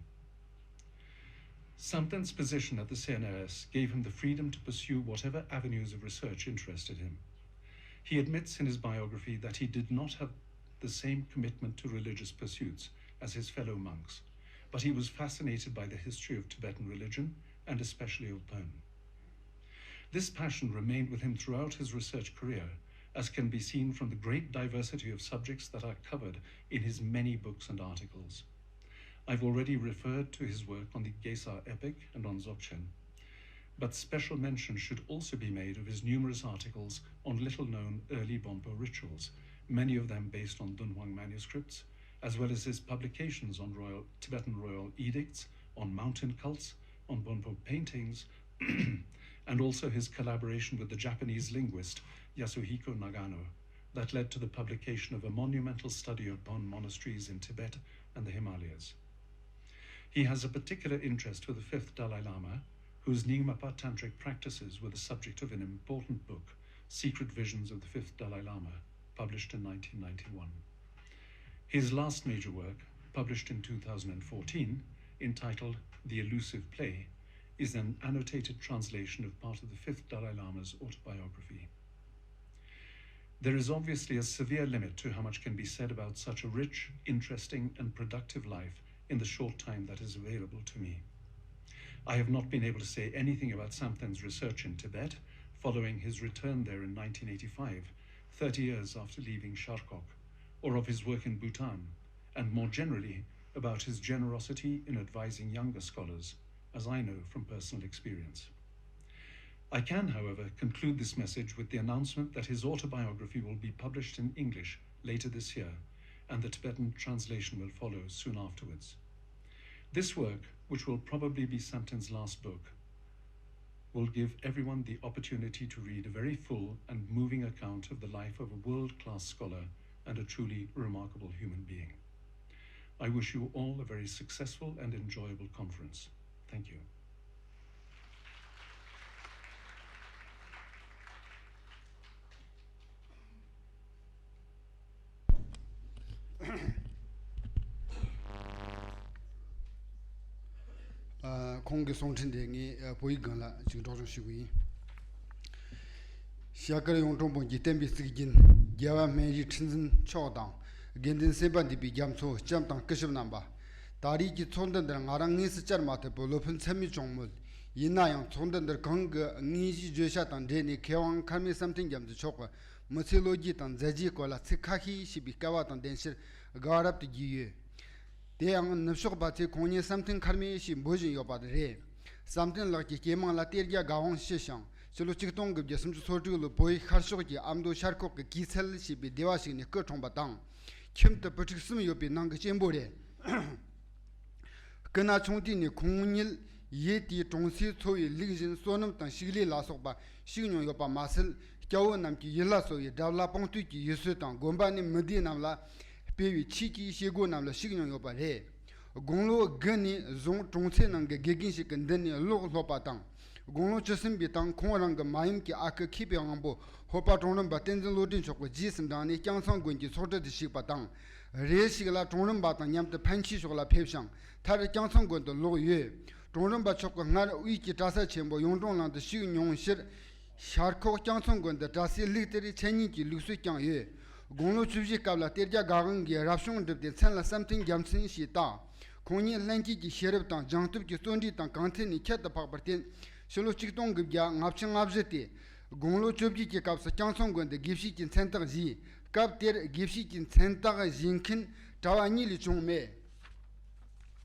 Samten's position at the C N R S gave him the freedom to pursue whatever avenues of research interested him. He admits in his biography that he did not have the same commitment to religious pursuits as his fellow monks, but he was fascinated by the history of Tibetan religion and especially of Pen. This passion remained with him throughout his research career, as can be seen from the great diversity of subjects that are covered in his many books and articles. I've already referred to his work on the Gesar epic and on Dzogchen, but special mention should also be made of his numerous articles on little-known early Bonpo rituals, many of them based on Dunhuang manuscripts, as well as his publications on royal, Tibetan royal edicts, on mountain cults, on Bonpo paintings, and also his collaboration with the Japanese linguist Yasuhiko Nagano that led to the publication of a monumental study of Bon monasteries in Tibet and the Himalayas. He has a particular interest for the fifth Dalai Lama, whose Nyingmapa tantric practices were the subject of an important book, Secret Visions of the Fifth Dalai Lama, published in nineteen ninety-one. His last major work, published in two thousand fourteen, entitled The Elusive Play, is an annotated translation of part of the fifth Dalai Lama's autobiography. There is obviously a severe limit to how much can be said about such a rich, interesting, and productive life in the short time that is available to me. I have not been able to say anything about Samten's research in Tibet following his return there in nineteen eighty-five, thirty years after leaving Charkok, or of his work in Bhutan, and more generally, about his generosity in advising younger scholars, as I know from personal experience. I can, however, conclude this message with the announcement that his autobiography will be published in English later this year, and the Tibetan translation will follow soon afterwards. This work, which will probably be Samten's last book, will give everyone the opportunity to read a very full and moving account of the life of a world-class scholar and a truly remarkable human being. I wish you all a very successful and enjoyable conference. Thank you. ཨ། ཁོང་གི་གསུང་འཕྲིན་དེ་ངས་ཨ་བོད་ཡིག་སྒང་ལ་ཅིག་སྒྲོག་སྦྱང་ཞུ་གི་ཡིན། ཞྭ་དཀར་གཡུང་དྲུང་བོན་གྱི་བསྟན་པའི་གཙུག་རྒྱན། རྒྱལ་བ་སྨན་རིའི་ཁྲི་འཛིན་མཆོག་དང་། དགེ་འདུན་སེམས་དཔའ་འདུས་པའི་རྒྱ་མཚོ་ལྕམ་དང་སྐུ་ཞབས་རྣམ་པ། ད་རེས་ཀྱི་ཚོགས་འདུ་འདིར་ང་རང་དངོས་སུ་བཅར་མ་ཐུབ་པར་བློ་ཕམ་ཚད་མེད་བྱུང་མོད། ཡིན་ན་ཡང་ཚོགས་འདུ་འདིར་གང་གི་དངོས་གཞིའི་བརྗོད་བྱ་དང་འབྲེལ་ནས་མཁས་དབང་མཁར་རྨེའུ་བསམ་གཏན་རྒྱ་མཚོ་མཆོག་གི་མི་ཚེའི་ལོ་རྒྱུས་དང་མཛད་རྗེས་སྐོར་ལ་ཚིག་ཁ་ཤས་ཞུས་པའི་སྐལ་བ་དང་ལྡན་ཕྱིར་དགའ་བ་རབ་ཏུ་རྒྱས་ཡོད། དེ་ཡང་ནུབ་ཕྱོགས་པ་ཚོས་ཁོང་ཉིད་བསམ་གཏན་མཁར་རྨེའུ་ཞེས་འབོད་བཞིན་ཡོད་པ་རེད། བསམ་གཏན་ལགས་ཀྱི་སྐྱེས་མིང་ལ་གཏེར་རྒྱ་དགའ་དབང་ཞུ་ཞིང་། ཕྱི་ལོ་ཆིག་སྟོང་དགུ་བརྒྱ་སུམ་ཅུ་སོ་དྲུག་ལོར་བོད་ཡུལ་ཤར་ཕྱོགས་ཀྱི་ཨ་མདོ་ཤར་ཁོག་གི་གུས་ཚལ་ཞེས་པའི་སྡེ་བ་ཞིག་ནས་སྐུ་འཁྲུངས་པ་དང་། ཁྱིམ་དུ་བུ་ཕྲུག་གསུམ་ཡོད་པའི་ནང་གི་གཅེན་པོ་རེད། སྐུ་ན་ཆུང་དུས་ནས་ཁོང་ཉིད་ཡུལ་དེའི་གྲོང་ཚོའི་འཚོ་བའི་ལུགས་བཞིན་སོ་ནམ་དང་ཕྱུགས་ལས་ལ་སོགས་པ་ཤེས་མྱོང་ཡོད་པ་མ་ཟད། སྐྱ་བོ་རྣམས་ཀྱི་ཡུལ་ལ་གསོ་བའི་དགྲ་བླ་སྤོང་བསྟོད་ཀྱི་ཡུལ་སྲོལ་དང་། དགོན་པ་ནས་མི་སྡེ་རྣམས་ལ་སྤེལ་བའི་ཆོས་ཀྱི་བྱེད་སྒོ་རྣམས་ལ་ཞུགས་མྱོང་ཡོད་པ་རེད། དགུང་ལོ་དགུ་ནས་བཟུང་གྲོང་ཚོའི་ནང་གི་དགེ་རྒན་ཞིག་གི་མདུན་ནས་བློ་སློབ་པ་དང་། དགུང་ལོ་བཅུ་གསུམ་པའི་སྟེང་ཁོང་རང་གི་མ་ཡུམ་གྱི་ཨ་ཁུ་མཁས་པའི་དབང་པོ་ཧོར་པ་གྲོང་རིམ་པ་བསྟན་འཛིན་བློ་གྲོས་མཆོག་གི་རྗེས་སུ་འབྲངས་ནས་སྐྱང་ཚང་དགོན་གྱི་ཚོགས་གྲལ་དུ་ཞུགས་པ་དང་། རེ་ཞིག་ལ་གྲོང་རིམ་པ་དང་མཉམ་དུ་ཕན་ཆད་ཕྱོགས་ལ་ཕེབས་ཤིང་། མཐར་སྐྱང་ཚང་དགོན་དུ་ལོག་ཡོད། གྲོང་རིམ་པ་མཆོག་གིས་སྔར་དབུས་ཀྱི་གྲྭ་ས་ཆེན་པོ་གཡུང་དྲུང་ལང་དུ་ཞུགས་མྱོང་ཕྱིར། ཤར་ཁོག་སྐྱང་ཚང་དགོན་དུ་གྲྭ་སའི་ལུགས་ལྟར་འཆད་ཉན་གྱི་ལུགས་སྲོལ་བསྐྱངས་ཡོད། དགུང་ལོ་བཅུ་བཞིའི་སྐབས་ལ་གཏེར་རྒྱ་དགའ་དབང་གིས་རབ་བྱུང་བསྒྲུབས་ཏེ་མཚན་ལ་བསམ་གཏན་རྒྱལ་མཚན་ཞེས་བཏགས། ཁོང་ཉིད་ལྷན་སྐྱེས་ཀྱི་ཤེས་རབ་དང་སྦྱངས་སྟོབས་ཀྱི་བརྩོན་འགྲུས་དང་གང་ཐད་ནས་ཁྱད་དུ་འཕགས་པར་བརྟེན། ཕྱི་ལོ་ཆིག་སྟོང་དགུ་བརྒྱ་ལྔ་བཅུ་ང་བཞི་སྟེ། དགུང་ལོ་བཅོ་བརྒྱད་ཀྱི་སྐབས་སུ་སྐྱང་ཚང་དགོན་དུ་དགེ་བཤེས་ཀྱི་མཚན་རྟགས་བཞེས། སྐབས་དེར་དགེ་བཤེས་ཀྱི་མཚན་རྟགས་བཞེས་མཁན་གྲྭ་བ་གཉིས་ལས་བྱུང་མེད།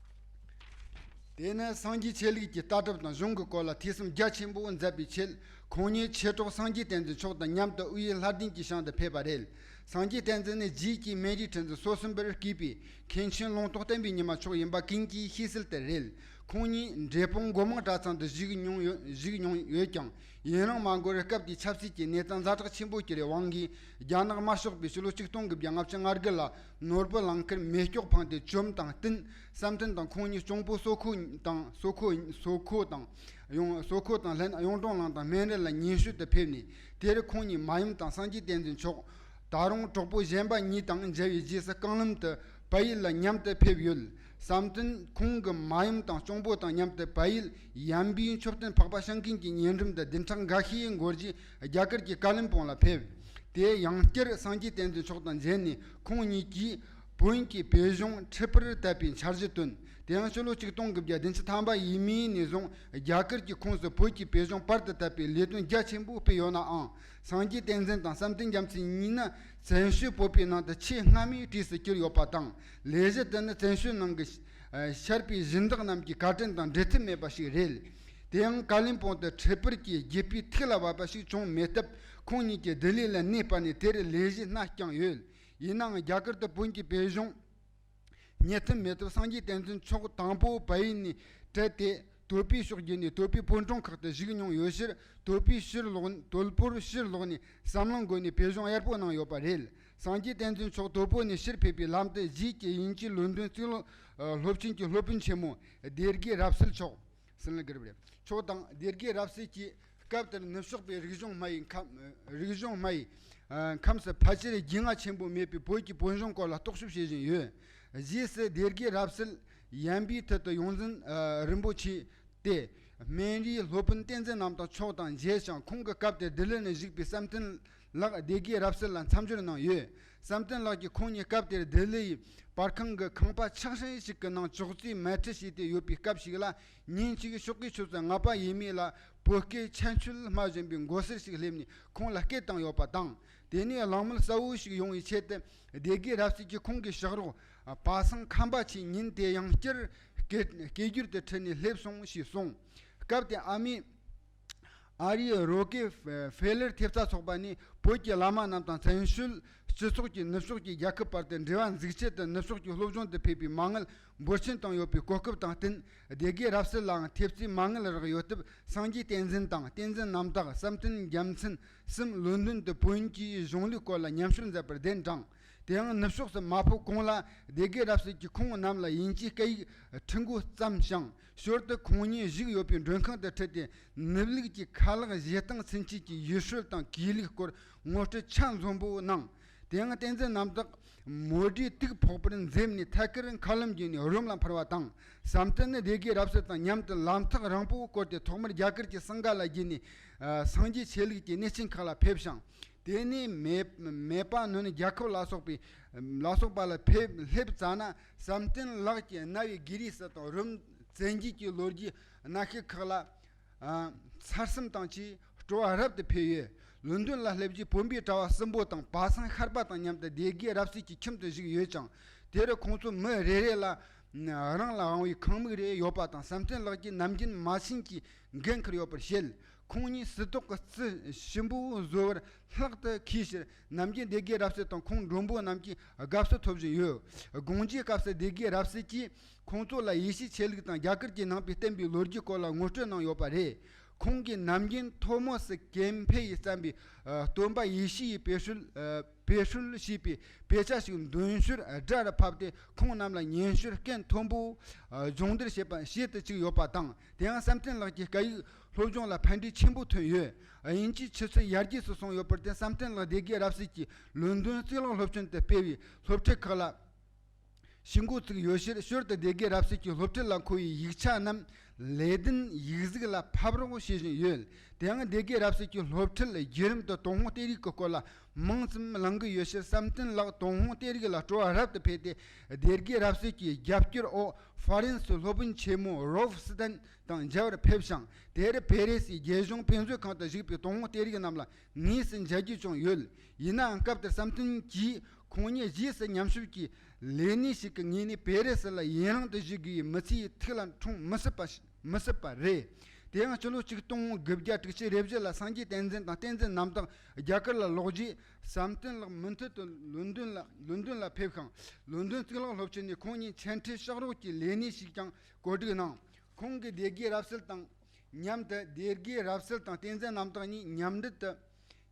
དེ་ནི་སངས་རྒྱས་ཆོས་ལུགས་ཀྱི་ལྟ་གྲུབ་དང་གཞུང་གི་སྐོར་ལ་ཐོས་བསམ་རྒྱ་ཆེན་པོ་མཛད་པའི་ཆེད། ཁོང་ཉིད་མཆེད་གྲོགས་སངས་རྒྱས་བསྟན་འཛིན་མཆོག་དང་མཉམ་དུ་དབུས་ལྷ་ལྡན་གྱི་ཞིང་དུ་ཕེབས་པ་རེད། སངས་རྒྱས་བསྟན་འཛིན་ནི་རྗེས་ཀྱི་སྨན་རིའི་ཁྲི་འཛིན་སོ་གསུམ་པར་བསྐོས་པའི་མཁན་ཆེན་ལུང་རྟོགས་བསྟན་པའི་ཉི་མ་མཆོག་ཡིན་པ་ཀུན་གྱིས་ཤེས་གསལ་ལྟར་རེད། ཁོང་ཉིད་འབྲས་སྤུངས་སྒོ་མང་གྲྭ་ཚང་དུ་བཞུགས་མྱོང་ཡོད། བཞུགས་མྱོང་ཡོད་ཀྱང་། ཡུན་རིང་མ་འགོར་བར་སྐབས་དེའི་ཆབ་སྲིད་ཀྱི་གནས་སྟངས་ཛ་དྲག་ཆེན་པོ་གྱུར་བའི་དབང་གིས། རྒྱ་ནག་དམར་ཤོག་པས་ཕྱི་ལོ་ཆིག་སྟོང་དགུ་བརྒྱ་ལྔ་བཅུ་ང་དགུ་ལ་ནོར་བུ་གླིང་ཁར་མེ་སྒྱོགས་འཕངས་ཏེ་བཅོམ་དང་བསྟུན། བསམ་གཏན་དང་ཁོང་གཉིས་གཅུང་པོ་སོ་ཁོ་དང་། སོ་ཁོ། སོ་ཁོ་དང་། ཡང་སོ་ཁོ་དང་ལྷན་གཡུང་དྲུང་གླིང་དང་སྨན་རི་ལ་ཉེ་ཤོས་དུ་ཕེབས་ནས། དེར་ཁོང་གཉིས་མ་ཡུམ་དང་སངས་རྒྱས་བསྟན་འཛིན་མཆོག་ད་རུང་གྲོགས་པོ་གཞན་པ་གཉིས་དང་མཇལ་བའི་རྗེས་སུ་རྐང་ལམ་དུ་བལ་ཡུལ་ལ་མཉམ་དུ་ཕེབས་ཡོད། བསམ་གཏན་ཁོང་གི་མ་ཡུམ་དང་གཅུང་པོ་དང་མཉམ་དུ་བལ་ཡུལ་ཡན་པའི་མཆོད་རྟེན་འཕགས་པ་ཤིང་ཀུན་གྱི་ཉེ་འགྲམ་དུ་བདུན་ཕྲག་འགའ་ཤས་འགོར་རྗེས་རྒྱ་གར་གྱི་ཀ་ལིམ་པོང་ལ་ཕེབས། དེ་ཡང་བསྐྱར་སངས་རྒྱས་བསྟན་འཛིན་མཆོག་དང་མཇལ་ནས་ཁོང་གཉིས་ཀྱིས་བོན་གྱི་བོད་གཞུང་ཁྲི་པར་དད་པའི་འཆར་གཞི་བཏོན། དེ་ཡང་ཕྱི་ལོ་ཆིག་སྟོང་དགུ་བརྒྱ་བདུན་ཅུ་ཐམ་པ་ཡས་མས་ནས་བཟུང་རྒྱ་གར་གྱི་ཁོངས་སུ་བོད་ཀྱི་བོད་གཞུང་པར་དུ་དད་པའི་ལས་དོན་རྒྱ་ཆེན་པོ་སྤེལ་ཡོད་ནའང་། སངས་རྒྱས་བསྟན་འཛིན་དང་བསམ་གཏན་རྒྱལ་མཚན་གཉིས་ནི་བཙན་བྱོལ་བོད་པའི་ནང་དུ་ཆེས་སྔ་མའི་གྲས་སུ་གྱུར་ཡོད་པ་དང་། ལས་གཞི་དེ་ནི་བཙན་བྱོལ་ནང་གི་ཨ་ཤར་པའི་གཞི་བདག་རྣམས་ཀྱི་བཀའ་དྲིན་དང་འབྲལ་ཐབས་མེད་པ་ཞིག་རེད། དེ་ཡང་ཀ་ལིམ་པོང་དུ་ཁྲི་པར་གྱི་བརྒྱུད་པའི་ཐུགས་ལ་བབས་པ་ཞིག་བྱུང་མེད་སྟབས། ཁོང་གཉིས་ཀྱིས་ལྡི་ལི་ལ་གནས་སྤར་ནས་དེར་ལས་གཞི་སྣ་བསྐྱངས་ཡོད། ཡིན་ནའང་རྒྱ་གར་དུ་བོན་གྱི་བོད་གཞུང་རྙེད་ཐབས་མེད་སྟབས། སངས་རྒྱས་བསྟན་འཛིན་མཆོག་དང་པོ་བལ་ཡུལ་ནས་བྲལ་ཏེ། དོལ་པོའི་ཕྱོགས་བརྒྱུད་ནས་དོལ་པོའི་བོད་འབྲོང་ཁག་ཏུ་བཞུགས་མྱོང་ཡོད་ཕྱིར། དོལ་པོའི་ཕྱིར་ལོག་དོལ་པོར་ཕྱིར་ལོག་ནས་བསམ་བློ་འགོད་ནས་ཕེབས་བྱུང་ཡག་པོ་གནང་ཡོད་པ་རེད། སངས་རྒྱས་བསྟན་འཛིན་མཆོག་དོལ་པོ་ནས་ཕྱིར་ཕེབས་པའི་ལམ་དུ་རྗེས་ཀྱི་དབྱིན་ཇིའི་ལོན་ཌོན་གཙུག་ལག་ཨ་སློབ་ཆེན་གྱི་སློབ་དཔོན་ཆེན་མོ་སྡེ་དགེ་རབ་གསལ་མཆོག་སིན་ལ་གར་བ་མཆོག་དང་། སྡེ་དགེ་རབ་གསལ་གྱིས་སྐབས་དེར་ནུབ་ཕྱོགས་པའི་རིག་གཞུང་སྨྲ་བའི་ཁམས། རིག་གཞུང་སྨྲ་བའི་ཨ་ཁམས་སུ་ཕལ་ཆེར་རྒྱུས་མངའ་ཆེན་པོ་མེད་པའི་བོད་ཀྱི་བོད་གཞུང་སྐོར་ལ་རྟོག་ཞིབ་བྱེད་བཞིན་ཡོད། རྗེས་སུ་སྡེ་དགེ་རབ་གསལ་ཡན་པའི་ཐད་དུ་ཡོངས་འཛིན་ཨ་རིན་པོ་ཆེ་སྟེ། སྨན་རིའི་སློབ་དཔོན་བསྟན་འཛིན་རྣམ་དག་མཆོག་དང་མཇལ་ཞིང་། ཁོང་གིས་སྐབས་དེར་ལྡི་ལི་ནས་བཞུགས་པའི་བསམ་གཏན་ལགས་སྡེ་དགེ་རབ་གསལ་ལ་མཚམས་སྦྱོར་གནང་ཡོད། བསམ་གཏན་ལགས་ཀྱིས་ཁོང་ཉིད་སྐབས་དེར་ལྡི་ལི་ཡི་པར་ཁང་གི་ཁང་པ་ཆག་ཧྲན་ཞིག་གི་ནང་ཅོག་ཙེའི་མལ་ཁྲི་བྱས་ཏེ་ཡོད་པའི་སྐབས་ཤིག་ལ། ཉིན་གཅིག་ཕྱོགས་ཀའི་ཆུ་ཚོད་ལྔ་པ་ཡས་མས་ལ་བོད་སྐད་ཁྱད་ཆོས་སྨྲ་བཞིན་པའི་མགོ་སེར་ཞིག་སླེབས་ནས་ཁོང་ལ་སྐད་བཏང་ཡོད་པ་དང་། དེ་ནས་གླེང་མོལ་གསལ་བོ་ཞིག་ཡོང་བའི་ཆེད་དུ། སྡེ་དགེ་རབ་གསལ་གྱིས་ཁོང་གི་ཕྱག་རོགས་པ་སངས་ཁམས་པ་ཆེ་ཉིན་དེ་ཡང་བསྐྱར་སྐད་སྐད་སྒྱུར་དུ་ཁྲིད་ནས་སླེབས་སོང་ཞེས་གསུངས། སྐབས་དེར་ཨ་མེ་ཨ་རིའི་རོ་ཀེ་ཧྥེ་ལར་ཐེབས་རྩ་ཚོགས་པ་ནས་བོད་ཀྱི་བླ་མ་རྣམས་དང་བཙན་བྱོལ་སྤྱི་ཚོགས་ཀྱིས་ནུབ་ཕྱོགས་ཀྱི་རྒྱལ་ཁབ་བར་དུ་འབྲེལ་བ་འཛུགས་ཆེད་དུ་ནུབ་ཕྱོགས་ཀྱི་སློབ་སྦྱོང་དུ་ཕེབས་པའི་མ་དངུལ་འབོར་ཆེན་བཏང་ཡོད་པའི་གོ་སྐབས་དང་བསྟུན། སྡེ་དགེ་རབ་གསལ་ལའང་ཐེབས་རྩའི་མ་དངུལ་རག་ཡོད་སྟབས། སངས་རྒྱས་བསྟན་འཛིན་དང་། བསྟན་འཛིན་རྣམ་དག་བསམ་གཏན་རྒྱལ་མཚན་གསུམ་ལོན་ཌོན་དུ་བོན་གྱི་གཞུང་ལུགས་སྐོར་ལ་ཉམས་ཞིབ་མཛད་པར་གདན་དྲངས། དེའང་ནུབ་ཕྱོགས་སུ་མ་ཕེབས་གོང་ལ་སྡེ་དགེ་རབ་གསལ་གྱིས་ཁོང་རྣམས་ལ་དབྱིན་ཇིའི་སྐད་ཡིག་ཁྲིད་འགོ་བརྩམས་ཤིང་། ཞོར་དུ་ཁོང་ཉིད་བཞུགས་ཡོད་པའི་མགྲོན་ཁང་དུ་ཁྲིད་དེ། ནུབ་ལུགས་ཀྱི་ཁ་ལག་བཞེས་སྟངས་ཚུན་ཆད་ཀྱི་ཡུལ་སྲོལ་དང་གོས་ལུགས་སྐོར་ངོ་སྤྲོད་ཆ་འཛོམས་པོ་གནང་། དེའང་བསྟན་འཛིན་རྣམ་དག་མོ་ཌའི་དུག་ཕོག་པར་འཛེམས་ནས་ཐད་ཀར་མཁའ་ལམ་བརྒྱུད་ནས་རོམ་ལ་འཕུར་བ་དང་། བསམ་གཏན་ནི་སྡེ་དགེ་རབ་གསལ་དང་མཉམ་དུ་ལམ་ཐག་རིང་པོ་བསྐོར་ཏེ། ཐོག་མར་རྒྱ་གར་གྱི་སིང་ག་ལ་བརྒྱུད་ནས་ཨ་སངས་རྒྱས་ཆོས་ལུགས་ཀྱི་གནས་ཆེན་ཁག་ལ་ཕེབས་ཤིང་། དེ་ནས་མེ་མེ་པ་ནོན་རྒྱལ་ཁབ་ལ་སོགས་པའི་ལ་སོགས་པ་ལ་ཕེབས་སླེབས་ཙ་ན། བསམ་གཏན་ལགས་ཀྱིས་གནའ་བོའི་གྷི་རི་སི་དང་རོམ་བཙན་རྒྱལ་གྱི་ལོ་རྒྱུས་སྣ་ཤལ་ཁག་ལ། ཨ་མཚར་སེམས་དང་བཅས་སྤྲོ་བ་རབ་ཏུ་འཕེལ་ཡོད། ལོན་ཌོན་ལ་སླེབས་རྗེས་བོན་པོའི་གྲྭ་བ་གསུམ་པོ་དང་པ་སངས་ཤར་པ་དང་མཉམ་དུ་སྡེ་དགེ་རབ་གསལ་གྱི་ཁྱིམ་དུ་བཞུགས་ཡོད་ཅིང་། དེར་ཁོང་ཚོ་མི་རེ་རེ་ལ་རང་ལ་དབང་བའི་ཁང་མིག་རེ་ཡོད་པ་དང་། བསམ་གཏན་ལགས་ཀྱིས་ནམ་རྒྱུན་མ་བྱན་གྱི་འགན་འཁུར་ཡོད་པར་བཤད། ཁོང་ཉིད་སིལ་ཏོག་གི་རྩི་ཞིམ་པོ་བཟོ་བར་ལྷག་ཏུ་མཁས་ཕྱིར། ནམ་རྒྱུན་སྡེ་དགེ་རབ་གསལ་དང་ཁོང་མགྲོན་པོ་རྣམས་ཀྱི་དགའ་བསུ་ཐོབ་བཞིན་ཡོད། དགོང་ཇུས་སྐབས་སུ་སྡེ་དགེ་རབ་གསལ་གྱིས། ཁོང་ཚོ་ལ་ཡེ་ཤུའི་ཆོས་ལུགས་དང་རྒྱ་གར་གྱི་ནང་པའི་བསྟན་པའི་ལོ་རྒྱུས་སྐོར་ལ་ངོ་སྤྲོད་གནང་ཡོད་པ་རེད། ཁོང་གིས་ནམ་རྒྱུན་ཐོ་མོ་སི་ཀེམ་ཕེ་ཡིས་བརྩམས་པའི་ཨ་སྟོན་པ་ཡེ་ཤུ་ཡི་དཔེ་ཧྲུལ་ཨ་དཔེ་ཧྲུལ་ཞེས་པའི་དཔེ་ཆ་ཞིག་མདུན་ཞོར་སྒྲ་རུ་ཕབ་སྟེ། ཁོང་རྣམས་ལ་ཉན་ཞོར་སྐད་མཐོན་པོས་ཨ་སྦྱོང་བརྡར་བྱེད་པ་བྱེད་དུ་བཅུག་ཡོད་པ་དང་། དེའང་བསམ་གཏན་ལགས་ཀྱི་སྐད་ཡིག་སློབ་སྦྱོང་ལ་ཕན་འབྲས་ཆེན་པོ་ཐོན་ཡོད། དབྱིན་ཇིའི་ཆུ་ཚད་ཡར་རྒྱས་སུ་སོང་ཡོད་པར་བརྟེན། བསམ་གཏན་ལགས་སྡེ་དགེ་རབ་གསལ་གྱིས་ལོན་ཌོན་གཙུག་ལག་སློབ་ཆེན་དུ་སྤེལ་བའི་སློབ་ཁྲིད་ཁག་ལ་ཞུགས་འགོ་ཚུགས་ཡོད་ཕྱིར། ཞོར་དུ་སྡེ་དགེ་རབ་གསལ་གྱི་སློབ་ཁྲིད་ལ་མཁོ་བའི་ཡིག་ཆ་རྣམས་ལས་དོན་ཡིག་གཟུགས་ལ་ཕབ་རོགས་བྱེད་བཞིན་ཡོད། དེའང་སྡེ་དགེ་རབ་གསལ་གྱི་སློབ་ཁྲིད་བརྒྱུད་རིམ་དུ་ཏུན་ཧོང་གཏེར་ཡིག་གི་སྐོར་ལ་མང་ཙམ་གླེང་གི་ཡོད་ཕྱིར། བསམ་གཏན་ལགས་ཏུན་ཧོང་གཏེར་ཡིག་ལ་སྤྲོ་བ་རབ་ཏུ་འཕེལ་ཏེ། སྡེ་དགེ་རབ་གསལ་གྱི་རྒྱབ་སྐྱོར་འོག་ཧྥ་རན་སིའི་སློབ་དཔོན་ཆེན་མོ་རོབ་སི་ཏན་དང་མཇལ་བར་ཕེབས་ཤིང་། དེར་པེ་རེ་སིའི་རྒྱལ་གཞུང་དཔེ་མཛོད་ཁང་དུ་བཞུགས་པའི་ཏུན་ཧོང་གཏེར་ཡིག་རྣམས་ལ་དངོས་སུ་མཇལ་རྒྱུ་བྱུང་ཡོད། ཡིན་ནའང་སྐབས་དེར་བསམ་གཏན་གྱིས་ཁོང་ཉིད་རྗེས་སུ་ཉམས་ཞིབ་ཀྱི་ལས་གནས་ཤིག་གི་ངོས་ནས་པེ་རེ་སི་ལ་ཡུན་རིང་དུ་བཞུགས་དགོས་པའི་མི་ཚེའི་ཐུགས་ལ་འཁྲུངས་མི་སྲིད་པ་མི་སྲིད་པ་རེད། དེ་ཡང་སྤྱི་ལོ་ཆིག་སྟོང་དགུ་བརྒྱ་དྲུག་ཅུ་རེ་བཞི་ལ་སངས་རྒྱས་བསྟན་འཛིན་དང་བསྟན་འཛིན་རྣམ་དག་རྒྱ་གར་ལ་ལོག་རྗེས། བསམ་གཏན་ལགས་མུ་མཐུད་དུ་ལོན་ཌོན་ལ་ལོན་ཌོན་ལ་ཕེབས་ཤིང་། ལོན་ཌོན་གཙུག་ལག་སློབ་ཆེན་ནས་ཁོང་ཉིད་མཆན་ཁྲིད་ཕྱག་རོགས་ཀྱི་ལས་གནས་ཤིག་ཀྱང་གོ་སྒྲིག་གནང་། ཁོང་གིས་སྡེ་དགེ་རབ་གསལ་དང་མཉམ་དུ། སྡེ་དགེ་རབ་གསལ་དང་བསྟན་འཛིན་རྣམ་དག་གཉིས་མཉམ་འབྲེལ་དུ།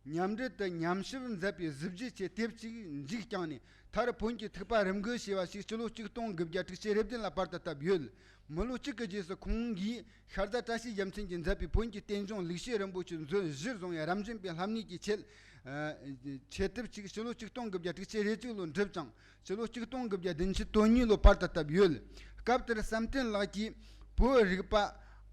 མཉམ་འབྲེལ་དུ་ཉམས་ཞིབ་མཛད་པའི་གཟི་བརྗིད་ཆེ་དེབ་ཅིག་མཇུག་བསྐྱངས་ནས། མཐར་བོན་གྱི་ཐུག་པ་རིམ་འགོད་ཞེས་པ་ཞིག་སྤྱི་ལོ་ཆིག་སྟོང་དགུ་བརྒྱ་དྲུག་ཅུ་རེ་བདུན་ལ་པར་དུ་བཏབ་ཡོད། མི་ལོ་གཅིག་གི་རྗེས་སུ་ཁོང་གིས་ཤར་རྫ་བཀྲ་ཤིས་རྒྱལ་མཚན་གྱིས་མཛད་པའི་བོན་གྱི་རྟེན་འབྱུང་ལེགས་བཤད་རིན་པོ་ཆེ་མཛོད་བཞི་བཟུང་བའི་རབ་འབྱམས་པའི་ལྷབ་གཉིས་ཀྱི་ཆེད། ཨ་ཆེད་དེབ་ཅིག་སྤྱི་ལོ་ཆིག་སྟོང་དགུ་བརྒྱ་དྲུག་ཅུ་རེ་གཅིག་ལོར་འགྲུབ་ཅིང་། སྤྱི་ལོ་ཆིག་སྟོང་དགུ་བརྒྱ་བདུན་ཅུ་དོན་གཉིས་ལོ་པར་དུ་བཏབ་ཡོད། སྐབས་དེར་བསམ་གཏན་ལགས་ཀྱིས་བོད་རིག་པ་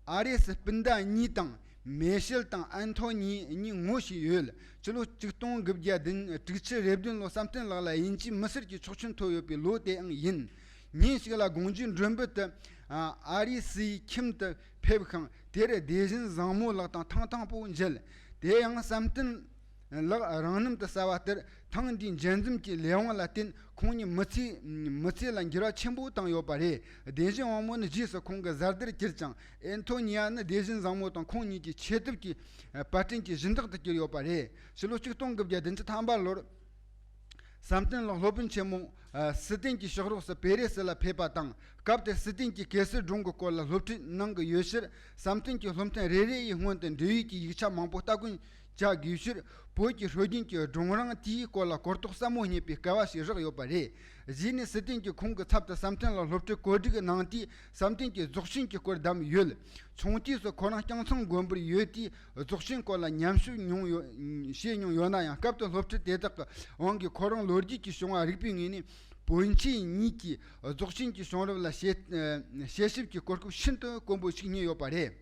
ཨ་རེ་སི་སྤུན་ཟླ་གཉིས་དང་མེ་ཤེལ་དང་ཨན་ཐོ་ནི་གཉིས་ངོ་ཤེས་ཡོད། སྤྱི་ལོ་ཆིག་སྟོང་དགུ་བརྒྱ་བདུན་དྲུག་ཅུ་རེ་བདུན་ལོ་བསམ་གཏན་ལགས་ལ་དབྱིན་ཇིའི་མི་སེར་གྱི་ཆོག་མཆན་ཐོབ་ཡོད་པའི་ལོ་དེའང་ཡིན། ཉིན་ཞིག་ལ་དགོང་ཇུས་མགྲོན་འབོད་དུ་ཨ་ཨ་རེ་སིའི་ཁྱིམ་དུ་ཕེབས་ཤིང་། དེར་སྡེ་བཞིན་བཟང་མོ་ལགས་དང་ཐང་ཐང་པོ་མཇལ། དེ་ཡང་བསམ་གཏན་ལགས་རང་རྣམ་དུ་གསལ་བ་ལྟར། ཐེངས་འདིའི་མཇལ་འཛོམས་ཀྱི་ལས་དབང་ལ་བརྟེན། ཁོང་ཉིད་མི་ཚེ་མི་ཚེ་ལ་འགྱུར་བ་ཆེན་པོ་བཏང་ཡོད་པ་རེད། སྡེ་བཞིན་དབང་མོ་ནི་རྗེས་སུ་ཁོང་གི་བཟའ་ཟླར་གྱུར་ཅིང་། ཨན་ཐོ་ནི་ཡ་ནི་སྡེ་བཞིན་བཟང་མོ་དང་ཁོང་གཉིས་ཀྱི་ཆེ་བསྟོད་ཀྱི་པར་སྐྲུན་གྱི་སྦྱིན་བདག་ཏུ་གྱུར་ཡོད་པ་རེད། ཕྱི་ལོ་ཆིག་སྟོང་དགུ་བརྒྱ་བདུན་ཅུ་ཐམ་པ་ལོར། བསམ་གཏན་ལགས་སློབ་དཔོན་ཆེན་མོ་ཨ་སི་ཏན་གྱི་ཕྱག་རོགས་སུ་པེ་རེ་སི་ལ་ཕེབས་པ་དང་། སྐབས་དེར་སི་ཏན་གྱི་གེ་སར་སྒྲུང་གི་སྐོར་ལ་སློབ་ཁྲིད་གནང་གི་ཡོད་ཕྱིར། བསམ་གཏན་གྱི་སློབ་ཐུན་རེ་རེ་ཡི་སྔོན་དུ་འབྲེལ་ཡོད་ཀྱི་ཡིག་ཆ་མང་པོ་སྟ་གོན་བྱ་དགོས་ཕྱིར། བོད་ཀྱི་སྲོལ་རྒྱུན་གྱི་སྒྲུང་རིང་དེའི་སྐོར་ལ་གོ་རྟོགས་ཟབ་མོ་རྙེད་པའི་སྐལ་བ་ཞིག་རག་ཡོད་པ་རེད། རྗེས་ནས་སི་ཏན་གྱི་ཁོང་གི་ཚབ་ཏུ་བསམ་གཏན་ལ་སློབ་ཁྲིད་གོ་སྒྲིག་གནང་དུས། བསམ་གཏན་གྱིས་རྫོགས་ཆེན་གྱི་སྐོར་བདམས་ཡོད། ཆུང་དུས་སུ་ཁོ་རང་སྐྱང་ཚང་དགོན་པར་ཡོད་དུས། རྫོགས་ཆེན་སྐོར་ལ་ཉམས་ཞིབ་མྱོང་ཡོད། བྱས་མྱོང་ཡོད་ན་ཡང་། སྐབས་དེར་སློབ་ཁྲིད་དེ་དག་གི་དབང་གིས་ཁོ་རང་ལོ་རྒྱུས་ཀྱི་བྱུང་བ་རིག་པའི་ངོས་ནས་བོན་ཆོས་གཉིས་ཀྱི་རྫོགས་ཆེན་གྱི་བྱུང་རབས་ལ་དཔྱད་དཔྱད་ཞིབ་ཀྱི་གོ་སྐབས་ཤིན་ཏུ་དཀོན་པོ་ཞིག་རྙེད་ཡོད་པ་རེད།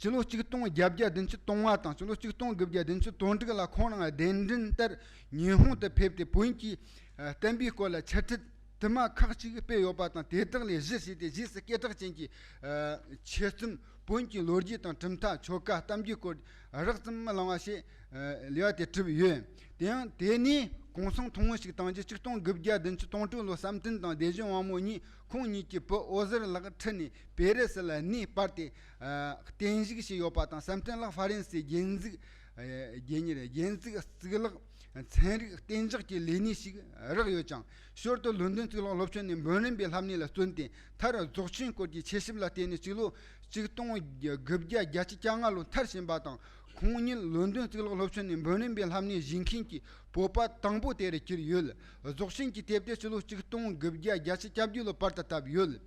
ཕྱི་ལོ་ཆིག་སྟོང་བརྒྱད་བརྒྱ་བདུན་ཅུ་དོན་ལྔ་དང་། ཕྱི་ལོ་ཆིག་སྟོང་དགུ་བརྒྱ་བདུན་ཅུ་དོན་དྲུག་ལ་ཁོང་རང་གདན་འདྲེན་ལྟར་ཉི་ཧོང་དུ་ཕེབས་ཏེ། བོན་གྱི་ཨ་བསྟན་པའི་སྐོར་ལ་འཆད་ཁྲིད་དུ་མ་ཁག་ཅིག་སྤེལ་ཡོད་པ་དང་། དེ་དག་ལས་གཞི་བྱས་ཏེ། རྗེས་སུ་སྐད་གྲགས་ཅན་གྱི་ཨ་ཆོས་རྩོམ། བོན་གྱི་ལོ་རྒྱུས་དང་གྲུབ་མཐའ། ཆོ་ག། གཏམ་རྒྱུད་སྐོར་རགས་ཙམ་བླངས་པ་ཞེས་ཨ་ལེའུ་དེ་གྲུབ་ཡོད། དེ་ཡང་དེ་ནས་གུང་སེང་ཐུང་ངུ་ཞིག་བཏང་རྗེས། ཆིག་སྟོང་དགུ་བརྒྱ་བདུན་ཅུ་དོན་དྲུག་ལོར་བསམ་གཏན་དང་སྡེ་བཞི་དབང་མོ་གཉིས་ཁོང་གཉིས་ཀྱི་བུ་འོད་ཟེར་ལགས་ཁྲིད་ནས་པེ་རེ་སི་ལ་གནས་སྤར་ཏེ། ཨ་བརྟན་བཞུགས་བྱས་ཡོད་པ་དང་། བསམ་གཏན་ལགས་ཧྥ་རན་སིའི་རྒྱན་གཟིགས། ཨ་རྒྱན་གཉེར། རྒྱན་གཟིགས་གཙུག་ལག་ཚན་རིག་གཏན་འཇགས་ཀྱི་ལས་གནས་ཤིག་རག་ཡོད་ཅིང་། ཞོར་དུ་ལོན་ཌོན་གཙུག་ལག་སློབ་ཆེན་ནས་འབུམ་རམས་པའི་བསླབ་གནས་ལ་བརྩོན་ཏེ། མཐར་རྫོགས་ཆེན་སྐོར་གྱི་ཆོས་ཞིབ་ལ་བརྟེན་ནས་ཕྱི་ལོ་ཆིག་སྟོང་དགུ་བརྒྱ་བརྒྱད་ཅུ་གྱ་ལྔ་ལོར་མཐར་ཕྱིན་པ་དང་། ཁོང་ཉིད་ལོན་ཌོན་གཙུག་ལག་སློབ་ཆེན་ནས་འབུམ་རམས་པའི་བསླབ་གནས་བཞེས་མཁན་གྱི་བོད་པ་དང་པོ་དེར་གྱུར་ཡོད། རྫོགས་ཆེན་གྱི་དེབ་དེ་ཕྱི་ལོ་ཆིག་སྟོང་དགུ་བརྒྱ་བརྒྱད་ཅུ་གྱ་བརྒྱད་ལོར་པར་དུ་བཏབ་ཡོད།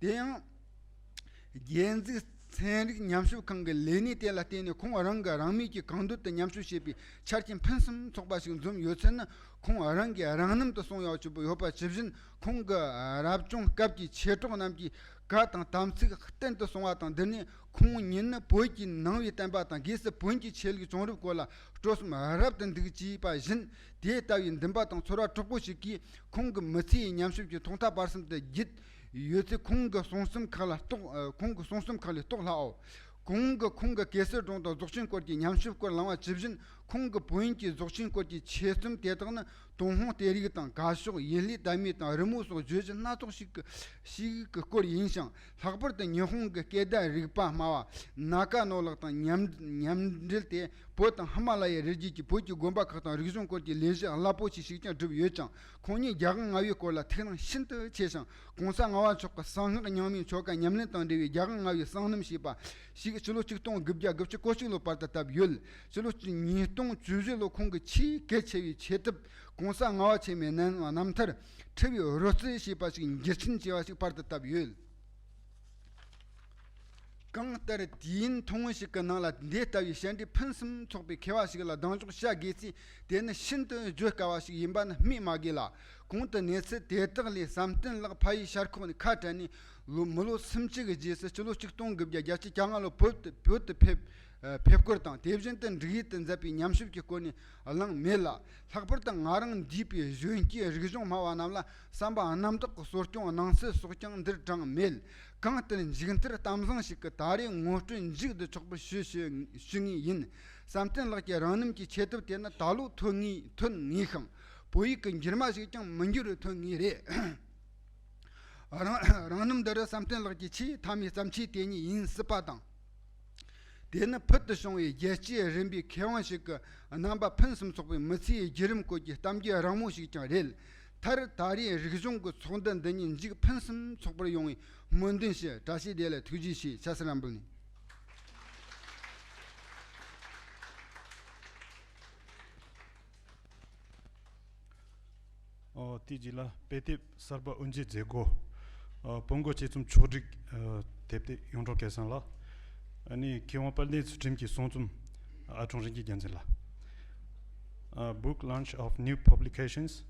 དེ་ཡང་། རྒྱན་གཟིགས་ཚན་རིག་ཉམས་ཞིབ་ཁང་གི་ལས་གནས་དེ་ལ་བརྟེན་ནས། ཁོང་རང་གིས་རང་མོས་ཀྱིས་གང་འདོད་དུ་ཉམས་ཞིབ་བྱེད་པའི་ཆ་རྐྱེན་ཕུན་སུམ་ཚོགས་པ་ཞིག་འཛོམས་ཡོད་ཚུལ་ནི། ཁོང་རང་གིས་རང་རྣམ་དུ་གསུངས་ཡོད་པ་ཇི་བཞིན། ཁོང་གི་རབ་བྱུང་སྐབས་ཀྱི་མཆེད་གྲོགས་རྣམས་ཀྱིས་བཀའ་དང་དམ་ཚིག་བསྟན་དུ་སོང་བ་དང་། འདི་ནི་ཁོང་ཉིད་ནི་བོད་ཀྱི་ནང་པའི་བསྟན་པ་དང་། སྒོས་སུ་བོན་གྱི་ཆོས་ལུགས་བྱུང་རབས་སྐོར་ལ་སྤྲོ་སེམས་རབ་ཏུ་འདུག་ཅེས་པ་བཞིན། དེ་ལྟ་བུའི་འདུན་པ་དང་ཚོར་བ་དྲག་པོ་ཞིག་གིས། ཁོང་གི་མི་ཚེའི་ཉམས་ཞིབ་ཀྱི་ཐོག་མཐའ་བར་གསུམ་དུ་བརྒྱུད་ཡོད་ཚུལ་ཁོང་གི་གསུང་རྩོམ་ཁག་ལ་རྟོགས། ཨ་ཁོང་གི་གསུང་རྩོམ་ཁག་ལས་རྟོགས་སླའོ། གོང་གི་ཁོང་གི་གེ་སར་སྒྲུང་དང་རྫོགས་ཆེན་སྐོར་གྱི་ཉམས་ཞིབ་སྐོར་བླངས་པ་ཇི་བཞིན། ཁོང་གི་བོན་གྱི་རྫོགས་ཆེན་སྐོར་གྱི་ཆོས་རྩོམ་དེ་དག་ནི། ཏུན་ཧོང་གཏེར་ཡིག་དང་། ག་ཤོག་ཡུལ་ལྷའི་དད་མོས་དང་། རི་མོ་སོགས་བརྗོད་གཞི་སྣ་ཚོགས་ཤིག་གི་ཞིག་གི་སྐོར་ཡིན་ཞིང་། ལྷག་པར་དུ་ཉི་ཧོང་གི་སྐད་བརྡ་རིག་པ་སྨྲ་བ་ནཱ་ཀ་ནོ་ལགས་དང་མཉམ་མཉམ་འབྲེལ་ཏེ། བོད་དང་ཧི་མ་ལ་ཡའི་རི་རྒྱུད་ཀྱི་བོད་ཀྱི་དགོན་པ་ཁག་དང་རིག་གཞུང་སྐོར་གྱི་ལས་གཞི་རླབས་པོ་ཆེ་ཞིག་ཀྱང་བསྒྲུབས་ཡོད་ཅིང་། ཁོང་ཉིད་རྒྱལ་དབང་ལྔ་པའི་སྐོར་ལ་ཐུགས་སྣང་ཤིན་ཏུ་ཆེ་ཞིང་། གོང་ས་ལྔ་པ་མཆོག་གི་གསང་སྔགས་ཉམས་ལེན་དང་འབྲེལ་བའི་རྒྱལ་དབང་ལྔ་པའི་གསང་རྣམ་ཞེས་པ་ཞིག་ཕྱི་ལོ་ཆིག་སྟོང་དགུ་བརྒྱ་དགུ་བཅུ་གོ་གཅིག་ལོར་པར་དུ་བཏབ་ཡོད། ཕྱི་ལོ་ཉིས་སྟོང་བཅུ་བཞི་ལོར་ཁོང་གི་ཆེས་གལ་ཆེ་བའི་ཆེད་དེབ། གོང་ས་ལྔ་པ་ཆེན་མོའི་རྣམ་རྣམ་ཐར། འཁྲུལ་བའི་རོལ་རྩེད་ཞེས་པ་ཞིག་འགྱུར་ཆེན་བྱས་པ་ཞིག་པར་དུ་བཏབ་ཡོད། གང་ལྟར་དུས་ཡུན་ཐུང་ངུ་ཞིག་གི་ནང་ལ་འདི་ལྟ་བུའི་བཤད་འབྲེལ་ཕུན་སུམ་ཚོགས་པའི་མཁས་པ་ཞིག་ལ་གདེང་འཇོག་བྱ་དགོས་ཚེ། དེ་ནི་ཤིན་ཏུ་བརྗོད་དཀའ་བ་ཞིག་ཡིན་པ་ནི་སྨོས་མ་དགོས་ལ། གོང་དུ་གནས་ཚུལ་དེ་དག་ལས། བསམ་གཏན་ལགས་ཕ་ཡུལ་ཤར་ཁོག་ནས་ཁ་བྲལ་ནས་ལོ་མི་ལོ་སུམ་ཅུ་གི་རྗེས་སུ་ཕྱི་ལོ་ཆིག་སྟོང་དགུ་བརྒྱ་བརྒྱད་ཅུ་གྱ་ལྔ་ལོར་བོད་དུ་བོད་དུ་ཕེབས། ཨ་ཕེབས་སྐོར་དང་། དེ་བཞིན་དུ་འབྲུག་ཡུལ་དུ་མཛད་པའི་ཉམས་ཞིབ་ཀྱི་སྐོར་ནས་གླེང་མེད་ལ། ལྷག་པར་དུ་ང་རང་འདས་པའི་གཞོན་སྐྱེས་རིག་གཞུང་སྨྲ་བ་རྣམས་ལ་བསམ་པ་རྣམ་དག་གི་གསོ་སྐྱོང་གནང་ཚུལ་སོགས་ཀྱང་འདིར་དྲངས་མེད། གང་ལྟར་མཇུག་མཐར་གཏམ་བཟང་ཞིག་གིས་ད་རེས་ངོ་སྤྲོད་མཇུག་བསྡུ་ཆོག་པར་ཞུ་ཞུ་ཞུ་ངེས་ཡིན། བསམ་གཏན་ལགས་ཀྱི་རང་རྣམ་གྱི་ཆེད་དེབ་དེ་ནི་ད་ལོ་ཐོན་ངེས་ཐོན་ངེས་ཤིང་། བོད་ཡིག་གི་འགྱུར་མ་ཞིག་ཀྱང་མི་འགྱུར་བར་ཐོན་ངེས་རེད། རང་རང་རྣམ་འདི་རུ་བསམ་གཏན་ལགས་ཀྱི་ཆེས་མཐའ་མའི་བརྩམས་ཆོས་དེ་ཉིད་ཡིན་སྲིད་པ་དང་། དེ་ནི་ཕུལ་དུ་བྱུང་བའི་རྒྱལ་གཅེས་རིམ་པའི་མཁས་དབང་ཞིག་གི་རྣམ་པ་ཕུན་སུམ་ཚོགས་པའི་མི་ཚེའི་བརྒྱུད་རིམ་སྐོར་གྱི་གཏམ་རྒྱུད་རིང་མོ་ཞིག་ཀྱང་རེད། མཐར་ད་རེས་རིག་གཞུང་གི་ཚོགས་འདུ་འདི་ཉིད་མཇུག་ཕུན་སུམ་ཚོགས་པར་ཡོང་བའི་སྨོན་འདུན་ཞུ། བཀྲ་ཤིས་བདེ་ལེགས། ཐུགས་རྗེ་ཆེ། ཕྱག་འཚལ་ལམ་འབུལ་ནས། ཨོ། དེའི་རྗེས་ལ་དཔེ་དེབ་གསར་པ་དབུ་འབྱེད་མཛད་སྒོ། ཨོ། བོན་སྒོ་དཔྱད་རྩོམ་ཕྱོགས་བསྒྲིགས། ཨོ། དེབ་དེ་ཡོངས་གྲགས་སྐལ་བཟང་ལགས། ཨ་ནི་མཁས་དབང་དཔལ་ལྡན་ཚུལ་ཁྲིམས་ཀྱི་གསུང་རྩོམ་ཨ་ཀྲུང་རིན་གྱི་རྒྱལ་མཚན་ལགས། ཨ། Book launch of new publications,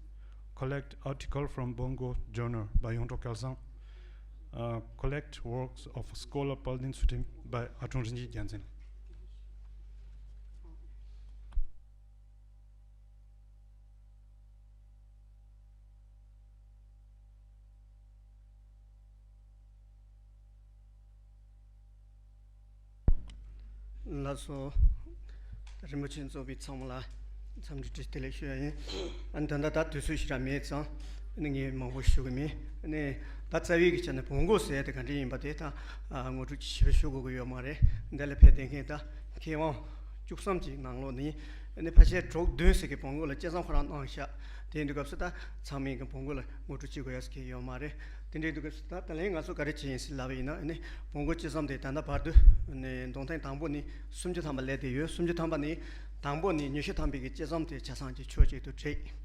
collect article from Bongo Journal by ཡོངས་གྲགས་སྐལ་བཟང་། ཨ། Collect works of scholar དཔལ་ལྡན་ཚུལ་ཁྲིམས་by ཨ་ཀྲུང་རིན་གྱི་རྒྱལ་མཚན། ལགས་སོ། རིན་པོ་ཆེ་གཙོས་པའི་ཚང་མ་ལ་འཚམས་འདྲི་བཀྲ་ཤིས་བདེ་ལེགས་ཞུ་ཡ་ཡིན། ཨ་ནི་ད་ལྟ་ད་དུས་ཚོད་ཞེ་དྲག་མེད་ཙང་། ཨ་ནི་ངས་མང་པོ་ཞུ་གི་མེད། ཨ་ནི་ད་རྩ་བའི་གི་ཆ་ནས་བོན་སྒོ་ཟེར་ཡ་དེ་ག་འདྲ་ཡིན་པ་དེ་ད་ཨ་ངོ་སྤྲོད་ཅིག་ཞིབ་ཞུ་དགོས་ཀྱི་ཡོད་མ་རེད། འདི་ལ་ཕེབས་བསྡད་མཁན་ད་མཁས་དབང་ བཅུ་གསུམ་གྱི་ནང་ལོགས་ནས་ཨ་ནི་ཕལ་ཆེར་དྲུག་བདུན་ཟེར་གྱི་བོང་གུ་ལ་དཔྱད་རྩོམ་ཁོ་རང་གནང་ཤག་དེ་འདྲའི་སྐབས་སུ་ད་ཚང་མས་ཀྱི་བོང་གུ་ལ་ངོ་སྤྲོད་བྱེད་དགོས་ཡ་ཟེར་གྱི་ཡོད་མ་རེད། དེ་འདྲའི་དུས་སྐབས་སུ་ད་ད་ལན་ང་ཚོ་ག་རེ་བྱས་ཡིན་ཟེར་ལབ་པ་ཡིན་ན། ཨ་ནི་བོང་གུ་དཔྱད་རྩོམ་དེ་ད་ལྟ་བར་དུ་ནས་མདོ་ཐུང་དང་པོ་ནས་སུམ་ཅུ་ཐམ་པ་སླེབས་བསྡད་ཡོད། སུམ་ཅུ་ཐམ་པ་ནས་དང་པོ་ནས་ཉི་ཤུ་ཐམ་པའི་གི་དཔྱད་རྩོམ་དེ་ཆ་ཚང་གི་ཕྱོགས་གཅིག་ཏུ་བསྒྲིགས།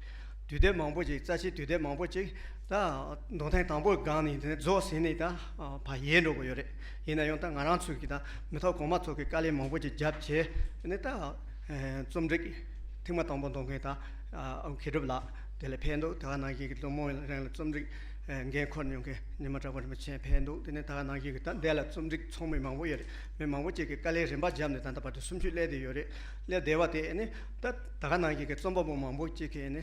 དུས་དེབ་མང་པོ་ཅིག་རྩ་ཆེའི་དུས་དེབ་མང་པོ་ཅིག་ད་མདོ་ཐུང་དང་པོའི་སྒང་ནས་དེ་ནས་རྫོགས་ཟིན་ནས་ད་ཕར་ཡལ་འགྲོ་གི་ཡོད་རེད། ཡིན་ན་ཡང་ད་ང་རང་ཚོས་ཀྱི་ད་མི་ཐོག་གོང་མ་ཚོ་གི་དཀའ་ལས་མང་པོ་ཅིག་བརྒྱབ་བྱས། ཨ་ནི་ད་རྩོམ་སྒྲིག་ཐེངས་མ་དང་པོ་འདོན་མཁན་ད་ཨ་མཁས་གྲུབ་ལགས་དེ་ལ་ཕེབས་འདུག་དེ་ག་ནང་བཞིན་གྱི་ལོ་མང་རིང་ལ་རྩོམ་སྒྲིག་འགན་འཁུར་མྱོང་མཁན་ཉི་མ་གྲགས་པ་རིན་པོ་ཆེ་ཕེབས་འདུག་དེ་ནས་དེ་ག་ནང་བཞིན་གྱི་ད་འདི་ལ་རྩོམ་སྒྲིག་ཚོགས་མི་མང་པོ་ཡོད་རེད། མི་མང་པོ་ཅིག་གིས་དཀའ་ལས་རིམ་པ་བརྒྱབ་ནས་ད་ལྟ་བར་དུ་སུམ་ཅུ་སླེབས་བསྡད་ཡོད་རེད། སླེབས་བསྡད་པ་དེ་ཨ་ནི་ད་ད་ག་ནང་བཞིན་གྱི་རྩོམ་པ་པོ་མང་པོ་ཅིག་གིས་ཨ་ནི་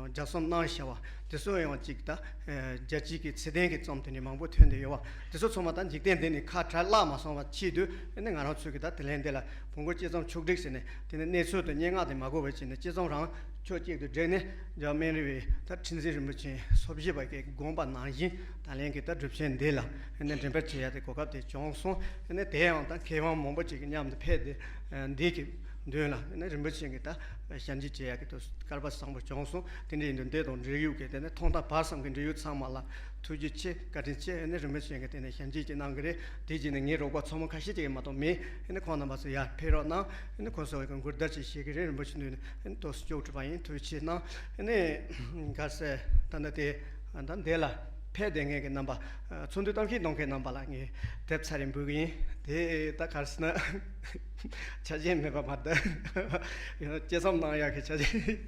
ལྗགས་རྩོམ་གནང་བཞག་པ་དེ་ཚོ་ཡང་ཅིག་ད་རྒྱལ་སྤྱིའི་གི་ཚད་ལྡན་གྱི་རྩོམ་དེ་འདྲ་མང་པོ་ཐོན་བསྡད་ཡོད་པ་དེ་ཚོ་ཚང་མ་ད་འཇིག་རྟེན་འདི་ནས་ཁ་བྲལ་བརླག་མ་སོང་བ་ཆེད་དུ་ཨ་ནི་ང་རང་ཚོས་ཀྱི་ད་དེ་ལན་འདི་ལ་བོང་གུ་དཔྱད་རྩོམ་ཕྱོགས་སྒྲིག་ཟེར་ནས་དེ་ནས་གནས་ཚུལ་དང་སྙན་ངག་དེ་མ་གོ་བ་བྱས་ནས་དཔྱད་རྩོམ་རང་ཕྱོགས་གཅིག་ཏུ་བསྒྲིགས་ནས་རྒྱལ་བ་སྨན་རི་བའི་ད་ཁྲི་འཛིན་རིན་པོ་ཆེ་སོ་བཞི་པ་གིས་དགོངས་པ་ནང་བཞིན་ད་ལན་གྱི་ད་སྒྲུབ་ཆེན་འདི་ལ་ཨ་ནི་འགྲེམས་སྤེལ་བྱེད་ཡ་དེ་གོ་སྐབས་དེ་བྱུང་སོང་། ཨ་ནི་དེ་ཡང་ད་མཁས་དབང་མང་པོ་ཅིག་གི་མཉམ་དུ་ཕེབས་ཏེ་འདི་གི་མདུན་ལ་ཨ་ནི་རིན་པོ་ཆེ་གི་ད་ཞབས་འདེགས་བྱེད་ཡ་གི་དུ་སྐལ་པ་བཟང་པོ་བྱུང་སོང་། དེ་འདྲ་ཡིན་དུས་འདི་དང་འབྲེལ་ཡོད་ཀྱི་དེ་ནས་ཐོག་མཐའ་བར་གསུམ་གྱི་འབྲེལ་ཡོད་ཚང་མ་ལ་ཐུགས་རྗེ་ཆེ་བཀའ་དྲིན་ཆེ། ཨ་ནི་རིན་པོ་ཆེ་གིས་དེ་ནས་ཞབས་འདེགས་ཅིག་གནང་གི་རེད། དེ་རྗེས་ནས་ངའི་རོགས་པ་ཚོགས་མི་ཁ་ཤས་ཅིག་མ་གཏོགས་མེད། ཨ་ནི་ཁོང་རྣམ་པ་ཚོ་ཡར་ཕེབས་རོགས་གནང་། ཨ་ནི་ཁོང་ཚོ་གི་མགུར་དར་ཅིག་བཞེས་ཀྱི་རེད། རིན་པོ་ཆེ་མདུན་ནས་ཨ་ནི་ཏོག་ཙམ་སྐྱོར་བྲིས་པ་ཡིན། ཐུགས་རྗེ་ཆེ་གནང་། ཨ་ནི་ག་རེ་ཟེར་ད་ལྟ་དེ་ད་འདི་ལ་ཕེབས་བསྡད་མཁན་གྱི་རྣམ་པ་ཚོགས་འདུ་གཏམ་བཤད་གཏོང་མཁན་རྣམ་པ་ལ་ངས་དེབ་ཚར་རེ་འབུལ་གྱི་ཡིན། དེ་ད་ག་རེ་ཟེར་ན་ཆ་རྐྱེན་མེད་པ་མ་གཏོགས་དཔྱད་རྩོམ་གནང་ཡག་གི་ཆ་རྐྱེན་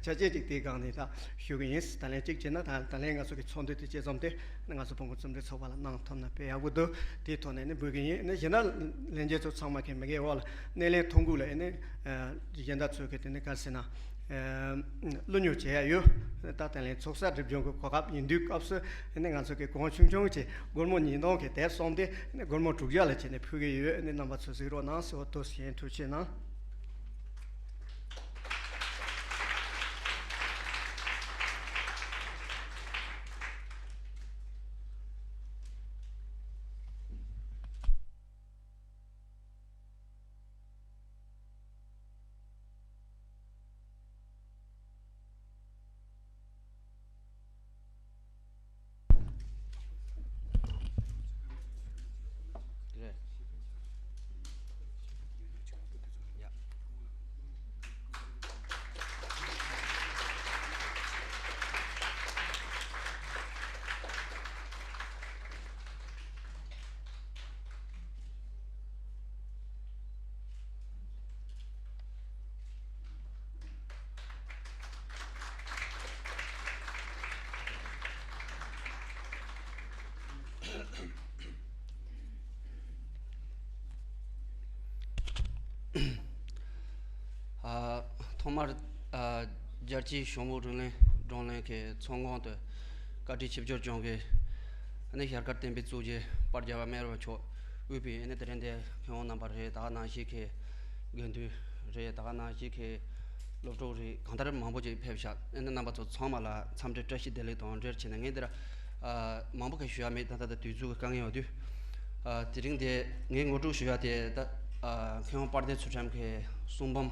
ཆ་རྐྱེན་ཅིག་དེའི་སྒང་ནས་ད་ཞུ་གི་ཡིན། ད་ལན་གཅིག་བྱས་ན་ད་ད་ལན་ང་ཚོ་གི་ཚོགས་འདུ་དེ་དཔྱད་རྩོམ་དེ་ང་ཚོ་བོང་གུ་རྩོམ་སྒྲིག་ཚོགས་པ་ལ་གནང་ཐུབ་ན་དཔེ་ཡག་པོ་འདུག་དེའི་ཐོག་ནས་ནི་འབུལ་གི་ཡིན། ནི་གཞན་དག་ལྷན་རྒྱས་ཚོ་ཚང་མ་གི་མི་སྒེར་འོག་ལ་སྣེ་ལེན་ཐུབ་དགོས་ལ་ནི་གཞན་དག་ཚོས་གི་དེ་ནི་ག་རེ་ཟེར་ན། ཨ་བླུ་ཉོ་བྱེད་ཡ་ཡོད། ད་དེ་ལན་ཚོགས་བསགས་སྒྲིབ་སྦྱོང་གི་གོ་སྐབས་ཡིན་དུས་སྐབས་སུ་ནི་ང་ཚོ་གི་གོང་ཆུང་ཆུང་གི་སྒོར་མོ་ཉིས་སྟོང་གི་དེབ་སོང་སྟེ་ནི་སྒོར་མོ་དྲུག་བརྒྱ་ལ་བྱས་ནས་ཕུལ་གི་ཡོད། ནི་རྣམ་པ་ཚོ་གཟིགས་རོགས་གནང་ཟེར་བ་ཏོག་ཙམ་ཐུགས་རྗེ་གནང་། རེད། ཡ། ཨ། ཐོག་མར་ཨ་རྒྱལ་སྤྱིའི་གཞུང་ལུགས་རིག་གླེང་བགྲོ་གླེང་གི་ཚོགས་ཁང་དུ་བཀའ་དྲིན་ཆེ་བསྐྱར་བྱུང་གི་ཨ་ནི་ཞལ་དཀར་བསྟན་པའི་གཙུག་རྒྱན་དཔལ་རྒྱལ་བ་སྨན་རི་བ་མཆོག་དབུས་པའི་ཨ་ནི་དེ་རིང་འདིར་མཁས་དབང་རྣམ་པ་རེད། ད་ག་ནང་བཞིན་གྱི་དགེ་འདུན་རེད། ད་ག་ནང་བཞིན་གྱི་སློབ་ཕྲུག་རེད། གང་ལྟར་མང་པོ་ཅིག་ཕེབས་ཤག་ཨ་ནི་རྣམ་པ་ཚོ་ཚང་མ་ལ་འཚམས་འདྲི་བཀྲ་ཤིས་བདེ་ལེགས་དང་འབྲེལ་བྱས་ནས་ངས་འདིར་ཨ་མང་པོ་གང་ཞུ་ཡ་མེད། ད་ལྟ་ད་དུས་ཚོད་ཀྱི་དཀའ་ངལ་ཡོད་དུས། ཨ་དེ་རིང་དེ་ངས་ངོ་སྤྲོད་ཞུ་ཡ་དེ་ད་ཨ་མཁས་དབང་དཔལ་ལྡན་ཚུལ་ཁྲིམས་ཀྱི་གསུང་འབུམ་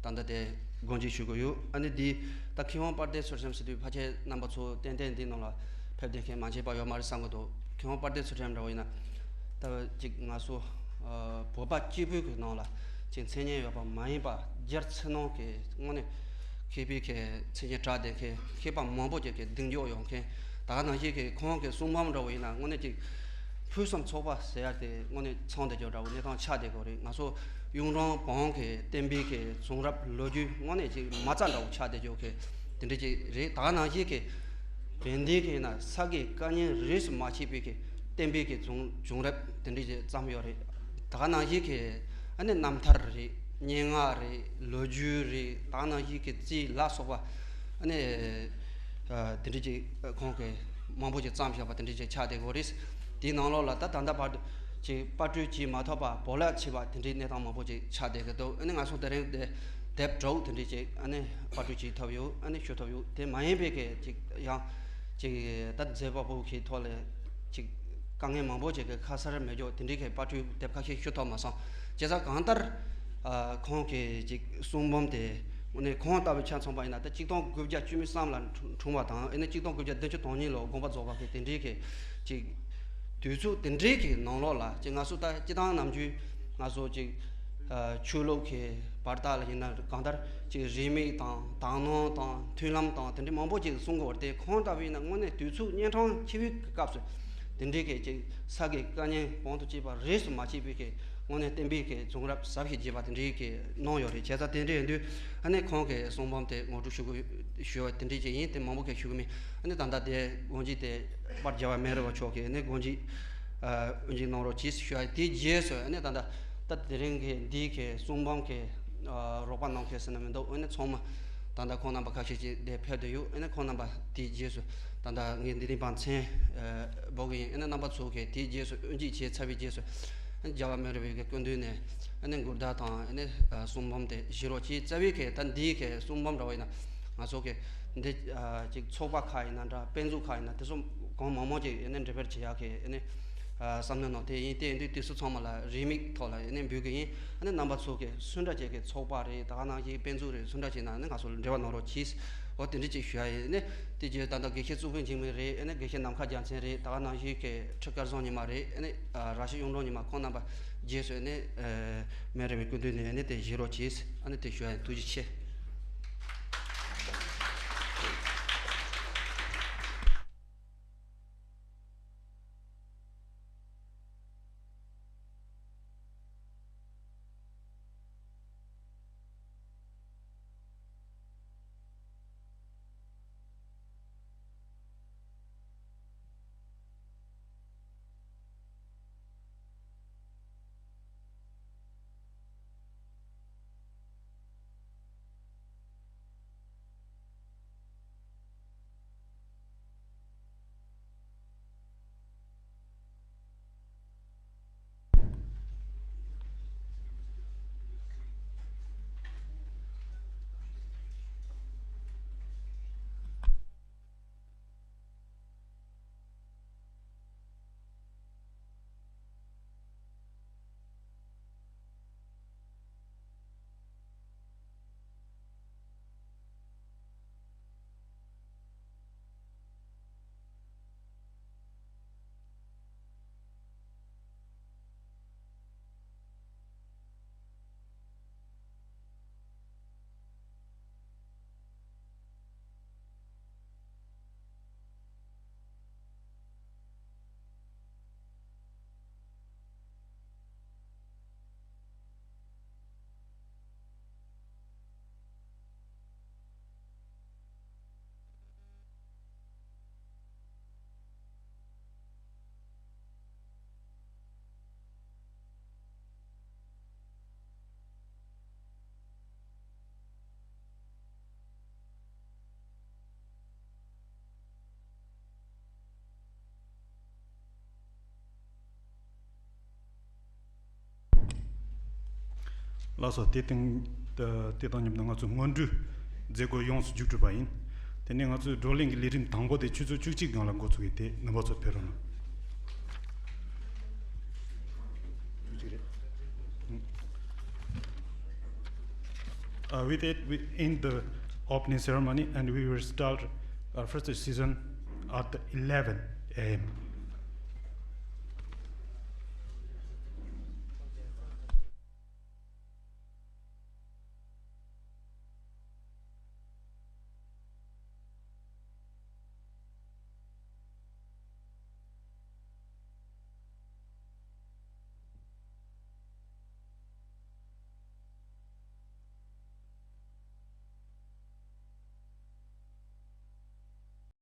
ད་ལྟ་དེ་སྒོ་འབྱེད་ཞུ་དགོས་ཡོད། ཨ་ནི་འདི་ད་མཁས་དབང་དཔལ་ལྡན་ཚུལ་ཁྲིམས་ཟེར་དུས་ཕལ་ཆེར་རྣམ་པ་ཚོ་ཏན་ཏན་འདི་ནང་ལ་ཕེབས་བསྡད་མཁན་མང་ཆེ་བ་ཡོད་མ་རེད་བསམ་གི་འདུག་མཁས་དབང་དཔལ་ལྡན་ཚུལ་ཁྲིམས་འདྲ་བོ་ཡིན་ན་ད་ཅིག་ང་ཚོ་ཨ་བོད་པ་སྐྱེས་བུ་གི་ནང་ལ་ཅིག་མཚན་སྙན་ཡོད་པ་མ་ཡིན་པ་སྦྱར་ཚིག་ནང་གི་དངོས་གནས་མཁས་པའི་གི་མཚན་སྙན་གྲགས་ལྡན་མཁན་མཁས་པ་མང་པོ་ཅིག་གི་གདེང་འཇོག་ཡོད་མཁན། ད་ག་ནང་བཞིན་གྱི་ཁོང་གི་གསུང་འབུམ་འདྲ་བོ་ཡིན་ན་དངོས་གནས་ཅིག་ཕུན་སུམ་ཚོགས་པ་ཟེར་ཡ་དེ་དངོས་གནས་ཚང་བསྡད་རྒྱུ་འདྲ་བོ་གནས་སྟངས་ཆགས་བསྡད་ཀྱི་ཡོད་རེད། ང་ཚོ་གཡུང་དྲུང་བོན་གྱི་བསྟན་པའི་གི་བྱུང་རབས་ལོ་རྒྱུས་དངོས་གནས་ཅིག་མ་རྩ་འདྲ་བོ་ཆགས་བསྡད་རྒྱུ་གི་དེ་འདྲ་ཅིག་རེད། ད་ག་ནང་བཞིན་གྱི་བན་དེ་གི་ཡིན་ན་ས་དགེ་བཀའ་རྙིང་རིས་སུ་མ་ཆད་པའི་གི་བསྟན་པའི་གི་བྱུང་བྱུང་རབས་དེ་འདྲ་ཅིག་བརྩམས་ཡོད་རེད། ད་ག་ནང་བཞིན་གྱི་ཨ་ནི་རྣམ་ཐར་རེད། སྙན་ངག་རེད། ལོ་རྒྱུས་རེད། ད་ག་ནང་བཞིན་གྱི་རྩིས་ལ་སོགས་པ་ཨ་ནི་ཨ་དེ་འདྲ་ཅིག་ཁོང་གིས་མང་པོ་ཅིག་བརྩམས་བཞག་པ་དེ་འདྲ་ཅིག་ཆགས་བསྡད་ཀྱི་ཡོད་རེད། དེའི་ནང་ལོགས་ལ་ད་ད་ལྟ་བར་དུ་ཅིག་པར་སྐྲུན་བྱེད་མ་ཐུབ་པ་བོད་ལ་ཆད་པ་དེ་འདྲའི་གནས་སྟངས་མང་པོ་ཅིག་ཆགས་བསྡད་ཀྱི་འདུག་ཨ་ནི་ང་ཚོ་དེ་རིང་དེ་དེབ་དྲུག་དེ་འདྲ་ཅིག་ཨ་ནི་པར་སྐྲུན་བྱེད་ཐུབ་ཡོད། ཨ་ནི་ཞུ་ཐུབ་ཡོད། དེ་མ་ཡིན་པའི་གི་ཅིག་ཡང་ཅིག་ད་མཛད་པ་པོ་གི་ཐོག་ལ་ཅིག་དཀའ་ངལ་མང་པོ་ཅིག་གི་ཁ་གསལ་མེད་རྒྱུ་དེ་འདྲའི་གི་པར་སྐྲུན་དེབ་ཁ་ཤས་ཞུ་ཐུབ་མ་སོང་། བྱས་ཙང་གང་ལྟར་ ཨ་ཁོང་གི་ཅིག་གསུང་འབུམ་དེ་དངོས་གནས་ཁོང་ལྟ་བུའི་ཆ་མཚོན་པ་ཡིན་ན། ད་གཅིག་སྟོང་དགུ་བརྒྱ་བཅུ་མེད་གསུམ་ལ་འཁྲུངས་པ་དང་། ཨེ་ནས་གཅིག་སྟོང་དགུ་བརྒྱ་བདུན་ཅུ་དོན་གཉིས་ལོ་དགོངས་པ་རྫོགས་པ་གི་དེ་འདྲའི་གི་ཅིག་དུས་ཚོད་དེ་འདྲའི་གི་ནང་ལོགས་ལ། ཅིག་ང་ཚོ་ད་སྤྱིར་བཏང་ནམ་རྒྱུན་ང་ཚོ་ཅིག་ཨ་ཆོས་ལུགས་ཀྱི་བར་དག་ལ་ཡིན་ན། གང་ལྟར་ཅིག་རེའུ་མིག་དང་དག་སྣང་དང་མཐུན་ལམ་དང་དེ་འདྲའི་མང་པོ་ཅིག་གསུང་གི་ཡོད་རེད་དེ། ཁོང་ལྟ་བུ་ཡིན་ན་དངོས་གནས་དུས་ཚོད་གཉན་འཕྲང་ཆེ་བའི་སྐབས་སུ་དེ་འདྲའི་གི་ཅིག་ས་གི་དཀའ་ཉེན་དབང་དུ་བྱས་པ་རིས་སུ་མ་ཆད་པའི་གི་དངོས་གནས་བསྟན་པའི་གི་བྱུང་རབས་ཟབ་ཞིག་བརྗོད་པ་དེ་འདྲའི་གི་གནང་ཡོད་རེད། བྱས་ཙང་དེ་འདྲ་ཡིན་དུས་ཨ་ནི་ཁོང་གི་གསུང་འབུམ་དེ་ངོ་སྤྲོད་ཞུ་དགོས་ཞུ་བ་དེ་འདྲའི་ཅིག་ཡིན། དེ་མང་པོ་གི་ཞུ་གི་མེད། ཨ་ནི་ད་ལྟ་དེ་དགོངས་གཅིག་དེ་དཔལ་རྒྱལ་བ་མེ་རི་པ་མཆོག་གི་ཨ་ནི་དགོངས་གཅིག་ཨ་དབུ་འབྱེད་གནང་རོགས་གྱིས་ཞུ་བ། དེའི་རྗེས་སུ་ཨ་ནི་ད་ལྟ་ད་དེ་རིང་གི་འདིའི་གི་གསུང་འབུམ་གི་ཨ་རོགས་པ་གནང་མཁན་ཟེར་ན་མི་འདུག་ཨ་ནི་ཚང་མ་ད་ལྟ་ཁོང་རྣམ་པ་ཁ་ཤས་ཅིག་དེ་ཕེབས་བསྡད་ཡོད། ཨ་ནི་ཁོང་རྣམ་པ་དེའི་རྗེས་སུ་ད་ལྟ་ངས་འདི་རིང་ཕར་མཚན་ཨ་འབོད་གི་ཡིན། ཨ་ནི་རྣམ་པ་ཚོ་གིས་དེའི་རྗེས་སུ་དབུ་འབྱེད་བྱས་ཚར་བའི་རྗེས་སུ་ཨ་ནི་རྒྱལ་བ་མེ་རི་པའི་གི་སྐུ་མདུན་ནས་ཨ་ནི་མགུར་དག་དང་ཨ་ནི་ཨ་གསུང་འབུམ་དེ་བཞེས་རོགས་གྱིས། རྩ་བའི་གི་ད་འདིའི་གི་གསུང་འབུམ་འདྲ་བ་ཡིན་ན་ང་ཚོ་གི་འདི་ཨ་ཅིག་ཚོགས་པ་ཁག་ཡིན་ན་འདྲ། དཔེ་མཛོད་ཁག་ཡིན་ན། དེ་ཚོ་གང་མང་མང་ཅིག་ཨ་ནི་འབྲེལ་བ་བྱེད་ཡག་གི་ཨ་ནི་ཨ་བསམ་མནོ་གནང་དེ་ཡིན། དེ་ཡིན་དུས་དུས་ཚོད་ཚང་མ་ལ་རེའུ་མིག་ཐོག་ལ་ཨ་ནི་འབུལ་གི་ཡིན། ཨ་ནི་རྣམ་པ་ཚོ་གི་སུ་འདྲ་ཅིག་གི་ཚོགས་པ་རེད། ད་ག་ནང་བཞིན་དཔེ་མཛོད་རེད། སུ་འདྲ་ཅིག་ན་ཨ་ནི་ང་ཚོ་ལ་འབྲེལ་བ་གནང་རོགས་གྱིས། འོ་དེ་འདྲ་ཅིག་ཞུ་ཡག་ཡིན། ཨ་ནི་དེ་རྗེས་ད་ལྟ་དགེ་བཤེས་གཙུག་ཕུད་འཇིགས་མེད་རེད། ཨ་ནི་དགེ་བཤེས་ནམ་མཁའ་རྒྱལ་མཚན་རེད། ད་ག་ནང་བཞིན་གི་ཁྲི་སྐལ་བཟང་ཉི་མ་རེད། ཨ་ནི་ཨ་ར་ཤི་གཡུང་དྲུང་ཉི་མ། ཁོང་རྣམ་པ་རྗེས་སུ་ཨ་ནི་ཨ་མེ་རི་པའི་སྐུ་མདུན་ནས་ཨ་ནི་དེ་བཞེས་རོགས་གྱིས། ཨ་ནི་དེ་ཞུ་ཡག་ཡིན། ཐུགས་རྗེ་ཆེ། ལགས་སོ། དེ་དང་དེ་དང་མཉམ་དུ་ང་ཚོ་སྔོན་འགྲོའི་མཛད་སྒོ་ཡོངས་སུ་མཇུག་གྲུབ་པ་ཡིན། དེ་ནས་ང་ཚོའི་བགྲོ་གླེང་གི་ལས་རིམ་དང་པོ་དེ་ཆུ་ཚོད་བཅུ་གཅིག་སྒང་ལ་འགོ་ཚུགས་ཀྱི། དེ་རྣམ་པ་ཚོ་ཕེབས་རོགས་གནང་། བཅུ་གཅིག་རེད། Uh, with it, we end the opening ceremony and we will start our first session at eleven a m